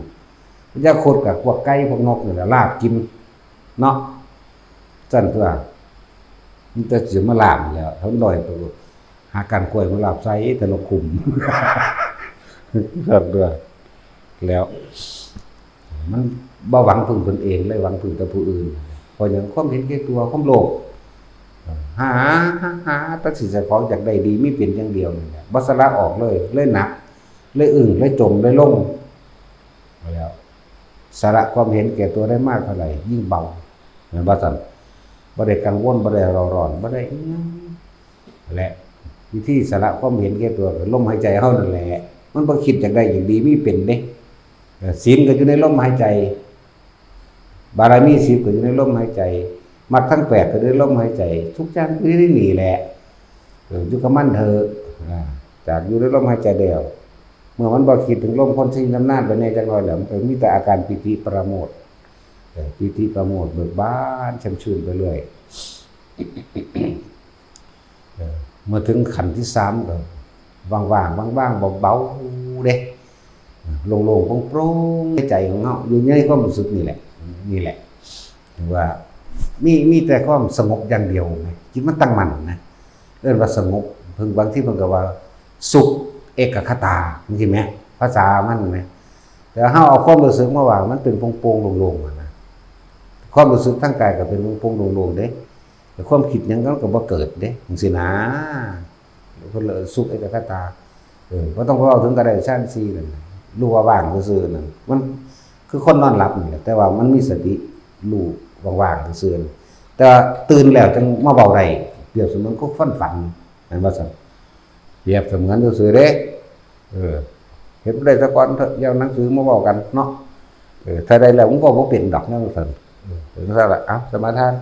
ພະຍາຄົດ ກັບພວກໄກ່ພວກນົກນີ້ແຫຼະ ລາບກິນເນາະ ຊັ້ນຕົວະ. ມັນແຕ່ຊິມາລາບແລ້ວ ເທົ່ານ້ອຍໂຕ ຫາກ້ານກ້ວຍມາລາບໃສ່ ແຕ່ນົກຂຸມ ຊັ້ນຕົວະ. ແລ້ວມັນບໍ່ຫວັງເພິ່ງຕົນເອງເລີຍ ຫວັງເພິ່ງແຕ່ຜູ້ອື່ນ. ເພາະຫຍັງ? ຄວາມເຫັນແກ່ຕົວ ຄວາມໂລບ ຫາ ຫາ ຫາແຕ່ຊິເຈົ້າຂອງຢາກໄດ້ດີມີເປັນຢ່າງດຽວນີ້ແຫຼະ ບໍ່ສະຫຼະອອກເລີຍ ເລີຍໜັກ ເລີຍອຶ້ງ ເລີຍຈົມ ເລີຍລົງ. ແລ້ວສະຫຼະຄວາມເຫັນແກ່ຕົວໄດ້ມາກເທົ່າໃດ ຍິ່ງເບົາ ແມ່ນບໍ່ຊັ້ນ? ບໍ່ໄດ້ກັງວົນ ບໍ່ໄດ້ເຮົາຮ້ອນ ບໍ່ໄດ້ອີ່ຫຍັງ. ແລະ ວິທີສະຫຼະຄວາມເຫັນແກ່ຕົວ ກໍລົມຫາຍໃຈເຮົານັ້ນແຫຼະ ມັນບໍ່ຄິດຢາກໄດ້ຢາກດີມີເປັນເດ້. ເອີ ສິນກໍຢູ່ໃນລົມຫາຍໃຈ ບາລະມີສິບກໍຢູ່ໃນລົມຫາຍໃຈ ມັກທັງແປດກໍຢູ່ໃນລົມຫາຍໃຈ ທຸກຢ່າງຢູ່ໃນນີ້ແຫຼະ. ເອີ ຢູ່ກັບມັນເຖາະ ອາ ຈາກຢູ່ໃນລົມຫາຍໃຈແລ້ວ ເມື່ອມັນບໍ່ຄິດເຖິງລົມ ຄົນຊິຊຳນານໄປແດ່ຈັກໜ້ອຍແລ້ວ ມັນກໍມີແຕ່ອາການປີຕິປະໂມດ ເອີ ປີຕິປະໂມດເບີກບານແຊ່ມຊື່ນໄປເລື້ອຍ. ເອີ ເມື່ອເຖິງຂັ້ນທີສາມກໍວ່າງໆ ວ່າງໆ ເບົາໆເດ້ ໂລ່ງໆໂປ່ງໆ ໃນໃຈຂອງເຮົາ ຢູ່ໃນຄວາມຮູ້ສຶກນີ້ແຫຼະ ນີ້ແຫຼະ ຖືວ່າມີ ມີແຕ່ຄວາມສະຫງົບຢ່າງດຽວນະ ຈິດມັນຕັ້ງໝັ້ນນະ ເອີ້ນວ່າສະຫງົບ. ເພິ່ນ ບາງທີເພິ່ນກໍວ່າສຸກເອກະຄະຕາ ຈັ່ງຊີ້ແໝ ພາສາມັນແໝ ແຕ່ເຮົາເອົາຄວາມຮູ້ສຶກມາວ່າ ມັນເປັນໂປ່ງໆໂລ່ງໆຫັ້ນນະ ຄວາມຮູ້ສຶກທາງກາຍກໍເປັນໂປ່ງໆໂລ່ງໆເດ້ ແຕ່ຄວາມຄິດຫຍັງມັນກໍບໍ່ເກີດເດ້ ຈັ່ງຊີ້ນະ. ເພິ່ນເອີ້ນສຸກເອກະຄະຕາ ເອີ ບໍ່ຕ້ອງໄປເວົ້າເຖິງກໍໄດ້ ຊັ້ນຊີ້ນັ້ນ ຮູ້ວ່າວ່າງຊື່ໆນັ້ນ ມັນຄືຄົນນອນຫຼັບນີ້ແຫຼະ ແຕ່ວ່າມັນມີສະຕິ ຮູ້ວ່າງໆຊື່ໆ ແຕ່ວ່າຕື່ນແລ້ວຈັ່ງມາເວົ້າໄດ້ ປຽບສະເໝືອນຄືຄົນຝັນ ແມ່ນບໍ່ຊັ້ນ? ປຽບສະເໝືອນຊື່ໆເດ້ ເອີ ເຮັດບໍ່ໄດ້ສາກ່ອນເຖາະ ຢ່າເອົາໜັງສືມາເວົ້າກັນເນາະ. ເອີ ຖ້າໄດ້ແລ້ວມັນກໍບໍ່ເປັນດອກແນວຊັ້ນ. ເອີ ຈັ່ງຊັ້ນລະ ເອົ້າ ສະມາທານ